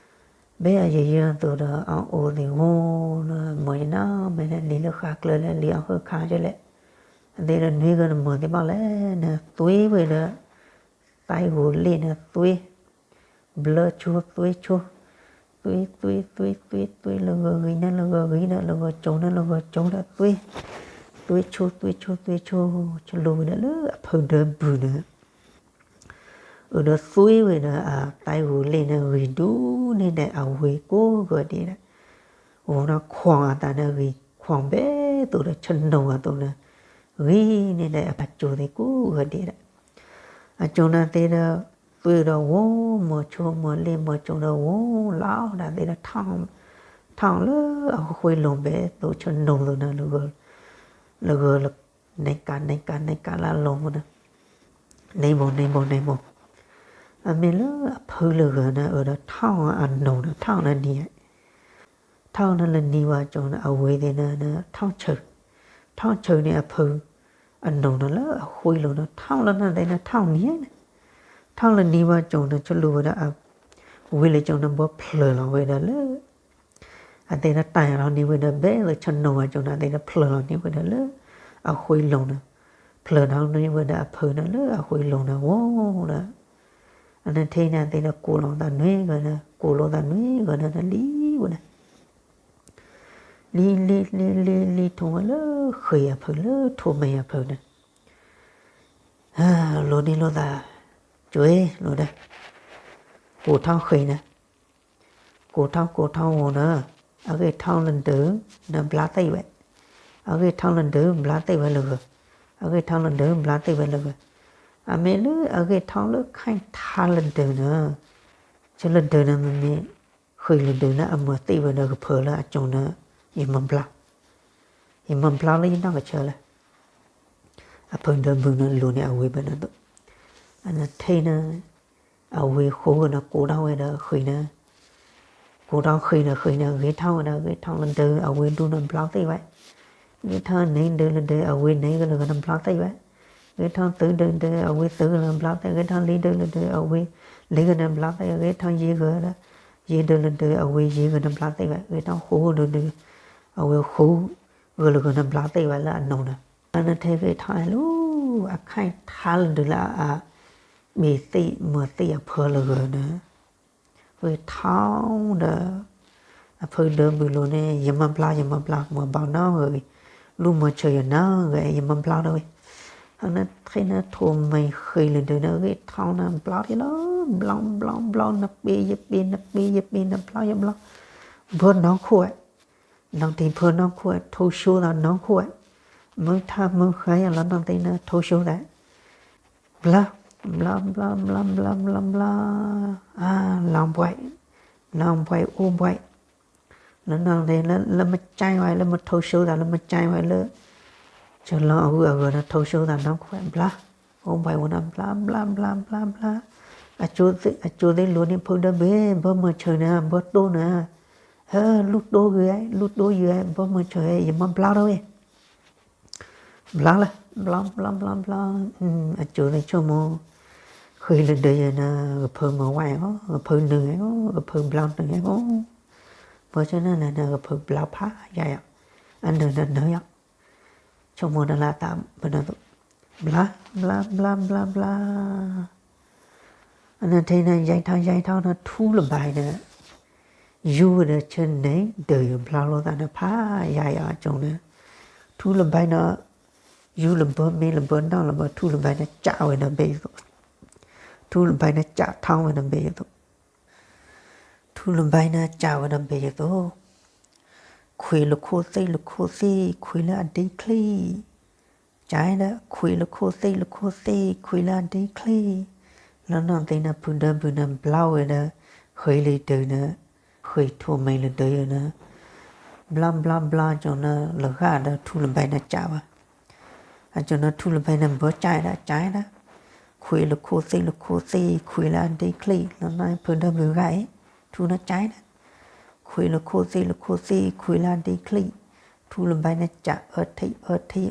ယံာ်ယံာ်အသိးဒီး အီၣ်အိၣ်သ့ၣ်ဝီဒီး မ့ၢ်ယနၢ်မ့ၢ်န့ၣ် လံာ်လၢဃာ်ကျၢၤလၢလံာ်အီၣ်ဃုခါကလဲၣ်, အသ့ၣ်ဒီးနွံဂၤန့ၣ် မ့ၢ်သ့ၣ်ဘၣ်လဲၣ်န့ၣ် သွံဝဲဒီး သးဂိၤလ့ၣ်န့ၣ်သွံ ဘျၢဆိသွံဆိ, သွံသွံသွံသွံသွံ လၢဂၤဂံၤန့ၣ်လၢဂၤဂံၤဒီး လၢဂၤကၠိန့ၣ်လၢဂၤကၠိဒီးသွံ, သွံဆိသွံဆိသွံဆိ, ဆိလူၤဝဲဒၣ်လၢအဖုဒၢဘုၣ်န့ၣ် အၢၣ်ဒီးသွံဝဲဒီးအသးဂိၤလ့ၣ်န့ၣ် ဂံၢ်ဒူန့ၢ်ဒီးအဝ့ၢ်ကိးဂၤဒဲးဒီး ဂီၤဒီးခွံအသးန့ၣ်ဂံၢ်ခွံဘဲသိးဒီးဆနိၤအသိးန့ၣ် ဂံၢ်န့ၢ်ဒီးအကၠိသ့ၣ်ကိးဂၤဒဲးဒီး အကၠိန့ၣ်သ့ၣ်ဒီး သွံဒီးဝီ မီၤဆိမီၤလ့ၣ်မီၤကၠိဒီးဝီ လီၤဒၣ်သ့ၣ်ဒီး ထီၣ်လၢအဃုလီၤဘဲသိး ဆနိၤသိးန့ၣ် လၢဂၤ လၢဂၤ နဲကးနဲကးနဲကးလၢအလီၤမးန့ၣ် န့ၢ်ဘၣ်န့ၢ်ဘၣ်န့ၢ်ဘၣ် အမ့ၢ်လၢအဖုလၢဂၤန့ၣ် အၢၣ်ဒီးထီၣ်အနိၤန့ၣ် ထီၣ်လၢနံၤ ထီၣ်န့ၣ်လၢနံၤဝဲကၠိန့ၣ် အဝ့ၢ်သ့ၣ်န့ၣ် ထီၣ်ဆၢ ထီၣ်ဆၢန့ၣ်အဖု အနိၤန့ၣ်လၢအဃုလီၤန့ၣ် ထီၣ်လၢနၤသ့ၣ်န့ၣ် ထီၣ်နံၤန့ၣ် ထီၣ်လၢနံၤဝဲကၠိန့ၣ် ဆိလူၤဝဲဒၣ် ဝ့ၢ်လၢကၠိန့ၣ် ဘၣ်ဖျၢၣ်လီၤဝဲဒၣ်လၢ အသ့ၣ်န့ၣ်တၢ်လီၤန့ၢ်ဝဲဒီး ဘဲလၢဆနိၤဝဲကၠိန့ၣ် အသ့ၣ်န့ၣ်ဖျၢၣ်လီၤန့ၢ်ဝဲဒၣ်လၢ အဃုလီၤန့ၣ် ဖျၢၣ်လီၤန့ၢ်ဝဲဒၣ်အဖုန့ၣ်လၢအဃုလီၤန့ၣ် ဝီဒီး အန့ၣ်ထဲန့ၣ် အသ့ၣ်ဒီးကိးလီၤသးနွံဂၤန့ၣ် ကိးလီၤသးနွံဂၤန့ၣ် လံဝဲန့ၣ် လံလံလံလံလံ ထိၣ်ဝဲလၢဃ့ၢ်အဖုလၢထိၣ်မဲာ်အဖုန့ၣ် လူၤန့ၢ်လိာ်သး ကၠိ လိၤဒီး ကိးထီၣ်ဃ့ၢ်န့ၣ် ကိးထီၣ်ကိးထီၣ်ဝီန့ၣ် အဂ့ၢ်ထီၣ်လၢဒၢးန့ၣ်ဘျါသ့ၣ်ဝဲ, အဂ့ၢ်ထီၣ်လၢဒၢးဘျါသ့ၣ်ဝဲလၢဂၤ, အဂ့ၢ်ထီၣ်လၢဒၢးဘျါသ့ၣ်ဝဲလၢဂၤ, အမ့ၢ်လၢအဂ့ၢ်ထီၣ်လၢခဲအံၤထါလၢဒၢးန့ၣ်, ဆၢလၢဒၢးန့ၣ်မ့မ့ၢ် ဃ့ၢ်လၢဒၢးန့ၣ် အမၤသ့ၣ်ဝဲဒီးကဖၢလၢအကၠိန့ၣ် ယမၤဘျါ, ယမၤဘျါလၢယနီၢ်ကစၢ်လၢ အဖုဒၢးဘုၣ်န့ၣ် လူၤန့ၢ်အဝ့ၢ်ဘၣ်န့ၣ်သိး, အန့ၣ်ထဲန့ၣ် အဝ့ၢ်ဃိန့ၣ် ကိးထီၣ်ဝဲဒီးဃ့ၢ်န့ၣ်, ကိးထီၣ်ဃ့ၢ်န့ၣ် ဃ့ၢ်န့ၣ် ဂ့ၤထီၣ်ဝဲဒီး ဂ့ၤထီၣ်လၢဒၢး အဝ့ၢ်ဒူန့ၣ်ဘျါသ့ၣ်ဝဲ, ဂ့ၤထီၣ်နွံဒၢးလၢဒၢး အဝ့ၢ်နွံဂၤလၢဂၤန့ၣ်ဘျါသ့ၣ်ဝဲ, ဂ့ၤထီၣ်သၢဒၢးလၢဒၢး အဝ့ၢ်သၢဂၤလၢဂၤဘျါသ့ၣ်, ဂ့ၤထီၣ်လွံၢ်ဒၢးလၢဒၢး အဝ့ၢ်လွံၢ်ဂၤန့ၣ်ဘျါသ့ၣ်, ဂ့ၤထီၣ်ယဲၢ်ဂၤဒီး ယဲၢ်ဒၢးလၢဒၢး အဝ့ၢ်ယဲၢ်ဂၤန့ၣ်ဘျါသ့ၣ်ဝဲ, ဂ့ၤထီၣ်ဃိဒၢးလၢဒၢး အဝ့ၢ်ဃိဂၤလၢဂၤန့ၣ်ဘျါသ့ၣ်ဝဲလၢအနိၤန့ၣ်, အန့ၣ်ထဲဂ့ၤထီၣ်လၢ အခဲအံၤထါလၢဒၢးလၢအ အဘ့ၣ်သ့ၣ်မၤသ့ၣ်အဖၢလၢဂၤန့ၣ် ဂ့ၤထီၣ်ဒီး အဖုဒၢးဘုၣ်လူၤန့ၢ် ယမၤဘျါ ယမၤဘျါ မၤဘၣ်နီၢ်ဂၤဂ့ၤ, လူမၤဆၢယၤနီၢ်ဂၤ ယမၤဘျါဒီးဝဲ, အန့ၣ်ထဲန့ၣ် ထိၣ်မဲာ်ဃ့ၢ်လၢဒၢးန့ၣ် ဂ့ၤထီၣ်န့ၣ် ဘျါထီၣ်လီၤ ဘျီ ဘျီ ဘျီ နပ့ၤယပ့ၤ နပ့ၤယပ့ၤ နဘျီယဘျီ, ဘၢနီၢ်ခိၣ်ဝဲ နီၢ်တံၢ်ဖုနီၢ်ခိၣ်ဝဲ ထိၣ်ဆိသးနီၢ်ခိၣ်ဝဲ, မုၢ်ထါမုၢ်ဃါယၤလီၤနီၢ်သ့ၣ်န့ၣ် ထိၣ်ဆိသး ဘျါ ဘျါ ဘျါ ဘျါ ဘျါ ဘျါ ဘျါ, အါ လီၤဘှဲး လီၤဘှဲးအိၣ်ဘှဲး, လီၤနီၢ်သ့ၣ် လၢမကၠဲဝဲ လၢမထိၣ်ဆိသး လၢမကၠဲဝဲလၢ ဆၢလီၤအဂုၤအဂၤန့ၣ် ထိၣ်ဆိသးနီၢ်ခိၣ်ဝဲ ဘျါ အိၣ်ဘှဲးဝဲန့ၣ် ဘျါ ဘျါ ဘျါ ဘျါ ဘျါ, အကၠိသ့ၣ် အကၠိသ့ၣ်လူၤန့ၢ်ဖုဒၢးဘုၣ် ဘၢမၤဆၢနၤ ဘၢတိၢ်နၤ, ဟဲ လူၢ်တိၢ်ဂ့ၤ လူၢ်တိၢ်ယဲ ဘၢမၤဆၢ ယမၤဘျါဒီးဝဲ ဘျါလၢ ဘျါ ဘျါ ဘျါ ဘျါ, အကၠိသ့ၣ်ဆိကမိၣ် ဃ့ၢ်လၢဒၢးယဲန့ၣ် ကဖုမၤဝဲအီၤ ကဖုနုာ်အီၤ ကဖုဘျါနုာ်အီၤ, ဘၣ်ဆၣ်န့ၣ်န့ၣ် ကဖုဘျါဖးယၤယၤ, အနုာ်န့ၣ်နုာ်ယၤ, ဆိကမိၣ်န့ၣ်လၢအသးဘၣ်န့ၣ်သိး ဘျါ ဘျါ ဘျါ ဘျါ ဘျါ အန့ၣ်ထဲန့ၣ် ယဲထီၣ်ယဲထီၣ်န့ၣ် ထူလၢဘၣ်န့ၣ် ယူၤဝဲဒီးဆၢန့ၣ် ဒၢးယဘျါလိာ်သးန့ၣ် ဖးယၤယၤကၠိန့ၣ်, ထူလၢဘၣ်န့ၣ် ယူၤလၢဘၢမ့ၢ်လၢဘၢနီၢ်လၢဘၢ ထူလၢဘၣ်န့ၣ် ကးဝဲဒီးဘ့ၣ်ယသိး, ထူလၢဘၣ်န့ၣ် ကးထီၣ်ဝဲဒီးဘ့ၣ်ယသိး ထူလၢဘၣ်န့ၣ် ကးဝဲဒီးဘ့ၣ်ယသိး, ခွံလၢခိၣ်သ့ၣ်လၢခိၣ်သ့ၣ် ခွံလၢအဒ့ချ့, ကးဒီး ခွံလၢခိၣ်သ့ၣ်လၢခိၣ်သ့ၣ် ခွံလၢအဒ့ချ့, လီၤနီၢ်သ့ၣ်န့ၣ် ဖုဒၢးဘုၣ်န့ၣ် ဘျါဝဲဒီး ဃ့ၢ်လၢဒၢးန့ၣ် ဃ့ၢ်ထိၣ်မဲာ်လၢဒၢးယိာ်န့ၣ်, ဘျါဘျါဘျါ အကၠိန့ၣ်လၢဂာ်ဒီးထူလၢဘဲန့ၣ်ကးဘၣ်. အကၠိန့ၣ်ထူလၢဘဲန့ၣ်ဘၢကးဒၣ်ကးဒၣ်, ခွံလၢခိၣ်သ့ၣ်လၢခိၣ်သ့ၣ် ခွံလၢအဒ့ချံၣ် လီၤန့ၣ်ဖုဒၢဘုဂာ်အံၤ, ထူန့ၣ်ကးဒၣ် ခွံလၢခိၣ်သ့ၣ်လၢခိၣ်သ့ၣ် ခွံလၢအဒ့ချံၣ်, ထူလၢဘဲန့ၣ်ကးအၢထံအၢထံအီ,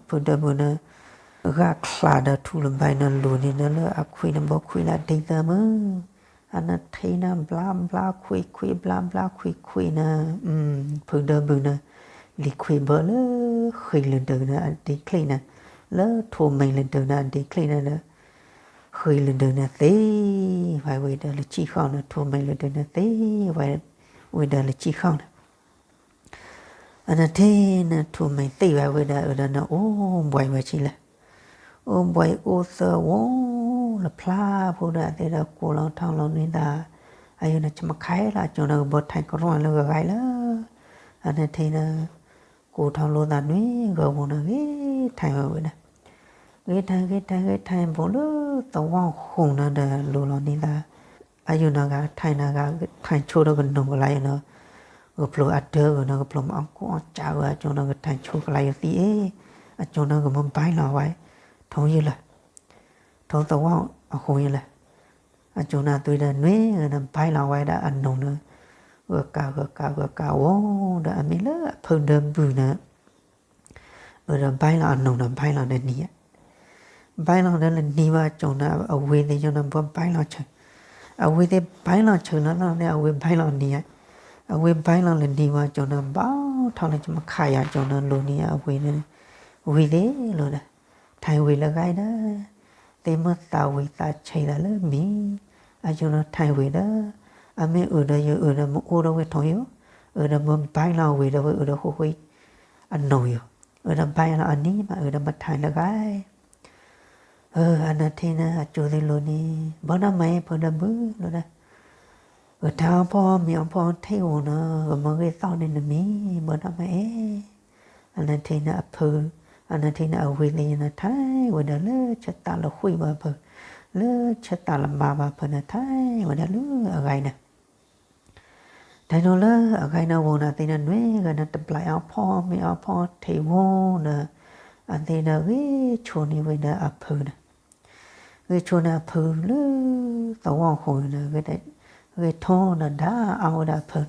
ဖုဒၢဘုန့ၣ် ဂာ်ချးဒီးထူလၢဘဲန့ၣ်လူၤန့ၣ်ဒီးလၢအခွံန့ၣ်ဘၢခွံလၢအဒ့သၢမုၢ်, အန့ၣ်ထံန့ၣ်ဘျါဘျါ ခွံခွံ ဘျါဘျါ ခွံခွံန့ၣ်, ဖုဒၢဘုန့ၣ် လံၤခွံဘၢလၢဃ့ၢ်လၢဒၢးန့ၣ်အဒ့ချံၣ်န့ၣ်, လၢထိၣ်မဲာ်လၢဒၢးန့ၣ်အဒ့ချံၣ်န့ၣ်ဒီး ဃ့ၢ်လၢဒၢးန့ၣ်သ့ဝဲဝံၤဒီးလၢဆံၣ်ဃီန့ၣ်, ထိၣ်မဲာ်လၢဒၢးန့ၣ်သ့ဝဲဝံၤဒီးလၢဆံၣ်ဃီန့ၣ်, အန့ၣ်ထံန့ၣ်ထိၣ်မဲာ်သ့ဝဲဝံၤဒီး အဝဲဒၣ်န့ၣ်အိၣ်ဘှံးဝဲဆံးလဲၣ်, အိၣ်ဘှံးအိၣ်သၢဝီလၢဖျါဖိဒီး အသ့ၣ်ဒီးကိးလီၤထီၣ်လီၤန့ၢ်သး, အယိန့ၣ်ဆမခါလၢအကၠိန့ၣ်ကဘီထံကရီလၢဂၤဂၤလၢ, အန့ၣ်ထံန့ၣ် ကိးထီၣ်လိာ်သးနွံဂၤဝံၤန့ၣ် ဂ့ၤထံဝဲဝံၤဒီး ဂ့ၤထံ ဂ့ၤထံ ဂ့ၤထံဘိးလၢသဝီဃိန့ၣ်ဒီး လိၤလီၤန့ၢ်သး, အယိန့ၣ်ဂၤထံန့ၣ်ဂၤ ထံဆိဒီးကနိးကလါယိန့ၣ်, ကဖျိအဒၢဂၤန့ၣ် ကဖျိမၤအီၣ်ကူအီၣ်ကးဂၤ အကၠိန့ၣ်ကထံဆိကလါယိသံအ့ၣ်, အကၠိန့ၣ်ကမ့ၢ်ဘဲလီၤဝဲ, ထိၣ်ယိလၢ ထိၣ်သဝီအဃိယိလၢ အကၠိန့ၣ်အသွံဒီးနွံဂၤန့ၣ် ဘဲလီၤဝဲဒၣ်အနိးန့ၣ်, ဂၢၢ်ကး ဂၢၢ်ကး ဂၢၢ်ကးဝံၤဒီး အမ့ၢ်လၢအဖုဒၢဘုန့ၣ် အၢဒီးဘဲလီၤအနိးန့ၣ် ဘဲလီၤဒီးနံၤဧါ, ဘဲလီၤဒီးလၢနံၤဝဲအကၠိန့ၣ် အဝ့ၢ်သ့ၣ်ယိန့ၣ် ဘၣ်ဘဲလီၤဆၢ, အဝ့ၢ်သ့ၣ်ဘဲလီၤဆၢလီၤလီၤန့ၣ် အဝ့ၢ်ဘဲလီၤနံၤဧါ, အဝ့ၢ်ဘဲလီၤလၢနံၤဝဲအကၠိန့ၣ် ဘၣ်ထီၣ်လၢဆမခါယၤ အကၠိန့ၣ်လိၤနံၤဧါ အဝ့ၢ်န့ၣ်, ဝံၤသ့ၣ်လီၤဒီး ထံဝံၤလၢဂၤဒီး သ့ၣ်မ့ၢ်သးဝံၤသးဆံးသးလၢမံၤ, အကၠိန့ၣ်ထံဝံၤဒီး အမ့ၢ်အၢဒီးယအၢဒီးမ့ၢ်အိၣ်ဒီးဝဲထိၣ်ယိ, အၢဒီးမ့ၢ်ဘဲလီၤဝံၤဒီးဝဲအၢဒီးဃိဃိအနိးယိ, အၢဒီးဘဲလီၤအနံၤမး အၢဒီးမ့ၢ်ထံလၢဂၤ အန့ၣ်ထံန့ၣ် အကၠိသ့ၣ်လိၤန့ၣ် ဘၣ်နီၢ်မးအ့ၣ် ဖုဒၢဘုလိၤဒီး, ဂဲၤထံအီၣ်ဖီအီၣ်မ့ၤအီၣ်ဖီအီၣ်ထံဝံၤန့ၣ် ကမ့ၢ်ဂ့ၢ်သီၣ်န့ၣ်နမံၤ ဘၣ်နီၢ်မးအ့ၣ်, အန့ၣ်ထံန့ၣ်အဖု, အန့ၣ်ထံန့ၣ်အဝ့ၢ်သ့ၣ်ယိန့ၣ် ထံဝဲဒၣ်လၢဆၢသးလၢဃုာ်ဘၣ်ဖု, လၢဆၢသးလၢမါဘၣ်ဖုန့ၣ် ထံဝဲဒၣ်လၢအဂၤန့ၣ် ထံၣ်နီၤလၢအဂၤန့ၣ်ဝံၤန့ၣ် အသ့ၣ်န့ၣ်နွံဂၤန့ၣ် တဘျီအီၣ်ဖီအီၣ်မ့ၤအီၣ်ဖီအီၣ်ထံဝံၤဒီး အသ့ၣ်န့ၣ်ဂ့ၤဆိန့ၢ်ဝဲဒၣ်အဖုန့ၣ်, ဂ့ၤဆိန့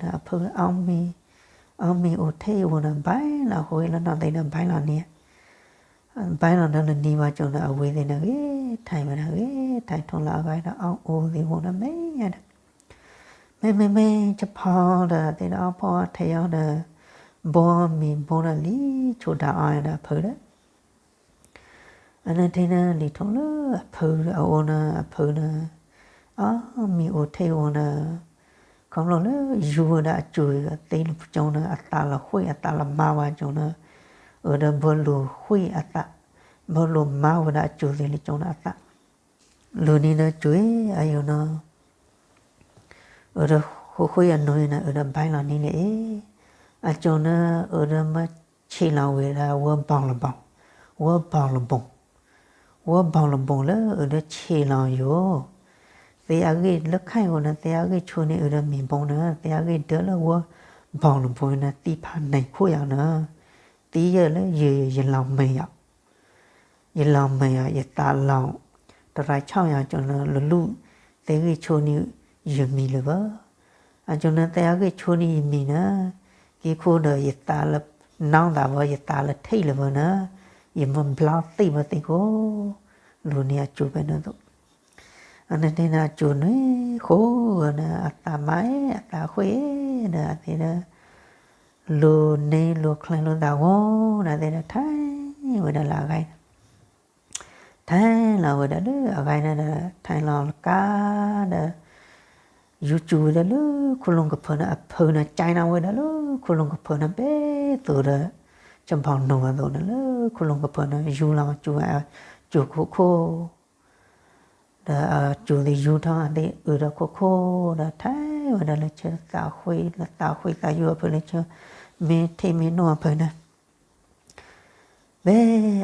ၢ်အဖုလၢသဝီဃိန့ၣ်, ဂ့ၤထီၣ်ဒီးဒၣ်အီၣ်ဝဲဒၣ်အဖုန့ၣ် အဖုအီၣ်မ့ၤ, အီၣ်မ့ၤအိၣ်ထံဝံၤန့ၣ် ဘဲလီၤဃိလၢနီၢ်သ့ၣ်န့ၣ် ဘဲလီၤနံၤ ဘဲလီၤဒီးလၢနံၤဝဲကၠိန့ၣ် အဝ့ၢ်သ့ၣ်န့ၣ် ဂ့ၤထံဝဲဒၣ် ဂ့ၤထံထိၣ်လၢအဂၤဒီးအီၣ်အိၣ်သ့ၣ်ဝံၤန့ၣ် မ့ၢ်ဒီး မ့ၢ်မ့ၢ်မ့ၢ်ဆၢဖီဒီး သ့ၣ်ဒီးအီၣ်ဖီအီၣ်ထံအီၤဒီး ဘိမ့ၤဘိဒီးလံၤဆိဒၣ်အီၤဒီးအဖုဒီး အန့ၣ်ထံန့ၣ် လံၤထိၣ်လၢအဖုအအိၣ်န့ၣ် အဖုန့ၣ် အီၣ်မ့ၤအိၣ်ထံဝံၤန့ၣ် ခီဖျိလၢယူၤဝဲဒၣ်အကၠိသ့ၣ်လၢပကၠိန့ၣ် အသးလီၤဃ့ၢ်အသးလီၤမါဝဲကၠိန့ၣ် အၢဒီးဘၣ်လိာ်ဃ့ၢ်အသး ဘၣ်လိာ်မါဝဲဒၣ်အကၠိသ့ၣ်လၢကၠိန့ၣ်အသး လိၤနံၤဒီးကၠိအံၤ အယိာ်န့ၣ် အၢဒီးဃိဃိအနိးန့ၣ် အၢဒီးဘဲလီၤနံၤန့ၣ်အံၤ အကၠိန့ၣ် အၢဒီးမ့ၢ်ဆံးလီၤဝဲဒၣ် ဝၢဘီလဘီ ဝၢဘီလဘီ ဝၢဘီလဘီလၢအၢဒီးဆံးလီၤယိာ် သ့အဂ့ၢ်လၢခဲအံၤန့ၣ် သ့အဂ့ၢ်ဆိန့ၢ်အၢဒီးမ့ၤဘီန့ၣ် သ့အဂ့ၢ်ဒၢလၢဝၢဘီလဘီန့ၣ် သံဖးန့ၢ်ခိၣ်ယၤန့ၣ် သံယဲၢ်လၢယ ယလီၤမဲာ်ယၤ ယလီၤမဲာ်ယၤ ယသးလီၤ တရါဆီၣ်ယၤကၠိန့ၣ် လၢလူၢ်သ့ဂ့ၢ်ဆိန့ၢ်ယမံၤလၢၤဘၣ်. အကၠိန့ၣ် သ့အဂ့ၢ်ဆိန့ၢ်ယမံၤန့ၣ် က့ၤခိၣ်ဒီးယသးလၢနီၢ်သးဘၣ် ယသးလၢထံၣ်လၢၤဘၣ်န့ၣ် ယမ့ၢ်ဘျါသ့ၣ်ဘၣ်သ့ၣ်ခိၣ် လိၤနံၤအကၠိဖဲန့ၣ်သိး အန့ၣ်ထံန့ၣ် အကၠိန့ၣ် ဃိဂၤန့ၣ် အသးမါအ့ၣ် အသးဃ့ၢ်ဒီး အသ့ၣ်ဒီး လိၤန့ၢ်လိၤချ့လိာ်သးဂီၢ်န့ၣ် အသ့ၣ်ဒီး ထံၣ်ဝဲဒၣ်လၢအဂၤန့ၣ် ထံၣ်လီၤဝဲဒၣ်လၢအဂၤန့ၣ်ဒီး ထံၣ်လီၤလၢကါဒီး ယူၤစူၤဝဲဒၣ်လၢခိၣ်လိၤကဖၢန့ၣ် အဖုန့ၣ် ကၠဲးနၤဝဲဒၣ်လၢခိၣ်လိၤကဖၢန့ၣ် ဘဲသိးဒီး ကဘီနိၣ်ဝဲသိးန့ၣ် လၢခိၣ်လိၤကဖၢန့ၣ် ယူၤလီၤစူၤဝဲ ကၠိခိၣ်ခိၣ် ဒီးအကၠိသ့ၣ်ယူၤထီၣ်သ့ၣ်အၢဒီးခိၣ်ခိၣ်ဒီး ထံၣ်ဝဲဒၣ်လၢဆၢသးဃ့ လၢသးဃ့သးယူၤအဖုလၢဆၢ မ့ၢ်ထံၣ်မ့ၢ်နိၣ်အဖုန့ၣ် ဘဲ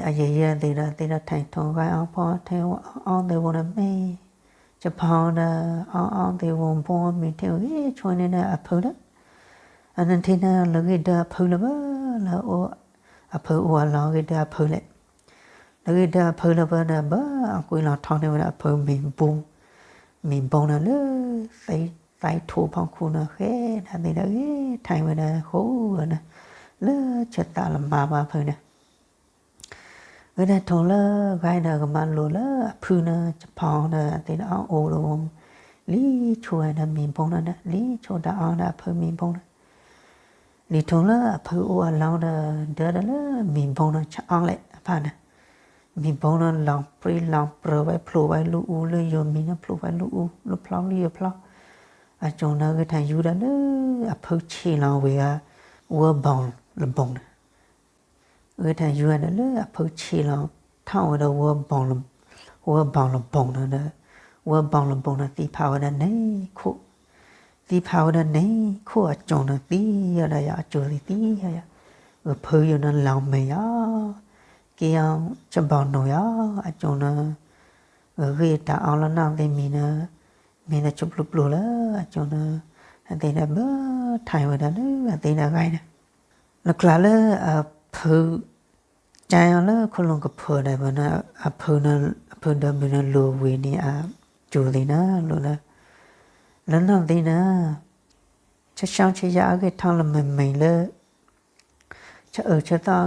အယဲၢ်ယဲၢ်သ့ၣ်ဒီး သ့ၣ်ဒီးထံၣ်ထိၣ်ဂၤအီၣ်ဖီအီၣ်ထံအီၣ်သ့ၣ်ဝံၤဒီး မ့ၢ်ဆ ယဖီဒီး အီအီသ့ၣ်ဝီၤဘီမ့ၤထံဂ့ၤဆိန့ၣ်ဒီးအဖုဒီး, အနထံၣ်န့ၣ် လၢဂ့ၢ်ဒၢအဖုလၢၤဘၣ်, လၢ အဖုအိၣ်အလီၢ်ဂ့ၢ်ဒၢအဖုလဲၣ်, လၢဂ့ၢ်ဒၢအဖုလၢၤဘၣ်ဒီး ဘၣ်အကွံလီၤထီန့ၢ်ဝဲဒၣ်အဖုမ့ၤဘိ, မ့ၤဘိန့ၣ်လၢ သဲးထိဖီခိၣ်န့ၣ် ဃဲဒၣ်သ့ၣ်ဒီးဂ့ၤထံၣ်ဝဲဒၣ်ဃိဝဲန့ၣ်, လၢဆၢသးလၢမါဘၣ်ဖုန့ၣ် ဝဲဒၣ်ထိၣ်လၢဂၤဒီးကမၤလိာ်လၢအဖုန့ၣ် ယဖီဒီးသ့ၣ်ဒီးအအိၣ်ဒီး လံဆိဝဲဒၣ်မ့ၤဘိန့ၣ်ဒီး လံဆိဒီးအီဒီးအဖုမ့ၤဘိန့ၣ်, လံထိၣ်လၢအဖုအိၣ်အလီၢ်ဒီး ဒၢဒီးလၢမ့ၤဘိန့ၣ်ဆအီလဲၣ်အဖါန့ၣ်, မ့ၤဘိန့ၣ်လီၤပြံလီၤပြၢဝဲဖျိးဝဲလူအူလၢယိၤမံၤန့ၣ် ဖျိးဝဲလူအူလၢဖျီလၢယိၤဖျီ, အကၠိန့ၣ်ဂ့ၢ်ထါယူဒီးလၢအဖုဆံးလီၤဝံၤဧါ, ဝၢဘီလဘီန့ၣ် ဂ့ၢ်ထါယူဝဲဒၣ်လၢအဖုဆံးလီၤထီၣ်ဝဲဒီး ဝၢဘီလဘီန့ၣ်ဒီး, ဝၢဘီလဘီန့ၣ်သံဖးဝဲဒၣ်န့ၣ်ခိၣ်, သံဖးဝဲဒၣ်န့ၣ်ခိၣ်အကၠိန့ၣ်သံယီၤဒီးယၤ အကၠိသ့ၣ်သံယီၤယၤ, ဂဖုယိာ်န့ၣ်လီၤမဲာ်ယီၤ, က့ၤအီၤဆဘီနိၣ်ယီၤ, အကၠိန့ၣ် ဂ့ၢ်တၢ်အီလၢနီၢ်သ့ၣ်မံၤန့ၣ်, မ့ၢ်ဒီးဆူပျိပျိလၢအကၠိန့ၣ်, အသ့ၣ်ဒီးဘၣ်ထံၣ်ဝဲဒၣ်လၢအသ့ၣ်ဒီးဂၤန့ၣ်, လၢကျါလၢအဖု ကၠဲအီၤလၢခိၣ်လိာ်ကဖၢဒီးန့ၣ်, အဖုန့ၣ် အဖုဒီးဘုန့ၣ်လိၣ်ဝံၤန့ၣ်အကၠိသ့ၣ်န့ၣ်လိၣ်လၢ, လၢနီၢ်သ့ၣ်န့ၣ်, ဆၢဆၢဆၢယၤအဂ့ၢ်ထီၣ်လၢမဲာ်မဲာ်လၢ ဆၢ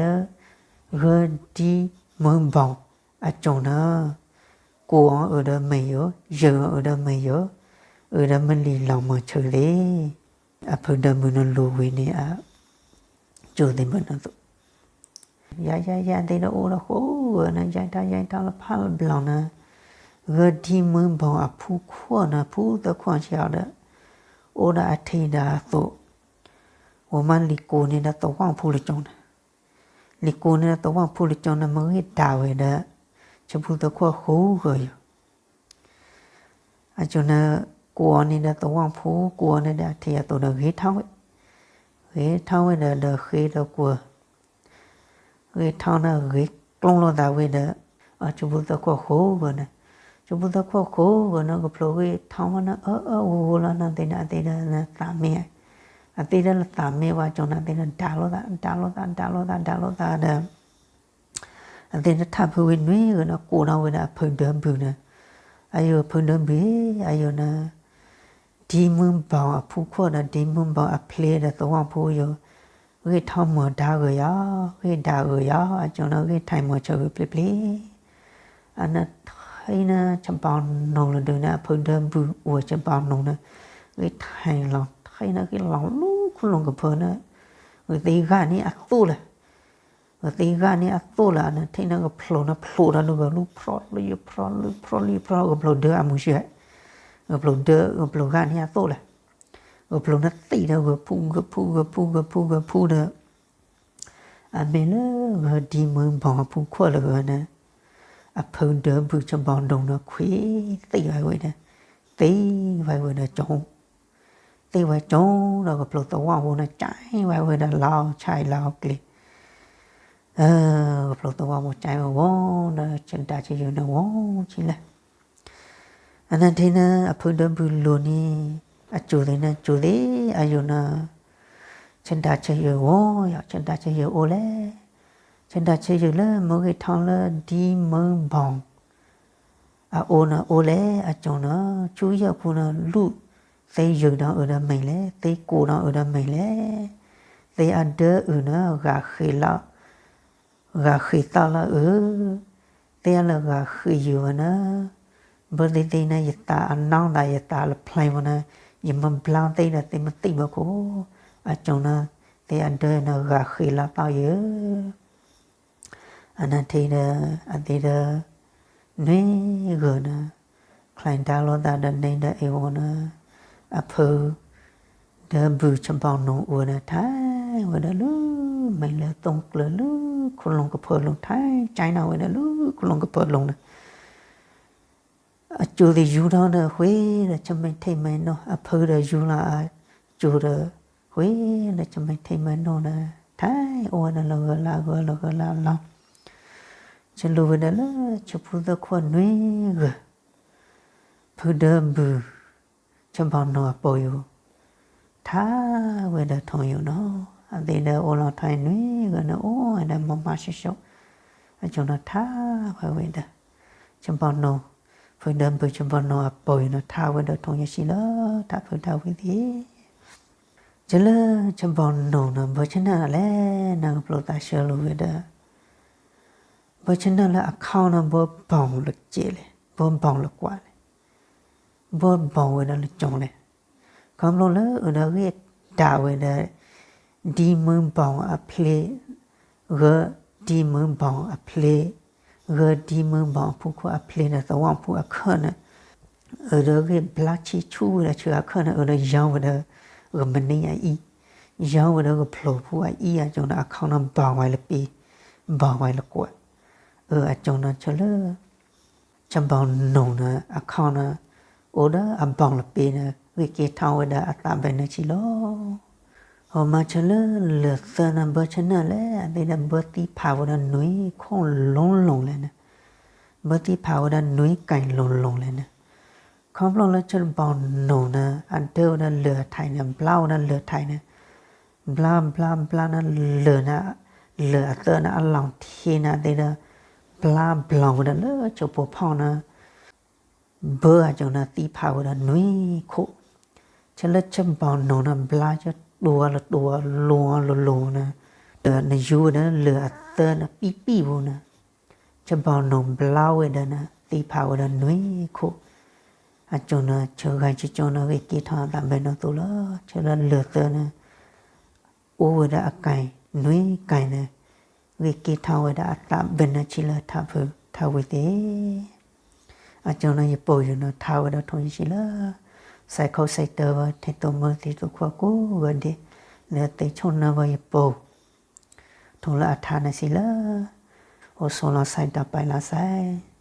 အၢၣ်ဆၢသီအဂ့ၢ်ထီၣ်လၢမဲာ်မဲာ်လၢ, ဂၢၢ်ဒံမုၢ်ဘီၣ်အကၠိန့ၣ်, ကိၢ်အီၤအုးဒီးမဲာ်ယိာ်, ယၢၢ်အီၤအုးဒီးမဲာ်ယိာ်, အုးဒီးမ့ၢ်လံာ်လီၤမၢ်ဆၢသ့ၣ်, အဖုဒီးဘုန့ၣ်လိၣ်ဝံၤန့ၣ်အကၠိသ့ၣ်မုၢ်န့ၣ်သိး ယၤယၤယၤသ့ၣ်ဒီးအိၣ်ဒီးဃိဂၢၢ်န့ၣ် ယဲၢ်ထီၣ်ယဲၢ်ထီၣ်လၢဖးလၢဘျီန့ၣ်, ဂၢၢ်ဒံမုၢ်ဘီၣ်အဖုခိၣ်န့ၣ် ဖုသၢခိၣ်ဆံးအီၤဒီး, အိၣ်ဒီးအထံၣ်ဒီးအသိး, ဝဲမ့ၢ်လံၤကိးန့ၢ်ဒီးသဝီဖိလၢကၠိန့ၣ်, လံၤကိးန့ၢ်ဒီးသဝီဖိလၢကၠိန့ၣ် မ့ၢ်ဂ့ၢ်ဒၣ်ဝဲဒီး, ဆၢဖုသၢခိၣ်ဃိဂၢၢ်ယီၤ အကၠိန့ၣ်, ကိးအီၤန့ၣ်ဒီးသဝီဖိ ကိးအီၤန့ၣ်ဒီးအထံၣ်အသိးဒီးဂ့ၤထီၣ်ဝဲ, ဂ့ၤထီၣ်ဝဲဒီးဒီးဃ့ဒီးကွၢ်, ဂ့ၤထီၣ်န့ၣ်ဂ့ၤကျိလိာ်သးဝဲဒီး, အဆၢဖုသၢခိၣ်ဃိဂၢၢ်န့ၣ်, ဆၢဖုသၢခိၣ်ဃိဂၢၢ်န့ၣ် ကဖျိးဂ့ၢ်ထီၣ်ဝဲန့ၣ် အၢအၢဂိၢ်ဂိၢ်လီၤန့ၣ်သ့ၣ်န့ၣ် အသ့ၣ်ဒီးသးမ့ၢ်, အသ့ၣ်ဒီးလၢသးမ့ၢ်ဝဲကၠိန့ၣ် အသ့ၣ်ဒီးဒၣ်လိာ်သး ဒၣ်လိာ်သး ဒၣ်လိာ်သးဒီး အသ့ၣ်ဒီးထးဖုဝံၤနွံဂၢၢ်န့ၣ် ကိးထီၣ်ဝဲဒၣ်အဖုဒီးဘုန့ၣ်, အယိာ်ဖုဒီးဘုဧၢ, အယိာ်န့ၣ်, ဒံမုၢ်ဘီၣ်အဖုခိၣ်ဒီး ဒံမုၢ်ဘီၣ်အဖျ့ဒီးသဝီဖိယိာ်, ဂ့ၢ်ထီၣ်မီၢ်ဒါဂၢၢ်ယီၤ, ဂ့ၢ်ဒၣ်ဂၢၢ်ယီၤ, အကၠိန့ၣ်ဂ့ၢ်ထံၣ်မီၢ်ဆၢဂ့ၤပျ့ပျ့, အနထံၣ်န့ၣ် ဆဘီနိၣ်လၢဒုးန့ၣ် အဖုဒီးဘုအိၣ်ဆဘီနိၣ်န့ၣ်, ဂ့ၢ်ထံၣ်လီၤထံၣ်န့ၣ် ဂ့ၢ်လီၤလူခိၣ်လိာ်ကဖၢန့ၣ်, ဂ့ၢ်သ့ဂၢ်န့ၢ်အသိးလဲၣ် ဂ့ၢ်သ့ဂၢ်န့ၢ်အသိးလၢအနထံၣ်န့ၣ် ကဖျိးန့ၣ်ဖျိးဒီးလၢဂၢၢ်လူဖျီၣ်လၢယဖျီၣ်လၢဖျီၣ်လၢယဖျီၣ် ကဖျိးဒၢအမုၢ်ဆ့ၣ်, ကဖျိးဒၢ ကဖျိးဂၢ်န့ၢ်အသိးလဲၣ်, ကဖျိးန့ၣ်သံဒီးဂၢၢ်ဖူဂၢၢ်ဖူဂၢၢ်ဖူဂၢၢ်ဖူဒီး အမ့ၢ်လၢဂၢၢ်ဒံမုၢ်ဘီၣ်အဖုခိၣ်လၢဂၢၢ်န့ၣ်, အဖုဒီးဘုဆဘီနိၣ်န့ၣ်ခွံသ့ဝဲဝဲဒီး, သ့ဝဲဝဲဒီးကၠိ သ့ဝဲကၠိဒီးကဖျိးသဝီဖိန့ၣ် ကၠဲဝဲဝဲဒီးလီၤဆဲးလီၤကျဲၤ, ကဖျိးသဝီဖိကၠဲဝဲဝဲဒီးဆဒၣ်ဆယုၢ်န့ၣ်ဝဲဆံလဲၣ်, အနထံၣ်န့ၣ် အဖုဒီးဘုလိၤန့ၣ်, အကၠိသ့ၣ်န့ၣ် ကၠိသ့ၣ် အယိာ်န့ၣ်, ဆဒၣ်ဆယုၢ်ဝဲယီၤ ဆဒၣ်ဆယုၢ်အိၣ်လဲၣ်, ဆဒၣ်ဆယုၢ်လၢမ့ၢ်ဂ့ၢ်ထီၣ်လၢဒံမုၢ်ဘီၣ် အအိၣ်န့ၣ်အိၣ်လဲၣ် အကၠိန့ၣ် ဆူယဲၢ်ဖူန့ၣ် လူၢ်သ့ယုၢ်ဒီးအုးဒီးမဲာ်လဲၣ်, သ့ကိးဒီးအုးဒီးမဲာ်လဲၣ်, သ့အဒၢအုၣ်န့ၣ် ဂာ်ဃ့လီၤ, ဂာ်ဃ့သီလီၤအုး, သ့အလၢဂာ်ဃ့ယုၢ်ဝဲန့ၣ်, ဘၢသ့ၣ်သ့ၣ်န့ၣ် ယသးအနီၢ်သး ယသးလၢဖျဲဝဲန့ၣ်, ယမ့ၢ်ဘျါသ့ဒီးသ့မ့ၢ်သံဘၣ်ခိၣ်, အကၠိန့ၣ် သ့အဒၢန့ၣ် ဂာ်ဃ့လီၤသီယုၢ် အနထံၣ်ဒီး အသ့ၣ်ဒီး နွံဂၢၢ်န့ၣ် ချံဒါလိာ်သးဒီးန့ၣ်ဒီးအ့ၣ်ဝီန့ၣ် အဖု ဒီးဘုၣ်ဆဘီနိၣ်အိၣ်န့ၣ် ထဲဝဲဒၣ်လၢ မဲာ်လၢသိကျၢၤလၢခိၣ်လိၤကဖၢလိၤ ထဲကၠဲနီၣ်ဝဲဒၣ်လၢခိၣ်လိၤကဖၢလိၤန့ၣ် အကၠိသ့ၣ်ယူၤထီၣ်ဒီးဃ့ဒီးဆမဲာ်ထံမဲာ်နိ, အဖုဒီးယူၤလီၤအကၠိ ဒီးဃ့ဒီးဆမဲာ်ထံမဲာ်နိန့ၣ် ထဲအိၣ်ဝဲဒၣ်လၢဂၢၤလၢဂၢၤလၢဂၢၤလၢလီၤ. ဆလိၣ်ဝဲဒၣ်လၢဆၢဖူသၢခိၣ်နွံဂၢၢ်, ဖုဒၢဘုၣ် ဆၢဘီၣ်နိၣ်အပိာ်ယိာ် ထါဝဲဒီးထိၣ်ယိာ်နီၤ, အသ့ၣ်ဒီးအိၣ်လီၤထီၣ်အံၤနွံဂၤန့ၣ် အိၣ်ဝဲဒီးမၤမၤဆှီဆှီ, အကၠီၤနီၤထါဝဲဝဲဒီး ဆၢဘီၣ်နိၣ်, ဖုဒၢဘုၣ်ဆၢဘီၣ်နိၣ်အပိာ်ယိာ်နီၤ ထါဝဲဒီးထိၣ်ယိာ်ဆံးလၢ ထါဖုထါဝံၤသ့ၣ် ကလၢဆၢဘီၣ်နိၣ်နီၤ ဘၢဆၢနၢ်လဲၣ် နၢ်ကပျိသးဆှၢလိာ်ဝဲဒီး ဘၢဆၢနၢ်လၢအ account နီၤ ဘၢဘီၣ်လၢကဲးလဲၣ်, ဘၢဘီၣ်လၢကွၢ်လဲၣ်, ဘၢဘီၣ်ဝဲဒီးလၢကၠီၤလဲၣ်, ခီဖျိလၢအဒီးဂ့ၢ်ဒၣ်ဝဲဒီး ဒ်မုၢ်ဘီၣ်အဖျ့ ဂၢၢ်ဒ်မုၢ်ဘီၣ်အဖျ့, ဂၢၢ်ဒ်မုၢ်ဘီၣ်အဖုခိၣ်အဖျ့ဒီးသဝီဖိအခၢၣ်န့ၣ်, အဒီးဂ့ၢ်ဘျါဆံဆူၣ်ဝဲဒီးဆၢအခၢၣ်န့ၣ် အဒီးယီၤဝဲဒီးဂမနံၤအအံၣ်, ယီၤဝဲဒီးဂဖျိၣ်ဖိအအံၣ်အကၠီၤဒီး account နီၤ ဘီၣ်ဝဲလၢပ့, ဘီၣ်ဝဲလၢကွၢ်, အကၠီၤနီၤဆၢလၢ ဆၢဘီၣ်နိၣ်နီၤ account နီၤ အိၣ်ဒီးအဘီၣ်လၢပ့န့ၣ် ဂ့ၢ်က့ၤထီၣ်ဝဲဒီးအသးဘဲန့ၣ်ဆံးလီၤ. ဟီမၤဆၢလၢလၢၢ်သၢန့ၣ် ဘၢဆၢနၢ်လဲၣ် အသ့ၣ်ဒီးဘၢသံဖးဝဲဒီးနွံခိၣ်လိၤလိၤလဲၣ်န့ၣ်, ဘၢသံဖးဝဲဒီးနွံကၣ်လိၤလိၤလဲၣ်န့ၣ်, ခီဖျိလၢဆၢဘီၣ်နိၣ်န့ၣ် အဒၢဝဲဒီးလၢၢ်အထးန့ၣ် ဘျါဝဲဒီးလၢၢ်အထးန့ၣ် ဘျါဘျါဘျါန့ၣ် လၢၢ်န့ၣ် လၢၢ်အသၢန့ၣ် အလီၢ်ထံန့ၣ်သ့ၣ်ဒီး ဘျါဘျီဝဲဒီးလၢဆိဖိဖီန့ၣ် ဘၢအကၠီၤန့ၣ်သံဖးဝဲဒီးနွံခိၣ်, ဆၢလၢဆၢဘီၣ်နိၣ်န့ၣ် ဘျါကၠီၤတိၤအီၤလီၤတိၤအီၤလိၤအီၤလိၤလိၤန့ၣ်, ဒီးနယူၤဝဲဒီးလၢၢ်အသၢန့ၣ်ပံပံဝဲန့ၣ်, ဆၢဘီၣ်နိၣ်ဘျါဝဲဒီးန့ၣ် သံဖးဝဲဒီးနွံခိၣ်, အကၠီၤန့ၣ်ဆၢဂၤဆၢကၠီၤန့ၣ်ဂ့ၢ်က့ၤထီၣ်အသးဘဲန့ၣ်သိးလီၤ. ဆၢလၢလၢၢ်သၢန့ၣ် အိၣ်ဝဲဒၣ်အကၣ်နွံကၣ်န့ၣ် ဂ့ၢ်က့ၤထီၣ်ဝဲဒၣ်အသးဘဲန့ၣ်ဆံးလၢထးဖုထးဝံၤသ့ၣ်, အကၠီၤန့ၣ်ယပိာ်ယိာ်န့ၣ် ထါဝဲဒီးထိၣ်ယိာ်ဆံးလၢ စဲးခိၣ်စဲးတၢဘၢ ထဲသိးမုၢ်သံသိးခွါကိးဂၤဒဲး လၢသ့ဆိၣ်နၢဘၢယပိာ် ထိၣ်လၢအထါန့ၣ်ဆံးလၢ အိၣ်ဆိးလီၤစဲးဒီးပာ်လီၤစဲး